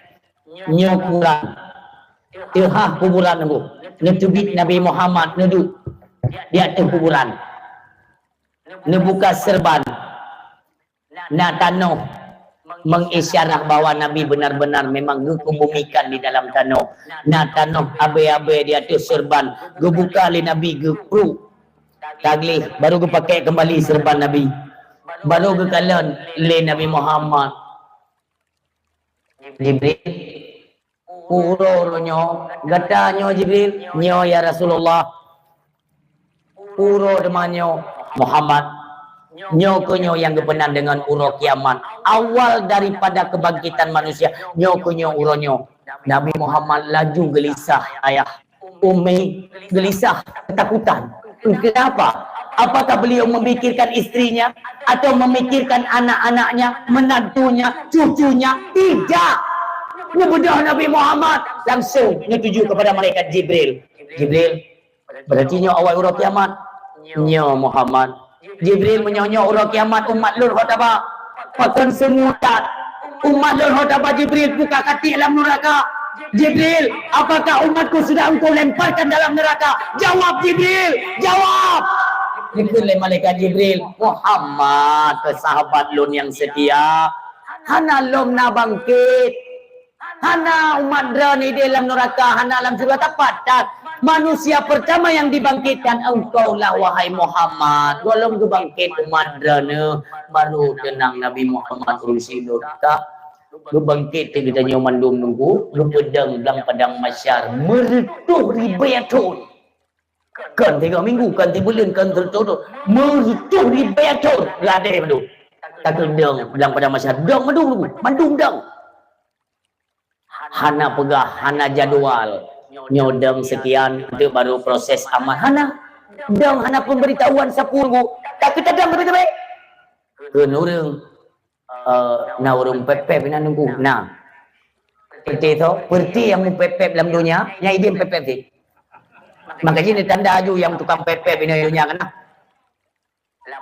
nyoe kuburan. Teuhah kuburan nunggu. Neuteubiet Nabi Muhammad neuduek di ateueh kuburan. Neubuka seureuban. Na tanoh mengisyarah bahwa Nabi benar-benar memang geukebumikan di dalam tanoh. Na tanoh abèe-abèe di ateueh seureuban, geubuka lé Nabi, geupruek. Ka gleh, baru geupakè keumbali seureuban Nabi. Baru geukalon lé Nabi Muhammad. Jibril, "Uroe nyoe, gata nyoe Jibril?" "Nyoe, ya Rasulullah." "Uroe teuma nyoe, Muhammad?" "Nyoe keuh nyoe nyang geupeunan deungon uroe kiamat, awal daripada kebangkitan manusia. Nyoe keuh nyoe uroe nyoe." Nabi Muhammad laju geulisah, ayah. Ummi geulisah, ketakutan. Kenapa? Apakah beliau memikirkan istrinya atau memikirkan anak-anaknya, menantunya, cucunya? Tidak. Neubeudôh Nabi Muhammad, langsung neutuju kepada malaikat Jibril. "Jibril, berarti nyoe awai uroe kiamat?" "Nyoe, Muhammad." "Jibril, meunyoe nyoe uroe kiamat, umat lôn ho taba?" "Pakon seumudat? Umat lôn ho taba, Jibril, peue ka katiek lam nuraka." "Jibril, apakah umatku sudah engkau lemparkan dalam neraka? Jawab, Jibril, jawab!" Dikheun lé malaikat Jibril, "Muhammad, sahabat lôn nyang seutia, hana lom na bangkét. Hana umat droeneuh idéh lam nuraka, hana lam syeuruga, tapat that. Manusia pertama yang dibangkitkan engkau lah, wahai Muhammad. Gohlom geubangkét umat droeneuh, baru teunang Nabi Muhammad ureueng syiek lôn." Ka Geubangkét teuk geutanyoe mandum Teungku, geupeudong lam padang mahsyar meureutôh ribèe thôn. Kon tiga minggu, kon tibuleuen, kon sireutoh thôn. Meureutôh ribèe thôn geuadé mandum. Takeudong lam padang mahsyar, dong mandum Teungku, mandum dong. Hana peugah, hana jadwal. Nyoe dong sekian, teuk baru proses amal. Hana. Dong hana pemberitahuan sapeue Teungku. Takeutadong teubiet-teubiet. Kheun ureueng, eh, na ureueng pép-pép inan Teungku. Na. Peureuté tho, peureuté nyang meupép-pép lam donya, nyang idéh pép-pép cit. Maka jih tanda aju nyang tukang pép-pép inan donya keunan.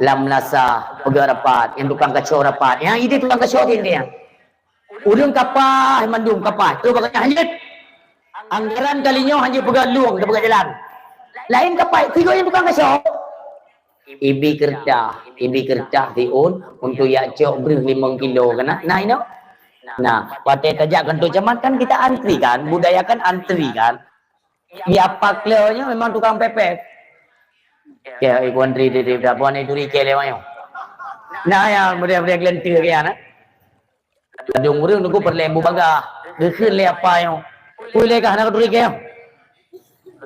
Lam meunasah, peugah rapat, nyang tukang kaco rapat. Nyang idéh tukang kaco cit nyan. Ureueng ka paih mandum ka paih. Tu bak nyan hanjeuet. Anggaran kali nyoe hanjeuet peugah lueng, tapeugah jalan. Laén ka paih, sigoe nyang tukang kaco. Ibi keureutah, ibi keureutah siôn untuk jak cok breuh limong kilo keunan. Nah, inoe. Nah, watèe tajak keunoe camat kan kita antri kan, budaya kan antri kan. Di apa klo nyoe memang tukang pép-pép. Kèe, eh, ku antri di, di, di, apa ni, turi kèe lewat nyoe. Nah, ya, mudah-mudahan geuleunteu kèe, nah. Ladôm ureueng Teungku peureulèe bu bagah. Geukheun lé apa nyoe. Peue lé kah hana katuri kèe nyoe?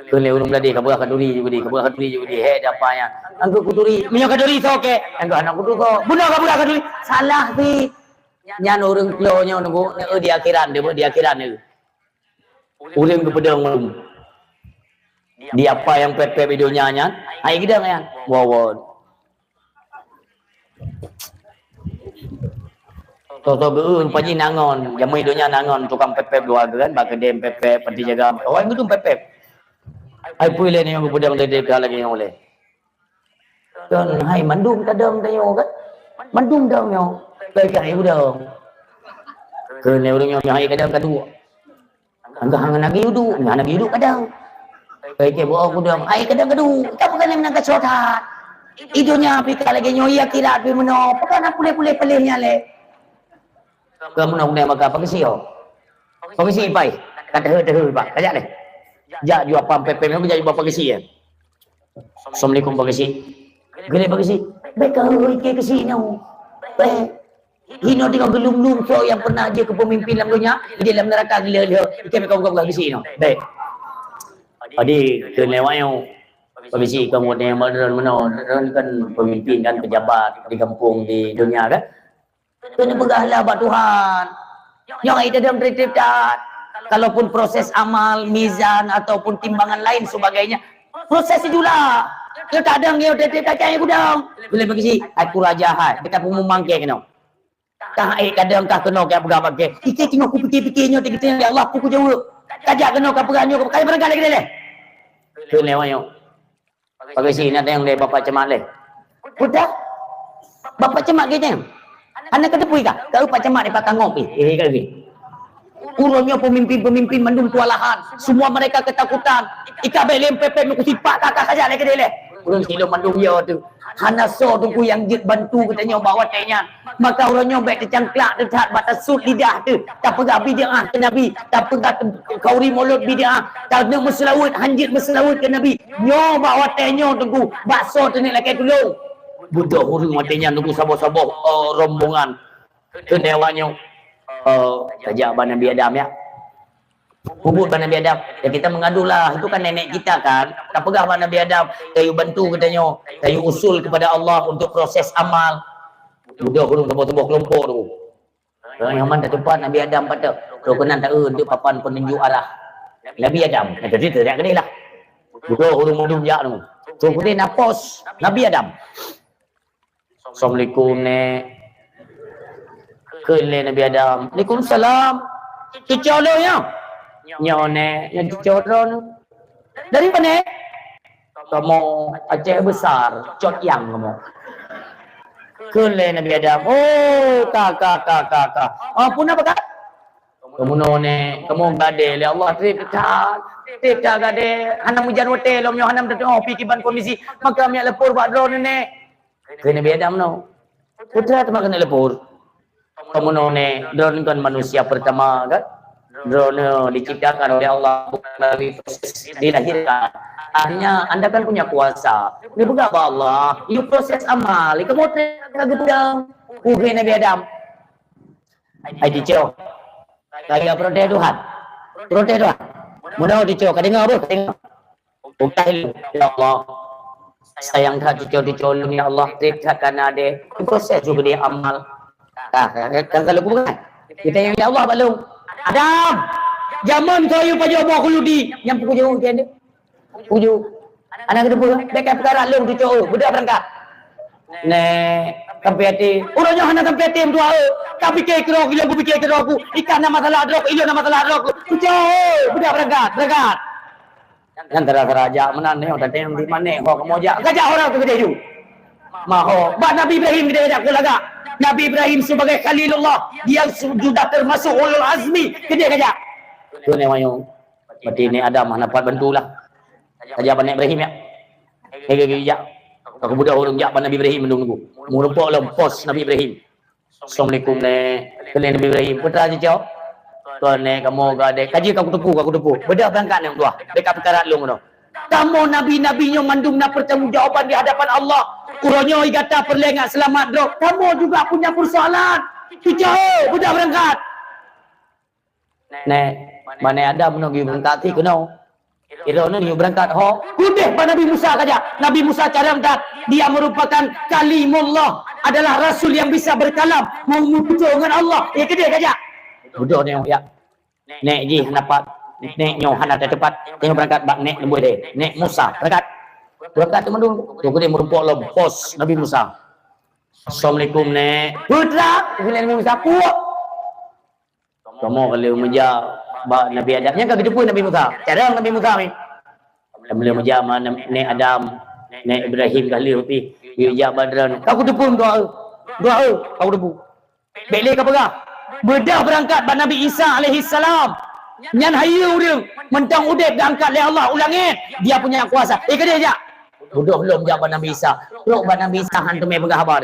Kheun lé ureueng Bladé, ka peugah katuri ju di, ka peugah katuri ju di. Hé, di apa nyan? Angku kuturi. Meunyoe katuri soe kèe? Angku hana kuturi soe. Bunoe ka peugah katuri. Salah cit. Nyan ureueng klo nyoe Teungku, di akhiran dia, di akhiran dia. Ureueng geupeudong mandum. Di apa nyang pép-pép di donya nyan, hai geudong nyan. Wawan. Toh-toh geu-, pajih nangon, jameun donya nangon tukang pép-pép dua geuh kan, bak keudè pép-pép, panti jaga, awai geudong pép-pép. Hai peue lé nyang geupeudong lé lagèe nyoe lé. Kan hai mandum tadong tanyoe kan? Mandum dong nyoe. Kai-kai udong. Keu nyoe ureueng nyoe hai kadang kaduek. Angka hana lagi uduk, hana lagi uduk kadang. Kai-kai boh udong, hai kadang kaduek. Tapi kan yang nak kacau that. Itu nya pika lagi nyoe ya kira pi meno. Bukan aku boleh-boleh pelih nya le. Kamu nak guna maka apa kesi yo? Apa kesi pai? Kata he, he, Pak. Kajak deh. Jak jua pam pepem aku jak jua apa kesi ya. Assalamualaikum, Pak Geuchik. Geuleh Pak Geuchik. Bèk ka hôi keu Geuchik nyoe. Bèk. Hino tinggai geulum-lum soe nyang pernah jeuet keu peumimpin lam donya, di dalam neuraka geuleh-leh. Ikeu bèk ka buka-buka Geuchik nyoe. Bèk. Jadi, keu lewat nyoe, Pak Geuchik, kamoe nyang ba droen meunoe, droen kan peumimpin kan, pejabat di gampông, di donya kan. Keuneuk peugah lah bak Tuhan. Nyoe hai tadong trép-trép that. Kalaupun proses amal, mizan, ataupun timbangan lain sebagainya, proses sijula. Nyoe tadong nyoe trép-trép that cai gudong. Boleh bagi si, hai kuraja hai. Beta peumumang keu keunoe. Tah hai kadang kah keunoe keu peugah bagi. Ikeu teungoh kupikir-pikir nyoe, tikeu ya Allah, peue kujaweueb. Kajak keunoe ka peugah nyoe, ka barangkahi lagèe lé. Keu lewat nyoe. Pak Geuchik, na tanyong lé Bapak Camat lé. Peue that? Bapak Camat geuh nyan. Hana kateupeue kah? Ka Pak Camat di Pak Kangok pih. Eh, ka geuh. Uroe nyoe pemimpin-pemimpin mandum kewalahan. Semua mereka ketakutan. Ikeu bèk lé pepem meukusipak ka, ka saja lé keudeh lé. Ureueng silop mandum yo tu. Hana soe teungku nyang jeuet bantu geutanyoe bak watèe nyan. Maka uroe nyoe bèk teucangklak teuh that bak tasut lidah teuh. Tapeugah bid'ah keu Nabi, tapeugah khauri mulod bid'ah, taneuk meuseulaweuet, hanjeuet meuseulaweuet keu Nabi. Nyoe bak watèe nyoe teungku, bak soe taneuk lakèe tulông. Beudôh ureueng watèe nyan teungku saboh-saboh, eh, rombongan. Keu lewat nyoe, eh, tajak bak Nabi Adam ya. Peubuet bak Nabi Adam. Ya, kita mengadulah. Itu kan nenek kita kan. Tapeugah bak Nabi Adam. Kayue bantu geutanyoe. Kayue usul kepada Allah untuk proses amal. Beudôh ureueng saboh-saboh kelompok tu. Nyang man tatupat Nabi Adam pat. Roh keunan taeu untuk papan penunjuk arah. Nabi Adam. Nah, jadi teriak geude lah. Beudôh ureueng mandum jak tu. Tu geude na pos Nabi Adam. Assalamualaikum, Nek. Kheun lé Nabi Adam. Waalaikumsalam. Cucoe lôn nyoe? Nyoe, Nek. Nyoe cucoe droeneuh. Dari mana? Kamoe Aceh Besar, Cot Yang kamoe. Kheun lé Nabi Adam. Oh, ka, ka, ka, ka, ka. Oh, puna apa ka? Kamoe nyoe, Nek, kamoe gadée lé Allah, trép that. Trép that gadée. Hana meujan watée lom nyoe, hana meuteumé pi kiban kondisi. Maka miet leupur bak droeneuh, Nek. Kheun Nabi Adam nyoe. Peue teuma keuneuk leupur. Kamoe nyoe, Nek, droeneuh kon manusia pertama, kan? Droeneuh diciptakan oleh Allah melalui proses dilahirkan. Artinya, anda kan punya kuasa. Neupeugah bak Allah, you proses amal, kamoe ka geupeudong. Kheun Nabi Adam. Hai cucoe, kaya protes Tuhan. Protes Tuhan. Meunoe cucoe, ka deungoe beuh, ka deungoe. Peugah lé, "Ya Allah, sayang that cucoe-cucoe lôn, ya Allah, trép that ka na deh." Proses juga dia amal. Ka, ka, ka, ka lôn peugah. Kita yang, "Ya Allah, bak lôn." Adam, jameun keu yue pajoh boh khuludi, nyang peukuju, Puju. Aneuk geuteupeue, bèk ka peukarat lôn cucoe, beudôh beurangkat. Nèk, sampai até. Uroe nyoe hana sampai até meutuah, ka pike keudroe ku, ilôn pike keudroe ku. Ikan na masalah droe ku, ilôn na masalah droe ku. Cucoe, beudôh beurangkat, beurangkat. Nyan tara-tara jak meunan nyoe, tateueng di manéh, ho kamoe jak. Ka jak uroe teuh keudéh ju. Maho, bak Nabi Ibrahim keudéh jak keu lagak. Nabi Ibrahim sebagai Khalilullah, dia su-, sudah termasuk ulul azmi, keudéh ka jak. Tu nyoe. Berarti Nèk Adam hana pat bantu lah. Ka jak bak Nèk Ibrahim, ya. Hei, hei, hei, jak. Ka kubeudôh ureueng jak bak Nabi Ibrahim mandum nunggu. Meurumpok lom pos Nabi Ibrahim. "Assalamualaikum, Nèk." Kheun lé Nabi Ibrahim, "Peue teuma cucoe?" "Tuan Nèk, kamoe ka deh." "Ka jeuet, ka kuteupeue, ka kuteupeue. Beudôh beurangkat Nèk meutuah. Bèk ka peukarat lôn keunoe." Kamoe nabi-nabi nyoe mandum na pertanggungjawaban di hadapan Allah. Uroe nyoe gata peureulèe ngat seulamat droe, kamoe juga punya persoalan. Cucoe, beudôh beurangkat. Nèk, bak Nèk Adam nyoe geuyue beurangkat keunoe. Kira nyoe geuyue beurangkat ho. Keudéh bak Nabi Musa ka jak. Nabi Musa carông that. Dia merupakan kalimullah, adalah rasul yang bisa berkalam, memuji dengan Allah. Ya, keudéh ka jak. Beudôh nyoe, ya. Nèk jih hana pat. Nèk nyoe hana teupat. Nyoe beurangkat bak nèk leumbôi lé. Nèk Musa, beurangkat. Beurangkat teuma dulu. Tu keudéh meurumpok lom pos Nabi Musa. "Assalamualaikum, Nèk." "Peue teuma?" Kheun lé Nabi Musa, "Peue?" Kamoe ka lheueh meujak bak Nabi Adam. Nyan ka geuteupeue Nabi Musa. Carông Nabi Musa mi. Ka lheueh meujak ma-, Nèk Adam, Nèk Ibrahim ka lheueh pih. Geujak bak droeneuh. Ka kuteupeue doa. Doa, ka kuteupeue. Bèk lé ka peugah. Beudôh beurangkat bak Nabi Isa alaihissalam. Nyan hayeue ureueng, mantong udép geuangkat lé Allah u langét. Dia punya kuasa. Eh, keudéh jak. Beudôh lom jak bak Nabi Isa. Trok bak Nabi Isa han teumé peugah haba.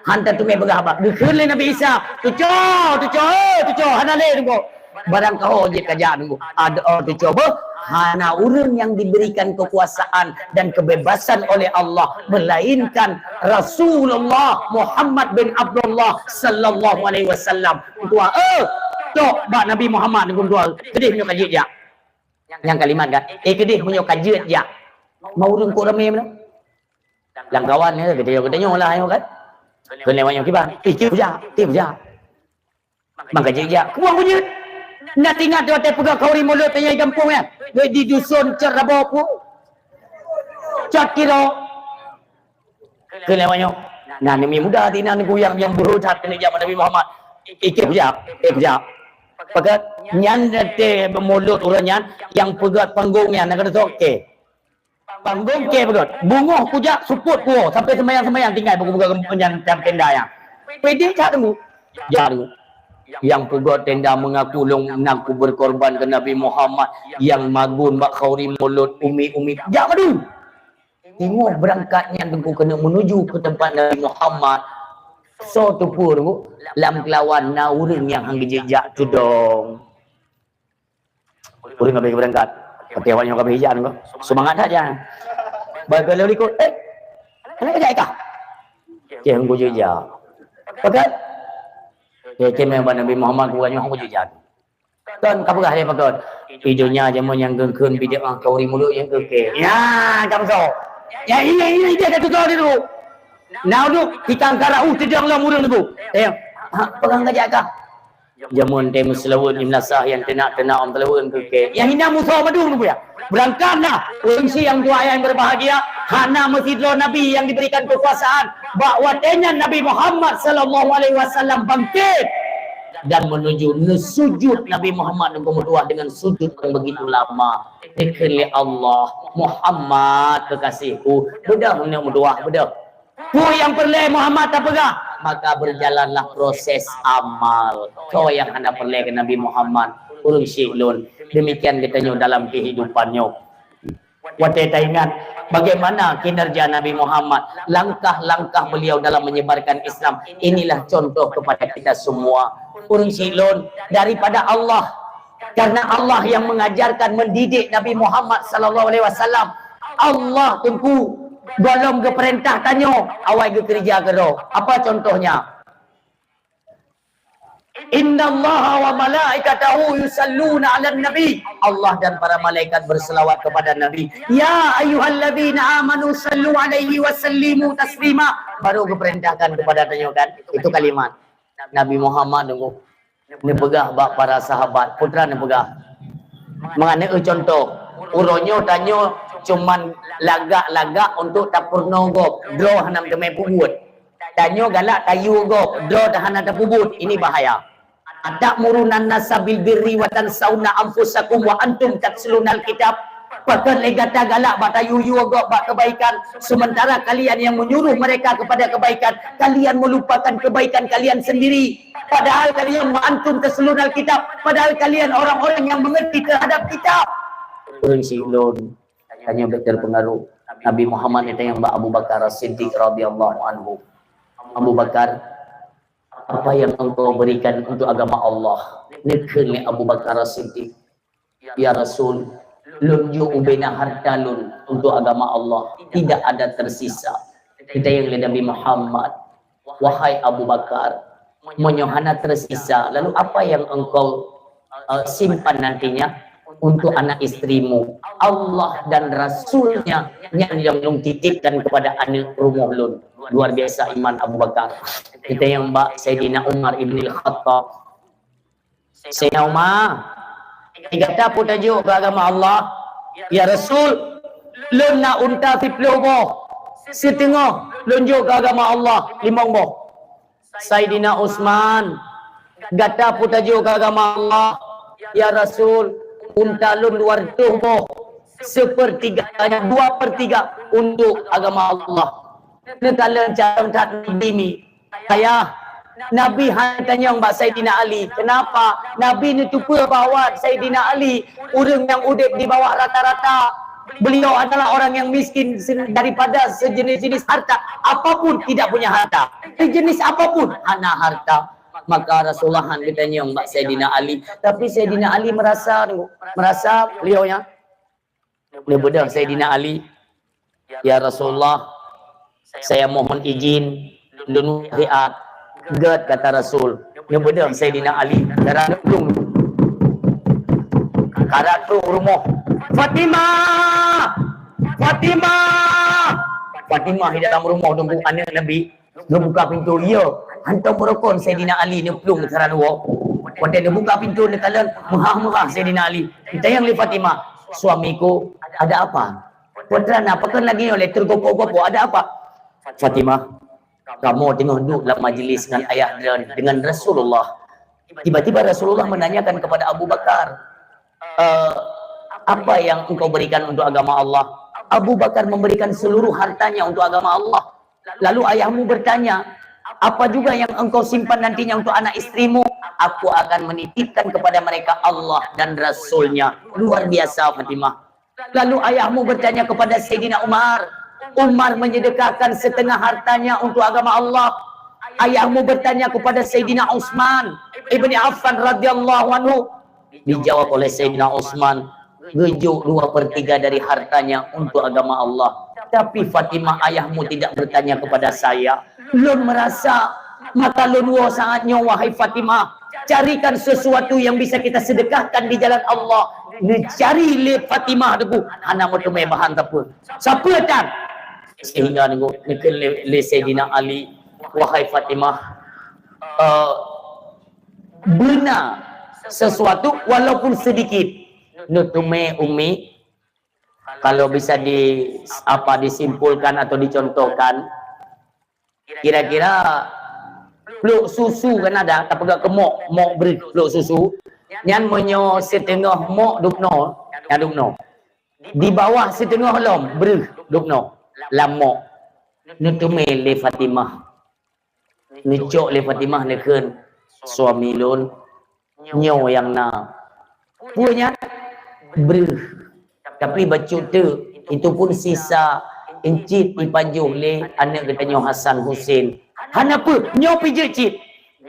Han teumé peugah haba. Geukheun lé Nabi Isa, "Cucoe, cucoe, eh, cucoe, hana lé teungku. Barangkaho jeuet ka jak teungku." Adak, oh, cucoe beuh, hana ureueng nyang diberikan kekuasaan dan kebebasan oleh Allah, melainkan Rasulullah Muhammad bin Abdullah sallallahu alaihi wasallam. Tuha, eh, trok bak Nabi Muhammad teungku, tuha, keudéh meunyoe ka jeuet jak. Nyang kalimat kan, eh, keudéh meunyoe ka jeuet jak. Mau ureueng kok ramé meunan? Lam kawan nyoe, geutanyoe, geutanyoe lah nyoe kan. Kheun lé awak nyoe kiban, "Eh, tiep jak, tiep jak." Maka jijak, kuang kujeuet. Na teuingat watèe peugah khauri mulod tanyong di gampông nyan? Di dusun Cot Rabo pu. Cot Kiro. Kheun lé awak nyoe. Na neumi muda di na neuguyang nyang beuhe that keuneuk jak bak Nabi Muhammad. Ikeu jak, ikeu jak. Pakat nyan teuh mulod ureueng nyan nyang peugöt panggong nyan na keuneuk sok kèe. Panggong kèe beugöt. Beungoh kujak seupôt kuwoe sampoe seumayang-seumayang tinggai bak kupeugöt nyan lam tenda nyan. Pede that teungku. Jak teungku. Nyang peugöt tenda meungaku lôn na kuberkorban keu Nabi Muhammad nyang magun bak khauri mulod umi-umi. Jak madu. Teungoh beurangkat nyan teungku keuneuk meunuju keu teumpat Nabi Muhammad. Soe teupeu teungku lam keulawan na ureueng nyang han geujak tudong. Ureueng ka beurangkat. Pakai awak nyoe ka beuhijab nyoe. Seumangat that nyan. Bak lheueh likot, "Eh, hana ka jak kah?" "Ceh, hana kujak." "Pakon?" "Ceh, ceh, memang Nabi Muhammad bukan nyoe hana kujak." "Kon ka peugah lé pakon?" "Di donya jameun nyang geukheun bid'ah khauri mulod nyang keu kèe." Nyan ka meusoe. Ya, iya, iya, iya, ka tutoe di tu. Na uduk, tikang ka raoh teudong lom ureueng tu. "Eh, ha, pakon ka jak kah?" Jameun teuh meuseulaweuet di meulasah nyang teunak-teunak ôn seulaweuet keu kèe. Nyang hina musoh madum nyoe buya. Beurangkat na, ureueng syiek nyang tuha nyang berbahagia, hana meusidroe nabi nyang diberikan kekuasaan. Bak watèe nyan Nabi Muhammad sallallahu alaihi wasallam bangkit dan menuju neusujud Nabi Muhammad nunggu meutuah dengan sujud yang begitu lama. Dikheun lé Allah, "Muhammad keukaséhku, beudôh neuk meutuah, beudôh." Peue nyang peureulèe Muhammad tapeugah, maka berjalanlah proses amal. Soe nyang hana peureulèe keu Nabi Muhammad, ureueng syiek lôn. Demikian geutanyoe dalam kehidupan nyoe. Watèe taingat bagaimana kinerja Nabi Muhammad, langkah-langkah beliau dalam menyebarkan Islam, inilah contoh kepada kita semua. Ureueng syiek lôn, daripada Allah. Karena Allah yang mengajarkan, mendidik Nabi Muhammad sallallahu alaihi wasallam. Allah teungku gohlom geupeurintah tanyoe, awai geukeureuja keudroe. Apa contohnya? "Innallaha wa malaikatahu yusalluna 'alan nabi." Allah dan para malaikat berselawat kepada Nabi. "Ya ayyuhalladzina amanu sallu 'alaihi wa sallimu taslima." Baru geuperintahkan kepada tanyoe kan. Itu kalimat. Nabi Muhammad nunggu. Neupeugah bak para sahabat, peue teuma neupeugah. Mangat neueu contoh, uroe nyoe tanyoe cuman lagak-lagak untuk tapeurunoe gob, droe hana meuteumé peubuet. Tanyoe galak tayue gob, droe hana tapeubuet. Ini bahaya. "Atamuruna nasa bil birri wa tansawna anfusakum wa antum tatlunal kitab." Pakon lé gata galak bak tayue-yue gob bak kebaikan, sementara kalian yang menyuruh mereka kepada kebaikan, kalian melupakan kebaikan kalian sendiri. Padahal kalian wa antum tatlunal kitab, padahal kalian orang-orang yang mengerti terhadap kitab. Ureueng si lôn, tanyoe bèk terpengaruh. Nabi Muhammad neutanyong bak Abu Bakar As-Siddiq radhiyallahu anhu. "Abu Bakar, apa yang engkau berikan untuk agama Allah?" Neukheun lé Abu Bakar As-Siddiq, "Ya Rasul, lôn jok ubena harta lôn untuk agama Allah, tidak ada tersisa." Neutanyong lé Nabi Muhammad, "Wahai Abu Bakar, meunyoe hana tersisa, lalu apa yang engkau, eh, simpan nantinya untuk anak istrimu? Allah dan Rasulnya nyan nyang lôn titipkan kepada aneuk rumoh lôn." Luar biasa iman Abu Bakar. Neutanyong bak Saidina Umar ibn al-Khattab, "Saidina Umar, gata peue tajok keu agama Allah?" "Ya Rasul, lôn na unta siplôh boh, siteungoh lôn jok keu agama Allah limong boh." "Saidina Utsman, gata peue tajok keu agama Allah?" "Ya Rasul, unta lôn dua reutôh boh, sepertiganya, dua per tiga untuk agama Allah." Neukalon carông that Nabi mi. Ayah, Nabi hana tanyong bak Saidina Ali. Kenapa? Nabi neuteupeue bahwa Saidina Ali ureueng nyang udép di bawah rata-rata. Beliau adalah orang yang miskin se-, daripada sejenis-jenis harta. Apapun tidak punya harta. Sejenis apapun hana harta. Maka Rasulullah han geutanyong bak Saidina Ali. Tapi Saidina Ali merasa, merasa beliau nya Neubeudôh Saidina Ali, "Ya Rasulullah, saya mohon izin lôn wasiat." "Gèt," kata Rasul. Neubeudôh Saidina Ali, cara neuplueng. Ka rot trôk rumoh. "Fatimah! Fatimah!" Fatimah di dalam rumoh, tunggu aneuk Nabi. Geubuka pintoe, iya. Hantom beurukon Saidina Ali neuplueng teuran woe. Watèe neubuka pintoe neukalon, meuhah-meuhah Saidina Ali. Geutanyong lé Fatimah, "Suamiku, ada apa? Peue teuma na, pakon lagèe nyoe lé teugopo-gopo, ada apa?" "Fatimah, kamoe teungoh duek lam majlis ngon ayah droen, dengan Rasulullah. Tiba-tiba Rasulullah menanyakan kepada Abu Bakar, eh, 'Apa yang engkau berikan untuk agama Allah?' Abu Bakar memberikan seluruh hartanya untuk agama Allah. Lalu ayahmu bertanya, 'Apa juga yang engkau simpan nantinya untuk anak istrimu?' 'Aku akan menitipkan kepada mereka Allah dan Rasul-Nya.'" Luar biasa, Fatimah. Lalu ayahmu bertanya kepada Saidina Umar. Umar menyedekahkan setengah hartanya untuk agama Allah. Ayahmu bertanya kepada Saidina Utsman ibni Affan radhiyallahu anhu. Dijawab oleh Saidina Utsman, geujok dua per tiga dari hartanya untuk agama Allah. Tapi Fatimah, ayahmu tidak bertanya kepada saya. Lôn meurasa mata lôn woe sangat nyoe, wahai Fatimah. Carikan sesuatu yang bisa kita sedekahkan di jalan Allah. Neucari lé Fatimah teungku, hana meuteumé bahan sapeue. Sapeue tan? Sehingga neungku, neukheun lé, lé Saidina Ali, "Wahai Fatimah, eh, beuna sesuatu walaupun sedikit." Neuteumé Ummi, kalau bisa di, apa, disimpulkan atau dicontohkan, kira-kira plôk susu kan ada, tapeugah keu mok, mok breuh plôk susu. Nyan meunyoe siteungoh mok dubnoe, nyan dubnoe. Di bawah siteungoh lom breuh dubnoe lam mok. Neuteumé lé Fatimah. Neucok lé Fatimah neukheun, "Suami lôn, nyoe nyang na." "Peue nyan?" "Breuh. Tapi bacut teuk, itu pun sisa, cit ipajoh lé aneuk geutanyoe Hasan Husein." "Hana peue, nyoe pih jeuet cit."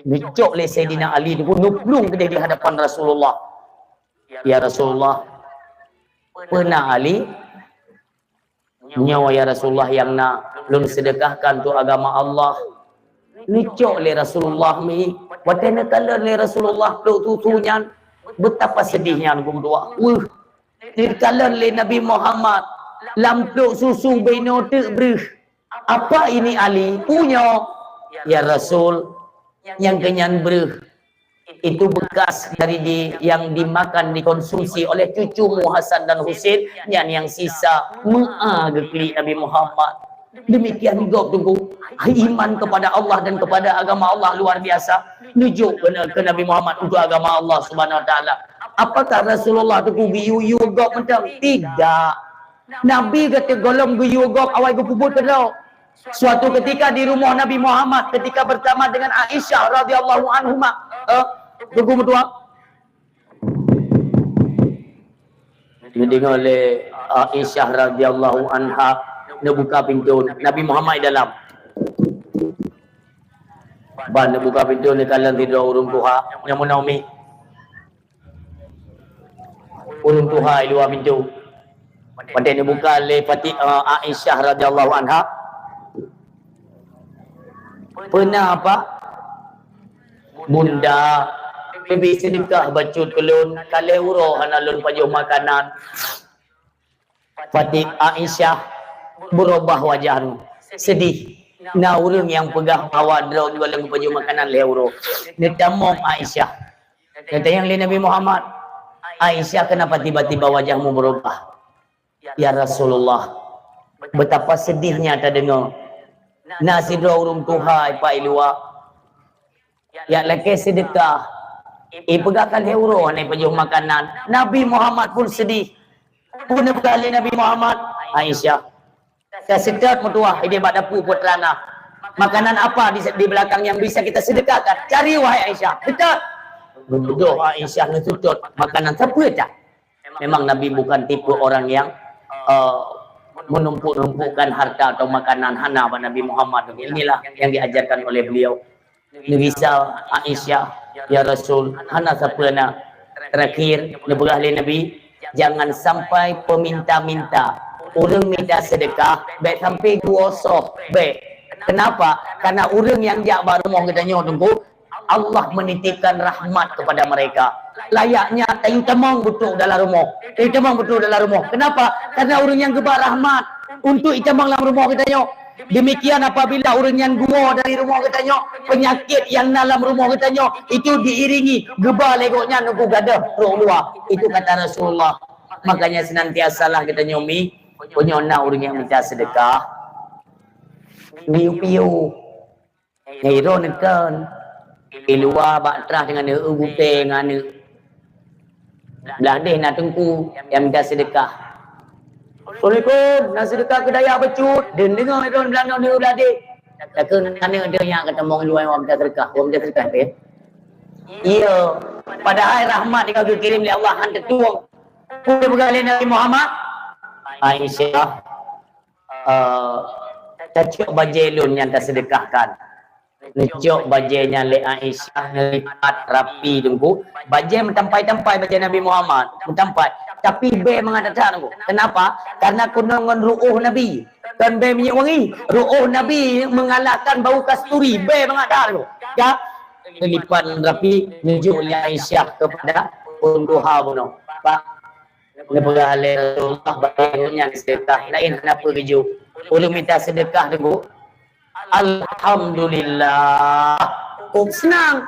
Neucok lé Saidina Ali teungku, neuplueng keudeh di hadapan Rasulullah. "Ya Rasulullah, peue na Ali?" "Nyoe ya Rasulullah nyang na, lôn seudeukahkan untuk agama Allah." Neucok lé Rasulullah mi, Watée neukalon lé Rasulullah plôk susu nyan, betapa sedih nyan geuduek. Weuh, neukalon lé Nabi Muhammad lam plôk susu beungoh teuk breuh. "Apa ini, Ali?" "Peue nyoe, ya Rasul?" "Nyang keunyan breuh, itu bekas dari di, yang dimakan, dikonsumsi oleh cucumu Hasan dan Husain, nyan nyang sisa." Meu'ah geuklik Nabi Muhammad. Demikian gob Teungku, iman kepada Allah dan kepada agama Allah luar biasa. Neujok keu, keu Nabi Muhammad untuk agama Allah Subhanahu Wa Taala. Apakah Rasulullah Teungku geuyue-yue gob mantong? Tidak. Nabi gata golom geuyue gob awai geupeubuet keudroe. Suatu ketika di rumoh Nabi Muhammad, ketika bersama dengan Aisyah radhiyallahu anhuma, eh, Teungku meutuah, neudeungoe lé Aisyah radhiyallahu anha neubuka pintoe, Nabi Muhammad di dalam. Ban neubuka pintoe, neukalon sidroe ureuëng tuha nyang meunan umi. Ureuëng tuha i luwa pintoe. Watée neubuka lé Fati-, eh, Aisyah radhiyallahu anha, "Peue na, Pak?" "Bunda, bri seudeukah bacut keu lôn, ka lhée uroe hana lôn pajoh makanan." Fati-, Aisyah beurubah wajah nyoe, sedih. Na ureuëng nyang peugah bahwa droe geuh lôn pajoh makanan lhée uroe. Neutamong Aisyah. Geutanyong lé Nabi Muhammad, "Aisyah, kenapa tiba-tiba wajahmu berubah?" "Ya Rasulullah, betapa sedihnya tadeungoe. Na sidroe ureuëng tuha i luwa, jak lakée seudeukah, ipeugah ka lhée uroe hana ipajoh makanan." Nabi Muhammad pun sedih. Peue neupeugah lé Nabi Muhammad? "Aisyah, taseutôt meutuah idéh bak dapu putra na. Makanan apa di, di belakang yang bisa kita sedekahkan? Cari, wahai Aisyah." Seutôt. Beudôh Aisyah neuseutôt, makanan sapeue that. Memang Nabi bukan tipe orang yang, eh, menumpuk-numpukkan harta atau makanan, hana bak Nabi Muhammad. Inilah yang diajarkan oleh beliau. Neugisa Aisyah, "Ya Rasul, hana sapeue na." Terakhir, neupeugah lé Nabi, "Jangan sampai peminta-minta, ureuëng minta seudeukah, bék sampai geuwoe soh, bék." Kenapa? Karena ureuëng nyang jak bak rumoh geutanyoe Teungku, Allah menitipkan rahmat kepada mereka. Layaknya tayue tamong beutrok dalam rumoh. Tayue tamong beutrok dalam rumoh. Kenapa? Karena ureuëng nyang geuba rahmat untuk itamong lam rumoh geutanyoe. Demikian apabila ureuëng nyan geuwoe dari rumoh geutanyoe, penyakit nyang na lam rumoh geutanyoe itu diiringi geuba lé gobnyan nunggu gadoh rôh luwa. Itu kata Rasulullah. Makanya senantiasalah geutanyoe mi, meunyoe na ureuëng nyang minta seudeukah, piôh-piôh. Nyang droeneuh kon, i luwa bak trah deungon eu gutée ngon aneuk. Blah deh na teungku nyang minta seudeukah. "Assalamualaikum, na seudeukah keu dayah bacut?" Deungon droeneuh blah nyoe blah deh. Takheun aneuk droeneuh nyang ka tamong i luwa minta seudeukah, minta seudeukah deh. Iya, padahai rahmat nyang geukirém lé Allah han teutueng. Peue geupeugah lé Nabi Muhammad? Aisyah, eh, tacok bajée lôn nyang taseudeukahkan. Neucok bajée nyan lé Aisyah, neulipat rapi teungku. Bajée meutampai-tampai bajée Nabi Muhammad, meutampai. Tapi bée mangat that teungku. Kenapa? Karena keunong ngon ru'ôh Nabi. Kon bée minyeuk wangi. Ru'ôh Nabi mengalahkan bau kasturi. Bée mangat that teungku. Ya. Neulipat rapi, neujok lé Aisyah kepada ureuëng tuha bunoe. Pak, neupeugah lé Rasulullah bak ureuëng nyan seudeukah, laén hana peue geujok. Ureuëng minta seudeukah teungku. Alhamdulillah. Kok seunang.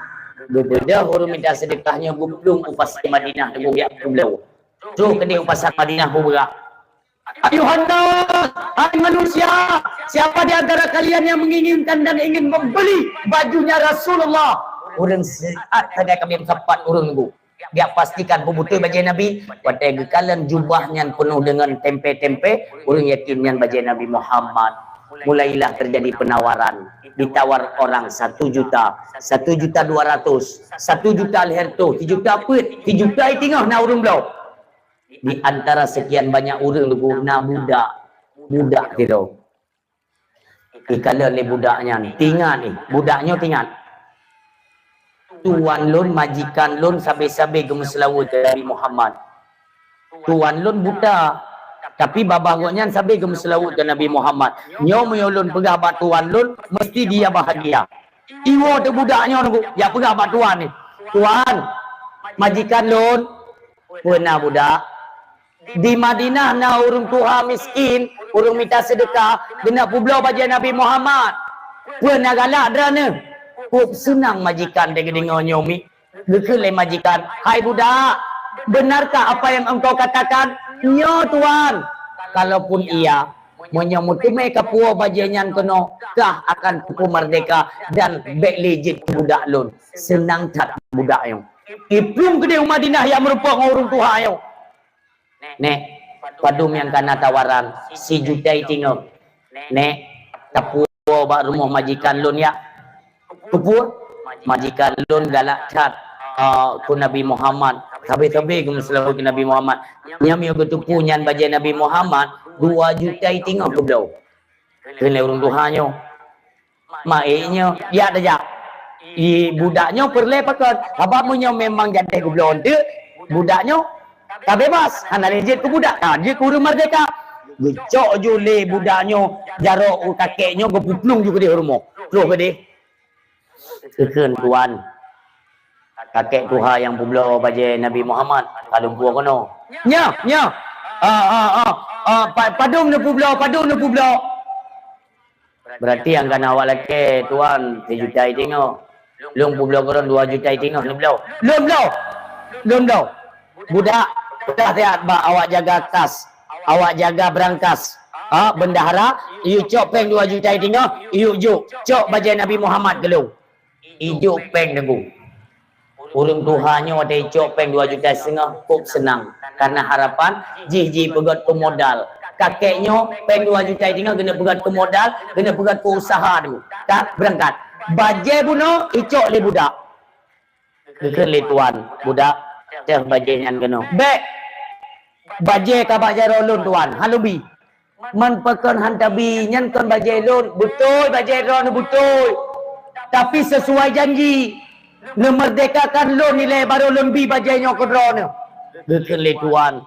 Geubeudôh ureuëng minta seudeukah nyoe geuplueng u pasai Madinah teungku jak peubloe. Trok keudeh u pasai Madinah bubrak. "Ayuhannas, hai manusia, siapa di antara kalian yang menginginkan dan ingin membeli bajunya Rasulullah?" Ureuëng siat sagai kami meusapat ureuëng teungku. Jak pastikan beubeutôi bajée Nabi, watée geukalon jubah nyan peunoh deungon tempe-tempe, ureuëng yakin nyan bajée Nabi Muhammad. Mulailah terjadi penawaran, ditawar orang satu juta, satu juta dua ratus, satu juta lhèe reutôh, sijuta peuet, sijuta i teungoh na ureuëng bloe. Di antara sekian banyak ureuëng teungku na budak, budak sidroe. Ikalon lé budak nyan, tingat ni, budak nyoe tingat. Tuan lôn, majikan lôn sabe-sabe geumeuseulaweuet keu Nabi Muhammad. Tuan lôn buta, tapi babah gobnyan sabe geumeuseulaweuet keu Nabi Muhammad. Nyoe meunyoe lôn peugah bak tuan lôn, meusti dia bahagia. Iwoe teuk budak nyoe nunggu, jak peugah bak tuan ni. "Tuan, majikan lôn, peue na budak? Di Madinah na ureuëng tuha miskin, ureuëng mita seudeukah, geuneuk peubloe bajée Nabi Muhammad. Peue na galak droeneueh?" "Kok seunang majikan teudeungoe nyoe mi." Geukheun lé majikan, "Hai budak, benarkah apa yang engkau katakan?" "Nyo, Tuan." "Kalaupun iya, meunyoe meuteumé kapuwoe bajée nyan keunoe, kah akan teupeumeurdeka dan bék lé jeuet keu budak lôn." Seunang that budak nyoe. Iplueng keudeh u Madinah nyang meurumpok ngon ureuëng tuha nyoe. "Nék, padum nyang kana tawaran?" "Sijuta itingoh." "Nék, tapuwoe bak rumoh majikan lôn yak." "Keupeue?" "Majikan lôn galak that, ah, keu Nabi Muhammad. Sabe-sabe geumeuseulaweuet keu Nabi Muhammad. Nyan meunyoe geuteupeue nyan bajée Nabi Muhammad, dua juta itingoh geubloe." Kheun lé ureuëng tuha nyoe, "Ma ék nyoe, jak tajak. I budak nyoe peureulée pakon. Sabab meunyoe memang jadeh geubloe teuk, budak nyoe ka bebas, hana lé jeuet keu budak, ka jeuet keu ureuëng meurdeka." Geucok ju lé budak nyoe jaroe u kakek nyoe, geupuplueng ju keudeh rumoh. Troh keudeh. Geukheun tuan, "Kakek tuha nyang peubloe bajée Nabi Muhammad, ka lôn puwoe keunoe." "Nyoe, nyoe. Ah, ah, ah, ah, pa-, padum neupeubloe, padum neupeubloe?" "Beurati nyang kana awak lakée, Tuan, sijuta itingoh. Lôn peubloe keu droen dua juta itingoh neubloe." "Lôn bloe! Lôn bloe! Budak, peugah siat bak awak jaga kas, awak jaga beurangkas, ha, bendahara, yue cok péng dua juta itingoh, yue jok, cok bajée Nabi Muhammad keu lôn." Ijok péng teungku. Ureuëng tuha nyoe watée icok péng dua juta seungoh, kok seunang. Karena harapan jih jipeugét keu modal. Kakek nyoe péng dua juta teungoh geuneuk peugét keu modal, geuneuk peugét keu usaha teungku. Ka beurangkat. Bajée bunoe icok lé budak. Geukheun lé tuan, "Budak, teuh bajée nyan keunoe." "Bék! Bajée ka bak jaroe lôn tuan, hana lôn bi." "Man pakon han tabi, nyan kon bajée lôn." "Beutôi bajée droeneuh beutôi. Tapi sesuai janji, neumeurdekakan lôn ilée barô lôn bi bajée nyoe keu droeneuh." Geukheun lé tuan,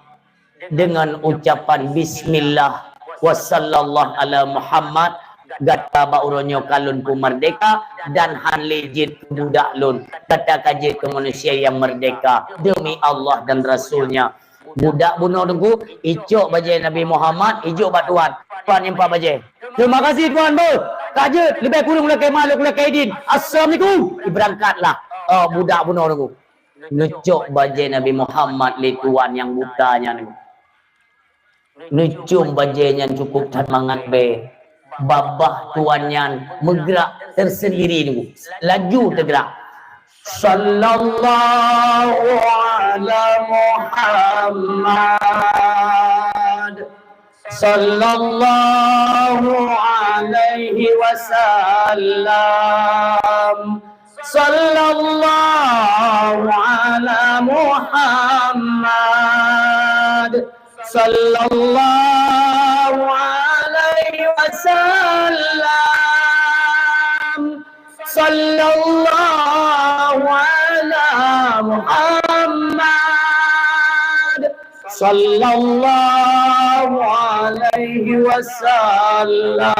deungon ucapan bismillah wa sallallahu ala Muhammad, gata bak uroe nyoe ka lôn peumeurdeka dan han lé jeuet keu budak lôn. Gata ka jeuet keu manusia nyang meurdeka demi Allah dan Rasul-Nya. Budak bunoe teungku, icok bajée Nabi Muhammad, ijok bak tuan. Tuan impat bajée. "Terima kasih tuan beuh. Ka jeuet, leubeh kureueng lakée malu lakée idin. Assalamualaikum." Ibeurangkatlah, eh, budak bunoe teungku. Neucok bajée Nabi Muhammad lé tuan nyang buta nyan teungku. Neucok bajée nyan cukup that mangat bée. Babah tuan nyan meugrak tersendiri teungku. Laju teugrak. Sallallahu ala Muhammad. Sallallahu alaihi wasallam. Sallallahu ala Muhammad. Sallallahu alaihi wasallam. Sallallahu ala Muhammad. Sallallahu alaihi wasallam.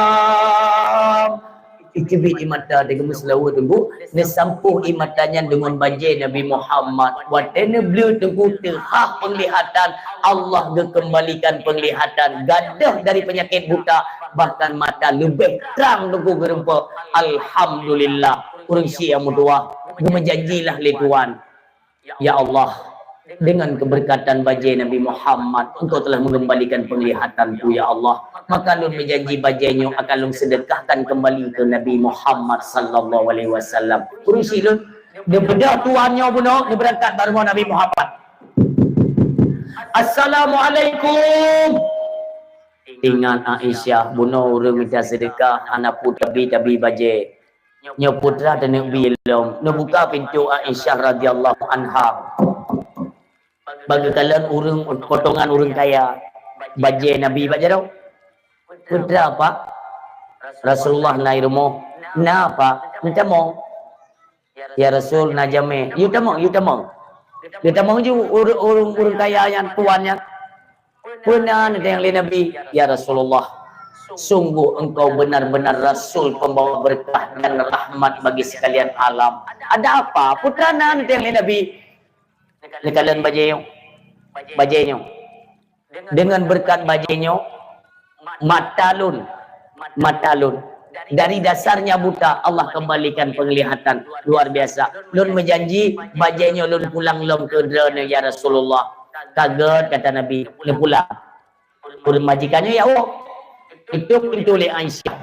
Iteubiet ie mata teuh geumeuseulaweuet teungku, neusampôh ie mata nyan deungon bajée Nabi Muhammad. Watée neubleuet teungku teuhah peunglihatan, Allah geukeumbalikan peunglihatan, gadôh dari peunyakét buta, bahkan mata leubeh trang teungku geureumpok. Alhamdulillah, ureuëng syiek nyang meutuwah, geumeujanjilah lé Tuhan. Ya Allah, dengan keberkatan bajée Nabi Muhammad, Engkau telah mengembalikan penglihatanku, ya Allah. Maka lôn meujanji bajée nyoe akan lôn sedekahkan kembali ke Nabi Muhammad sallallahu alaihi wasallam. Ureuëng syiek lôn, neubeudôh tuan nyoe bunoe, neubeurangkat bak rumoh Nabi Muhammad. Assalamualaikum. Ingat Aisyah, bunoe ureuëng mita seudeukah, hana peue tabi-tabi bajée. Nyoe putra teuneuk bi lom. Neubuka pintoe Aisyah radhiyallahu anha. Bak geukalon ureuëng, potongan ureuëng kaya, bajée Nabi bak jaroe. Putra, Pak? Rasulullah na i rumoh. Na, Pak? Neutamong. Ya Rasul, na jamé. Yue tamong, yue tamong. Yue tamong ju ureuëng, ureuëng, ureuëng kaya nyan, tuan nyan. Peue na neutanyong lé Nabi, "Ya Rasulullah, Sungguh engkau benar-benar rasul pembawa berkah dan rahmat bagi sekalian alam. Ada apa? Putra nan teuh lé Nabi. Neukalon bajée nyoe. Bajée nyoe. Dengan berkat bajée nyoe, mata lôn, mata lôn. Dari dasarnya buta, Allah kembalikan penglihatan. Luar biasa. Lôn meujanji, bajée nyoe lôn pulang lom keu droeneuh, ya Rasulullah. Ka gét, kata Nabi, neupulang. Ureuëng majikan nyoe ya Allah. Tutup pintu lé Aisyah.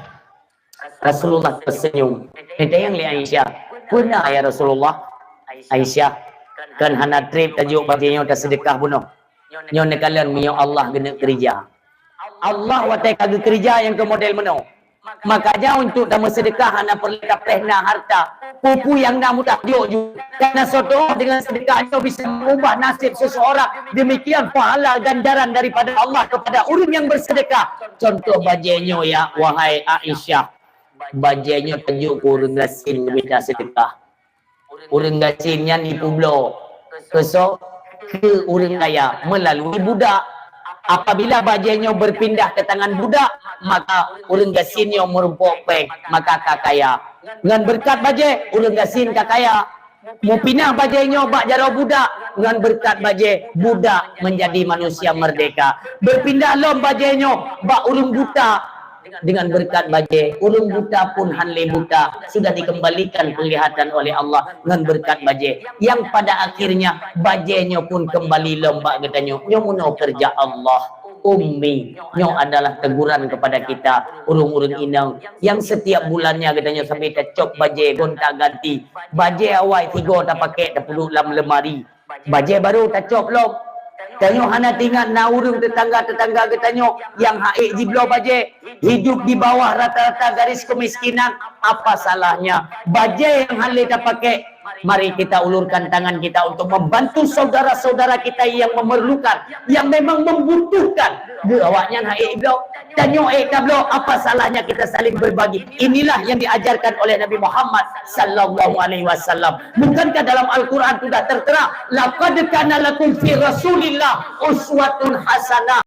Rasulullah tersenyum. Neutanyong lé Aisyah, "Peue na ya Rasulullah?" Aisyah, "Kan hana treb tajok bajée nyoe taseudekah bunoe. Nyoe neukalon meunyoe Allah geuneuk keurija. Allah watée ka geukeurija nyang keu model meunoe. Maka ja untuk tameuseudeukah hana peureulée tapreh na harta. Peue-peue nyang na mudah jok ju. Karena soe teuh dengan sedekah nyoe bisa mengubah nasib seseorang. Demikian pahala ganjaran daripada Allah kepada ureuëng nyang bersedekah." Contoh bajée nyoe ya, wahai Aisyah. Bajée nyoe tajok keu ureuëng gasien geumita sedekah. Ureuëng gasien nyan jipeubloe keu soe? Keu ureuëng kaya melalui budak. Apabila bajée nyoe berpindah ke tangan budak, maka ureuëng gasien nyoe meurumpok péng, maka ka kaya. Ngon beureukat bajée, ureuëng gasien ka kaya. Meupinah bajée nyoe bak jaroe budak, ngon beureukat bajée, budak menjadi manusia merdeka. Beupindah lom bajée nyoe bak ureuëng buta, dengan beureukat bajée, ureuëng buta pun han lé buta, sudah dikembalikan penglihatan oleh Allah ngon beureukat bajée. Yang pada akhirnya, bajée nyoe pun kembali lom bak geutanyoe. Nyoe meunoe keureuja Allah. Ummi, nyoe adalah teguran kepada kita, ureuëng-ureuëng inong, yang setiap bulannya geutanyoe sampai tacok bajée gonta-ganti. Bajée awai sigoe tapakék tapeuduek lam lemari. Bajée barô tacok lom. Tanyoe hana teuingat na ureuëng tetangga-tetangga geutanyoe nyang han ék jibloe bajée, hidup di bawah rata-rata garis kemiskinan. Apa salahnya? Bajée nyang han lé tapakék. Mari kita ulurkan tangan kita untuk membantu saudara-saudara kita yang memerlukan, yang memang membutuhkan. Geu awaknyan han ék bloe. Tanyoe ék tabloe, apa salahnya kita saling berbagi? Inilah yang diajarkan oleh Nabi Muhammad sallallahu alaihi wasallam. Bukankah dalam Al-Quran sudah tertera, "Laqad kana lakum fi Rasulillah uswatun hasanah."